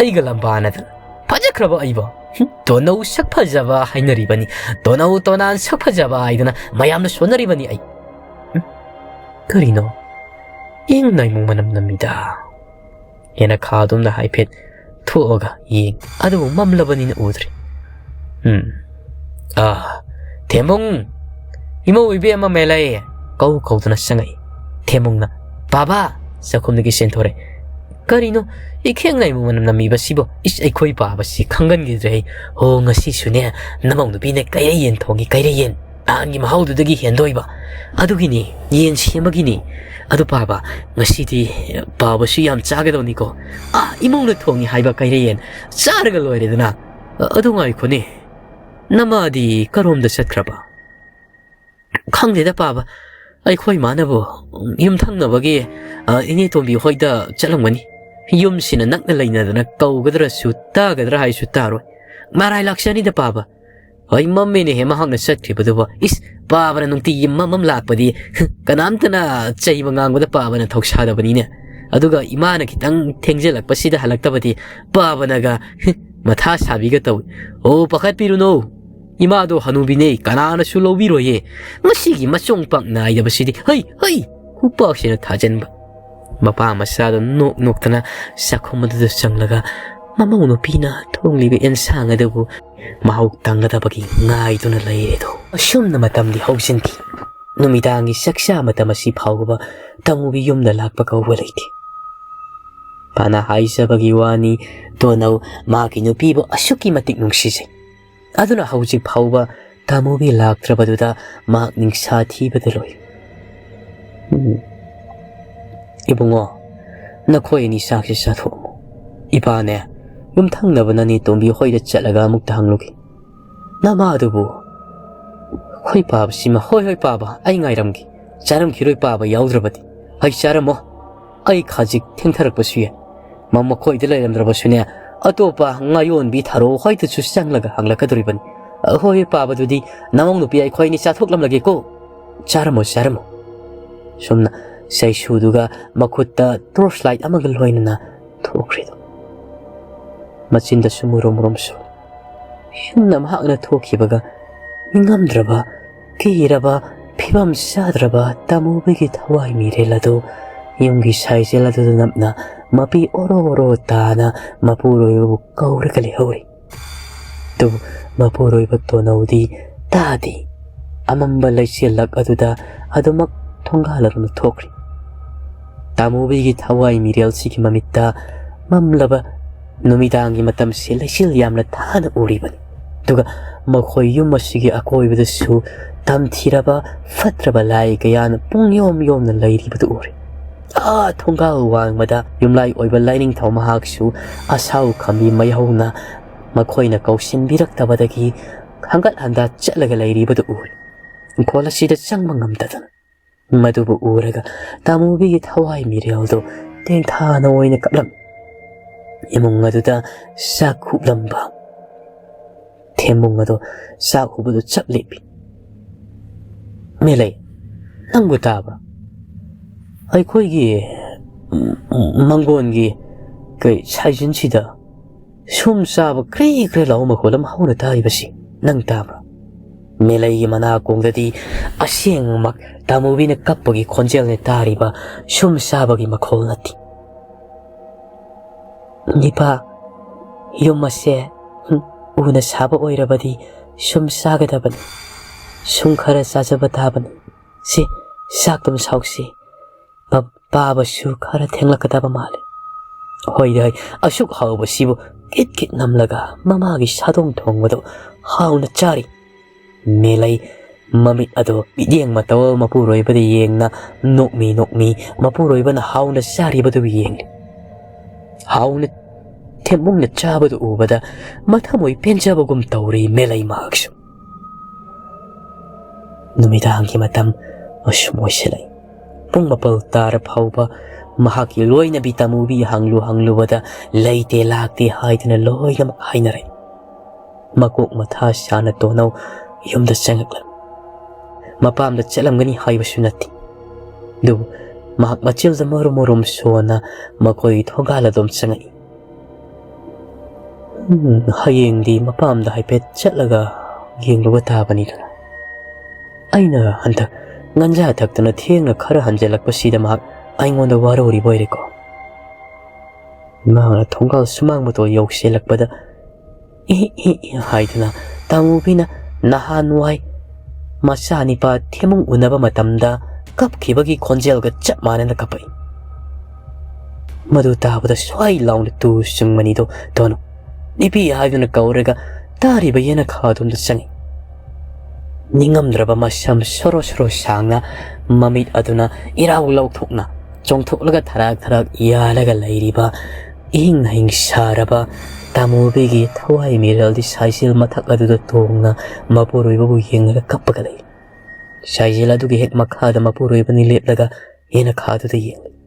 ꯑꯩꯒ ꯂꯝꯕꯥꯅꯗꯅ꯫ ꯐꯖꯈ꯭ꯔꯕ ꯑꯩꯕꯣ꯫ ꯍꯨꯝ, ꯇꯣꯅꯧ ꯁꯛ ꯐꯖꯕ ꯍꯥꯏꯅꯔꯤꯕꯅꯤ꯫ ꯇꯣꯅꯧ ꯇꯣꯅꯥꯟ ꯁꯛ ꯐꯖꯕ ꯍꯥꯏꯗꯅ ꯃꯌꯥꯝꯅ ꯁꯣꯟꯅꯔꯤꯕꯅꯤ ꯑꯩ꯫ ꯍꯨꯝ, ꯀꯔꯤꯅꯣ? ꯏꯪ ꯅꯥꯏꯃꯨ ꯃꯅꯝ ꯅꯝꯃꯤꯗ"꯫ ꯌꯦꯅꯈꯥꯗꯨꯝꯅ ꯍꯥꯏꯐꯦꯠ ꯊꯣꯛꯑꯒ ꯌꯦꯡ ꯑꯗꯨꯕꯨ ꯃꯝꯂꯕꯅꯤꯅ ꯎꯗ꯭ꯔꯦ꯫ "ꯎꯝ꯫ ꯑꯥ, ꯊꯦꯝꯕꯨꯡ! ꯏꯃꯧ ꯏꯕꯦꯝꯃ ꯃꯦꯂꯩ!" ꯀꯧ ꯀꯧꯗꯨꯅ ꯆꯪꯉꯛꯏ꯫ ꯊꯦꯝꯕꯨꯡꯅ, "ꯄꯥꯕ!" ꯆꯥꯛꯈꯨꯝꯗꯒꯤ ꯆꯦꯟꯊꯣꯔꯛꯏ꯫ "ꯀꯔꯤꯅꯣ ꯏꯈꯦꯡ ꯅꯥꯏꯃꯨ ꯃꯅꯝ ꯅꯝꯃꯤꯕꯁꯤꯕꯣ? ꯏꯁ, ꯑꯩꯈꯣꯏ ꯄꯥꯕꯁꯤ ꯈꯪꯒꯟꯈꯤꯗ꯭ꯔꯦ꯫ ꯍꯣ, ꯉꯁꯤꯁꯨꯅꯦ, ꯅꯃꯧ ꯅꯨꯄꯤꯅ ꯀꯩꯔꯦ ꯌꯦꯟ ꯊꯣꯡꯉꯤ, ꯀꯩꯔꯦ ꯌꯦꯟ꯫ ꯅꯍꯥꯟꯒꯤ ꯃꯍꯥꯎꯗꯨꯗꯒꯤ ꯍꯦꯟꯗꯣꯏꯕ꯫ ꯑꯗꯨꯒꯤꯅꯤ, ꯌꯦꯟ ꯁꯦꯝꯕꯒꯤꯅꯤ꯫ ꯑꯗꯨ ꯄꯥꯕ, ꯉꯁꯤꯗꯤ ꯄꯥꯕꯁꯨ ꯌꯥꯝ ꯆꯥꯒꯗꯧꯅꯤꯀꯣ꯫ ꯑꯥ, ꯏꯃꯧꯅ ꯊꯣꯡꯉꯤ ꯍꯥꯏꯕ ꯀꯩꯔꯦ ꯌꯦꯟ ꯆꯥꯔꯒ ꯂꯣꯏꯔꯦꯗꯅ꯫ ꯑ-, ꯑꯗꯨ ꯉꯥꯏꯈꯣꯅꯦ, ꯅꯃꯥꯗꯤ ꯀꯔꯣꯝꯗ ꯆꯠꯈ꯭ꯔꯕ?" "ꯈꯪꯗꯦꯗ ꯄꯥꯕ, ꯑꯩꯈꯣꯏ ꯃꯥꯅꯕꯨ ꯌꯨꯝꯊꯪꯅꯕꯒꯤ, ꯑ, ꯏꯅꯦ ꯇꯣꯝꯕꯤ ꯍꯣꯏꯗ ꯆꯠꯂꯝꯒꯅꯤ꯫ ꯌꯨꯝꯁꯤꯅ ꯅꯛꯅ ꯂꯩꯅꯗꯅ ꯀꯧꯒꯗ꯭ꯔꯁꯨ ꯇꯥꯒꯗ꯭ꯔꯥ ꯍꯥꯏꯁꯨ ꯇꯥꯔꯣꯏ꯫ ꯃꯔꯥꯏ ꯂꯥꯛꯆꯅꯤꯗ ꯄꯥꯕ꯫ ꯍꯣꯏ, ꯃꯝꯃꯦꯅꯦꯍꯦ ꯃꯍꯥꯛꯅ ꯆꯠꯈꯤꯕꯗꯨꯕꯣ꯫ ꯏꯁ, ꯄꯥꯕꯅ ꯅꯨꯡꯇꯤꯒꯤ ꯃꯝ ꯃꯝ ꯂꯥꯛꯄꯗꯤ ꯀꯅꯥꯝꯇꯅ ꯆꯩꯕ ꯉꯥꯡꯕꯗ ꯄꯥꯕꯅ ꯊꯧꯁꯥꯗꯕꯅꯤꯅꯦ꯫ ꯑꯗꯨꯒ ꯏꯃꯥꯅ ꯈꯤꯇꯪ ꯊꯦꯡꯖꯤꯜꯂꯛꯄꯁꯤꯗ ꯍꯜꯂꯛꯇꯕꯗꯤ ꯄꯥꯕꯅꯒ ꯃꯊꯥ ꯁꯥꯕꯤꯒ ꯇꯧꯏ꯫ ꯑꯣ, ꯄꯥꯈꯠꯄꯤꯔꯨꯅꯨ꯫ ꯏꯃꯥꯗꯣ ꯍꯅꯨꯕꯤꯅꯦ, ꯀꯅꯥꯅꯁꯨ ꯂꯧꯕꯤꯔꯣꯏꯌꯦ꯫ ꯃꯁꯤꯒꯤ ꯃꯆꯣꯡ ꯄꯥꯛ ꯅꯥꯏꯗꯕꯁꯤꯗꯤ꯫ ꯍꯩ, ꯍꯩ!" ꯈꯨꯄꯥꯛꯁꯤꯅ ꯊꯥꯖꯤꯟꯕ꯫ ꯃꯄꯥ ꯃꯆꯥꯗꯣ ꯅꯣꯛ ꯅꯣꯛꯇꯅ ꯆꯥꯛꯈꯨꯝ ꯑꯗꯨꯗ ꯆꯪꯂꯒ ꯃꯃꯧ ꯅꯨꯄꯤꯅ ꯊꯣꯡꯂꯤꯕ ꯑꯦꯟꯁꯥꯡ ꯑꯗꯨꯕꯨ ꯃꯍꯥꯎ ꯇꯪꯒꯗꯕꯒꯤ ꯉꯥꯏꯗꯨꯅ ꯂꯩꯔꯦꯗꯣ꯫ ꯑꯁꯨꯝꯅ ꯃꯇꯝꯗꯤ ꯍꯧꯖꯤꯟꯈꯤ꯫ ꯅꯨꯃꯤꯗꯥꯡꯒꯤ ꯆꯥꯛꯆꯥ ꯃꯇꯝ ꯑꯁꯤ ꯐꯥꯎꯕ ꯇꯥꯃꯨꯕꯤ ꯌꯨꯝꯗ ꯂꯥꯛꯄ ꯀꯧꯕ ꯂꯩꯇꯦ꯫ ꯐꯅ ꯍꯥꯏꯖꯕꯒꯤ ꯋꯥꯅꯤ, ꯇꯣꯅꯧ ꯃꯥꯒꯤ ꯅꯨꯄꯤꯕꯨ ꯑꯁꯨꯛꯀꯤ ꯃꯇꯤꯛ ꯅꯨꯡꯁꯤꯖꯩ꯫ ꯑꯗꯨꯅ ꯍꯧꯖꯤꯛ ꯐꯥꯎꯕ ꯇꯥꯃꯨꯕꯤ ꯂꯥꯛꯇ꯭ꯔꯕꯗꯨꯗ ꯃꯍꯥꯛ ꯅꯤꯡꯁꯥ ꯊꯤꯕꯗ ꯂꯣꯏ꯫ ꯎꯝ꯫ "ꯏꯕꯨꯡꯉꯣ, ꯅꯈꯣꯏ ꯑꯅꯤ ꯆꯥꯛꯁꯤ ꯆꯥꯊꯣꯛꯑꯝꯃꯣ꯫ ꯏꯄꯥꯅꯦ, ꯌꯨꯝꯊꯪꯅꯕ ꯅꯅꯦ ꯇꯣꯝꯕꯤ ꯍꯣꯏꯗ ꯆꯠꯂꯒ ꯑꯃꯨꯛꯇ ꯍꯪꯂꯨꯒꯦ꯫ ꯅꯃꯥꯗꯨꯕꯨ?" "ꯍꯣꯏ ꯄꯥꯕ ꯁꯤꯃ, ꯍꯣꯏ, ꯍꯣꯏ ꯄꯥꯕ, ꯑꯩ ꯉꯥꯏꯔꯝꯒꯦ꯫ ꯆꯥꯔꯝꯈꯤꯔꯣꯏ ꯄꯥꯕ ꯌꯥꯎꯗ꯭ꯔꯕꯗꯤ꯫ ꯍꯩ ꯆꯥꯔꯝꯃꯣ꯫ ꯑꯩ ꯈꯖꯤꯛ ꯊꯦꯡꯊꯔꯛꯄꯁꯨ ꯌꯥꯏ꯫ ꯃ-, ꯃꯈꯣꯏꯗ ꯂꯩꯔꯝꯗ꯭ꯔꯕꯁꯨꯅꯦ, ꯑꯇꯣꯞꯄ ꯉꯥꯌꯣꯟꯕꯤ ꯊꯔꯣ ꯍꯣꯏꯗꯁꯨ ꯆꯪꯂꯒ ꯍꯪꯂꯛꯀꯗꯧꯔꯤꯕꯅꯤ꯫ "ꯍꯣꯏ, ꯄꯥꯕꯗꯨꯗꯤ ꯅꯃꯧ ꯅꯨꯄꯤ ꯑꯩꯈꯣꯏ ꯑꯅꯤ ꯆꯥꯊꯣꯛꯂꯝꯂꯒꯦꯀꯣ꯫ ꯆꯥꯔꯝꯃꯣ, ꯆꯥꯔꯝꯃꯣ"꯫ ꯁꯨꯝꯅ ꯆꯩꯁꯨꯗꯨꯒ ꯃꯈꯨꯠꯇ torch light ꯑꯃꯒ ꯂꯣꯏꯅꯅ ꯊꯣꯛꯈ꯭ꯔꯤꯗꯣ꯫ ꯃꯆꯤꯟꯗꯁꯨ ꯃꯨꯔꯨꯝ ꯃꯨꯔꯨꯝ ꯁꯣꯜꯂꯤ꯫ ꯌꯨꯝꯗ ꯃꯍꯥꯛꯅ ꯊꯣꯛꯈꯤꯕꯒ ꯅꯤꯡꯉꯝꯗ꯭ꯔꯕ, ꯀꯤꯔꯕ, ꯐꯤꯕꯝ ꯆꯥꯗ꯭ꯔꯕ ꯇꯥꯃꯨꯕꯤꯒꯤ ꯊꯋꯥꯏ ꯃꯤꯔꯦꯜ ꯑꯗꯨ ꯌꯨꯝꯒꯤ ꯁꯥꯏꯖꯦꯜ ꯑꯗꯨꯗ ꯅꯞꯅ ꯃꯄꯤ ꯑꯣꯔꯣ ꯑꯣꯔꯣ ꯇꯥꯅ ꯃꯄꯨꯔꯣꯏꯕꯕꯨ ꯀꯧꯔꯒ ꯂꯩꯍꯧꯔꯤ꯫ ꯑꯗꯨꯕꯨ ꯃꯄꯨꯔꯣꯏꯕ ꯇꯣꯅꯧꯗꯤ ꯇꯥꯗꯦ꯫ ꯑꯃꯝꯕ ꯂꯩꯆꯤꯜꯂꯛ ꯑꯗꯨꯗ ꯑꯗꯨꯃꯛ ꯊꯣꯡꯒꯥꯜ ꯑꯗꯨꯅ ꯊꯣꯛꯈ꯭ꯔꯤ꯫ ꯇꯥꯃꯨꯕꯤꯒꯤ ꯊꯋꯥꯏ ꯃꯤꯔꯦꯜꯁꯤꯒꯤ ꯃꯃꯤꯠꯇ ꯃꯝꯂꯕ ꯅꯨꯃꯤꯗꯥꯡꯒꯤ ꯃꯇꯝꯁꯤ ꯂꯩꯆꯤꯜ ꯌꯥꯝꯅ ꯊꯥꯅ ꯎꯔꯤꯕꯅꯤ꯫ ꯑꯗꯨꯒ ꯃꯈꯣꯏ ꯌꯨꯝ ꯑꯁꯤꯒꯤ ꯑꯀꯣꯏꯕꯗꯁꯨ ꯇꯝꯊꯤꯔꯕ ꯐꯠꯇ꯭ꯔꯕ ꯂꯥꯏ ꯀꯌꯥꯅ ꯄꯨꯡ ꯌꯣꯝ ꯌꯣꯝꯅ ꯂꯩꯔꯤꯕꯗꯨ ꯎꯔꯤ꯫ ꯑꯥ ꯊꯣꯡꯒꯥꯜ ꯋꯥꯡꯃꯗ ꯌꯨꯝꯂꯥꯏ ꯑꯣꯏꯕ ꯂꯥꯏꯅꯤꯡꯊꯧ ꯃꯍꯥꯛꯁꯨ ꯑꯁꯥꯎ ꯈꯝꯕꯤ ꯃꯩꯍꯧꯅ ꯃꯈꯣꯏꯅ ꯀꯧꯁꯤꯟꯕꯤꯔꯛꯇꯕꯗꯒꯤ ꯍꯪꯒꯠ ꯍꯟꯗꯥ ꯆꯠꯂꯒ ꯂꯩꯔꯤꯕꯗꯨ ꯎꯔꯤ꯫ ꯏꯪꯈꯣꯜ ꯑꯁꯤꯗ ꯆꯪꯕ ꯉꯝꯗꯗꯅ꯫ ꯃꯗꯨꯕꯨ ꯎꯔꯒ ꯇꯥꯃꯨꯕꯤꯒꯤ ꯊꯋꯥꯏ ꯃꯤꯔꯦꯜꯗꯨ ꯇꯦꯡꯊꯥꯅ ꯑꯣꯏꯅ ꯀꯞꯂꯝꯃꯤ꯫ ꯏꯃꯨꯡ ꯑꯗꯨꯗ ꯆꯥꯛ ꯍꯨꯞꯂꯝꯕ ꯊꯦꯝꯕꯨꯡ ꯑꯗꯨ ꯆꯥꯛ ꯍꯨꯕꯗꯨ ꯆꯞ ꯂꯦꯞꯄꯤ꯫ "ꯃꯦꯂꯩ, ꯅꯪꯕꯨ ꯇꯥꯕ꯭ꯔꯥ? ꯑꯩꯈꯣꯏꯒꯤ, ꯎꯝ, ꯎꯝ, ꯃꯪꯒꯣꯟꯒꯤ ꯀꯩ ꯁꯥꯏꯖꯤꯟꯁꯤꯗ ꯁꯨꯝ ꯆꯥꯕ ꯀ꯭ꯔꯤ ꯀ꯭ꯔꯤ ꯂꯥꯎꯕ ꯃꯈꯣꯜ ꯑꯃ ꯍꯧꯅ ꯇꯥꯔꯤꯕꯁꯤ ꯅꯪ ꯇꯥꯕ꯭ꯔꯥ?" ꯃꯦꯂꯩꯒꯤ ꯃꯅꯥꯀꯣꯡꯗꯗꯤ ꯑꯁꯦꯡꯕꯃꯛ ꯇꯥꯃꯨꯕꯤꯅ ꯀꯞꯄꯒꯤ ꯈꯣꯟꯖꯦꯜꯅ ꯇꯥꯔꯤꯕ, ꯁꯨꯝ ꯆꯥꯕꯒꯤ ꯃꯈꯣꯜ ꯅꯠꯇꯦ꯫ "ꯏꯄꯥ, ꯌꯨꯝ ꯑꯁꯦ, ꯍꯨꯝ, ꯎꯅ ꯁꯥꯕ ꯑꯣꯏꯔꯕꯗꯤ ꯁꯨꯝ ꯆꯥꯒꯗꯕꯅꯤ꯫ ꯁꯨꯝ ꯈꯔ ꯆꯥꯖꯕ ꯇꯥꯕꯅꯤ꯫ ꯁꯤ, ꯆꯥꯛꯇꯨꯝ ꯁꯥꯎꯁꯤ꯫ ꯄꯥ-, ꯄꯥꯕꯁꯨ ꯈꯔ ꯊꯦꯡꯂꯛꯀꯗꯕ ꯃꯥꯜꯂꯦ"꯫ ꯍꯣꯏꯗ ꯍꯣꯏ, ꯑꯁꯨꯛ ꯍꯥꯎꯕꯁꯤꯕꯨ ꯀꯤꯠ ꯀꯤꯠ ꯅꯝꯂꯒ ꯃꯃꯥꯒꯤ ꯁꯥꯗꯣꯡ ꯊꯣꯡꯕꯗꯨ ꯍꯥꯎꯅ ꯆꯥꯔꯤ꯫ ꯃꯦꯂꯩ ꯃꯃꯤꯠ ꯑꯗꯨ ꯃꯤꯠꯌꯦꯡ ꯃꯇꯧ ꯃꯄꯨꯔꯣꯏꯕꯗ ꯌꯦꯡꯅ ꯅꯣꯛꯃꯤ ꯅꯣꯛꯃꯤ ꯃꯄꯨꯔꯣꯏꯕꯅ ꯍꯥꯎꯅ ꯆꯥꯔꯤꯕꯗꯨ ꯌꯦꯡꯂꯤ꯫ ꯍꯥꯎꯅ ꯊꯦꯝꯕꯨꯡꯅ ꯆꯥꯕꯗꯨ ꯎꯕꯗ ꯃꯊꯃꯣꯏ ꯄꯦꯟꯖꯕꯒꯨꯝ ꯇꯧꯔꯤ ꯃꯦꯂꯩ ꯃꯍꯥꯛꯁꯨ꯫ ꯅꯨꯃꯤꯗꯥꯡꯒꯤ ꯃꯇꯝ ꯑꯁꯨꯝ ꯑꯣꯏꯁꯤꯜꯂꯛꯏ꯫ ꯄꯨꯡ ꯃꯥꯄꯜ ꯇꯥꯔ ꯐꯥꯎꯕ ꯃꯍꯥꯛꯀꯤ ꯂꯣꯏꯅꯕꯤ ꯇꯥꯃꯨꯕꯤ ꯍꯪꯂꯨ ꯍꯪꯂꯨꯕꯗ ꯂꯩꯇꯦ ꯂꯥꯛꯇꯦ ꯍꯥꯏꯗꯨꯅ ꯂꯣꯏꯅꯃꯛ ꯍꯥꯏꯅꯔꯦ꯫ ꯃꯀꯣꯛ ꯃꯊꯥ ꯁꯥꯅ ꯇꯣꯅꯧ ꯌꯨꯝꯗ ꯆꯪꯉꯛꯂꯝꯃꯤ꯫ ꯃꯄꯥꯝꯗ ꯆꯠꯂꯝꯒꯅꯤ ꯍꯥꯏꯕꯁꯨ ꯅꯠꯇꯦ꯫ ꯑꯗꯨꯕꯨ ꯃꯍꯥꯛ ꯃꯆꯤꯜꯗ ꯃꯔꯨꯝ ꯃꯔꯨꯝ ꯁꯣꯟꯅ ꯃꯈꯣꯏꯒꯤ ꯊꯣꯡꯒꯥꯜ ꯑꯗꯨꯝ ꯆꯪꯉꯛꯏ꯫ "ꯎꯝ, ꯍꯌꯦꯡꯗꯤ ꯃꯄꯥꯝꯗ ꯍꯥꯏꯐꯦꯠ ꯆꯠꯂꯒ ꯌꯦꯡꯂꯨꯕ ꯇꯥꯕꯅꯤꯗꯅ꯫ ꯑꯩꯅ ꯍꯟꯗꯛ ꯉꯟꯖꯥ ꯊꯛꯇꯨꯅ ꯊꯦꯡꯅ ꯈꯔ ꯍꯟꯖꯤꯜꯂꯛꯄꯁꯤꯗ ꯃꯍꯥꯛ ꯑꯩꯉꯣꯟꯗ ꯋꯥꯔꯧꯔꯤꯕ ꯑꯣꯏꯔꯦꯀꯣ?" ꯃꯍꯥꯛꯅ ꯊꯣꯡꯒꯥꯜ ꯁꯨꯃꯥꯡ ꯃꯇꯣꯟ ꯌꯧꯁꯤꯜꯂꯛꯄꯗ "ꯏ, ꯏ, ꯏ" ꯍꯥꯏꯗꯨꯅ ꯇꯥꯃꯨꯕꯤꯅ ꯅꯍꯥꯟꯋꯥꯏ ꯃꯆꯥꯅꯤꯄꯥ ꯊꯦꯃꯨꯡ ꯎꯅꯕ ꯃꯇꯝꯗ ꯀꯞꯈꯤꯕꯒꯤ ꯈꯣꯟꯖꯦꯜꯒ ꯆꯞ ꯃꯥꯟꯅꯅ ꯀꯞꯄꯛꯏ꯫ ꯃꯗꯨ ꯇꯥꯕꯗ ꯁ꯭ꯋꯥꯏ ꯂꯥꯎꯅ ꯇꯨ ꯆꯨꯡ ꯃꯅꯤꯗꯣ ꯇꯣꯅꯨ ꯅꯤꯄꯤ ꯍꯥꯏꯗꯨꯅ ꯀꯧꯔꯒ ꯇꯥꯔꯤꯕ ꯌꯦꯅꯈꯥ ꯑꯗꯣꯝꯗ ꯆꯪꯉꯤ꯫ ꯅꯤꯡꯉꯝꯗ꯭ꯔꯕ ꯃꯁꯝ ꯁꯣꯔꯣ ꯁꯣꯔꯣ ꯁꯥꯡꯅ ꯃꯃꯤꯠ ꯑꯗꯨꯅ ꯏꯔꯥꯎ ꯂꯧꯊꯣꯛꯅ ꯆꯣꯡꯊꯣꯛꯂꯒ ꯊꯔꯥꯛ ꯊꯔꯥꯛ ꯌꯥꯜꯂꯒ ꯂꯩꯔꯤꯕ ꯏꯍꯤꯡ ꯅꯥꯍꯤꯡ ꯁꯥꯔꯕ ꯇꯥꯃꯨꯕꯤꯒꯤ ꯊꯋꯥꯏ ꯃꯤꯔꯦꯜꯗꯤ ꯁꯥꯏꯁꯤꯜ ꯃꯊꯛ ꯑꯗꯨꯗ ꯇꯣꯡꯅ ꯃꯄꯨꯔꯣꯏꯕꯕꯨ ꯌꯦꯡꯂꯒ ꯀꯞꯄꯒ ꯂꯩ꯫ ꯁꯥꯏꯁꯤꯜ ꯑꯗꯨꯒꯤ ꯍꯦꯛ ꯃꯈꯥꯗ ꯃꯄꯨꯔꯣꯏꯕꯅꯤ ꯂꯦꯞꯂꯒ ꯌꯦꯅꯈꯥꯗꯨꯗ ꯌꯦꯡꯂꯤ꯫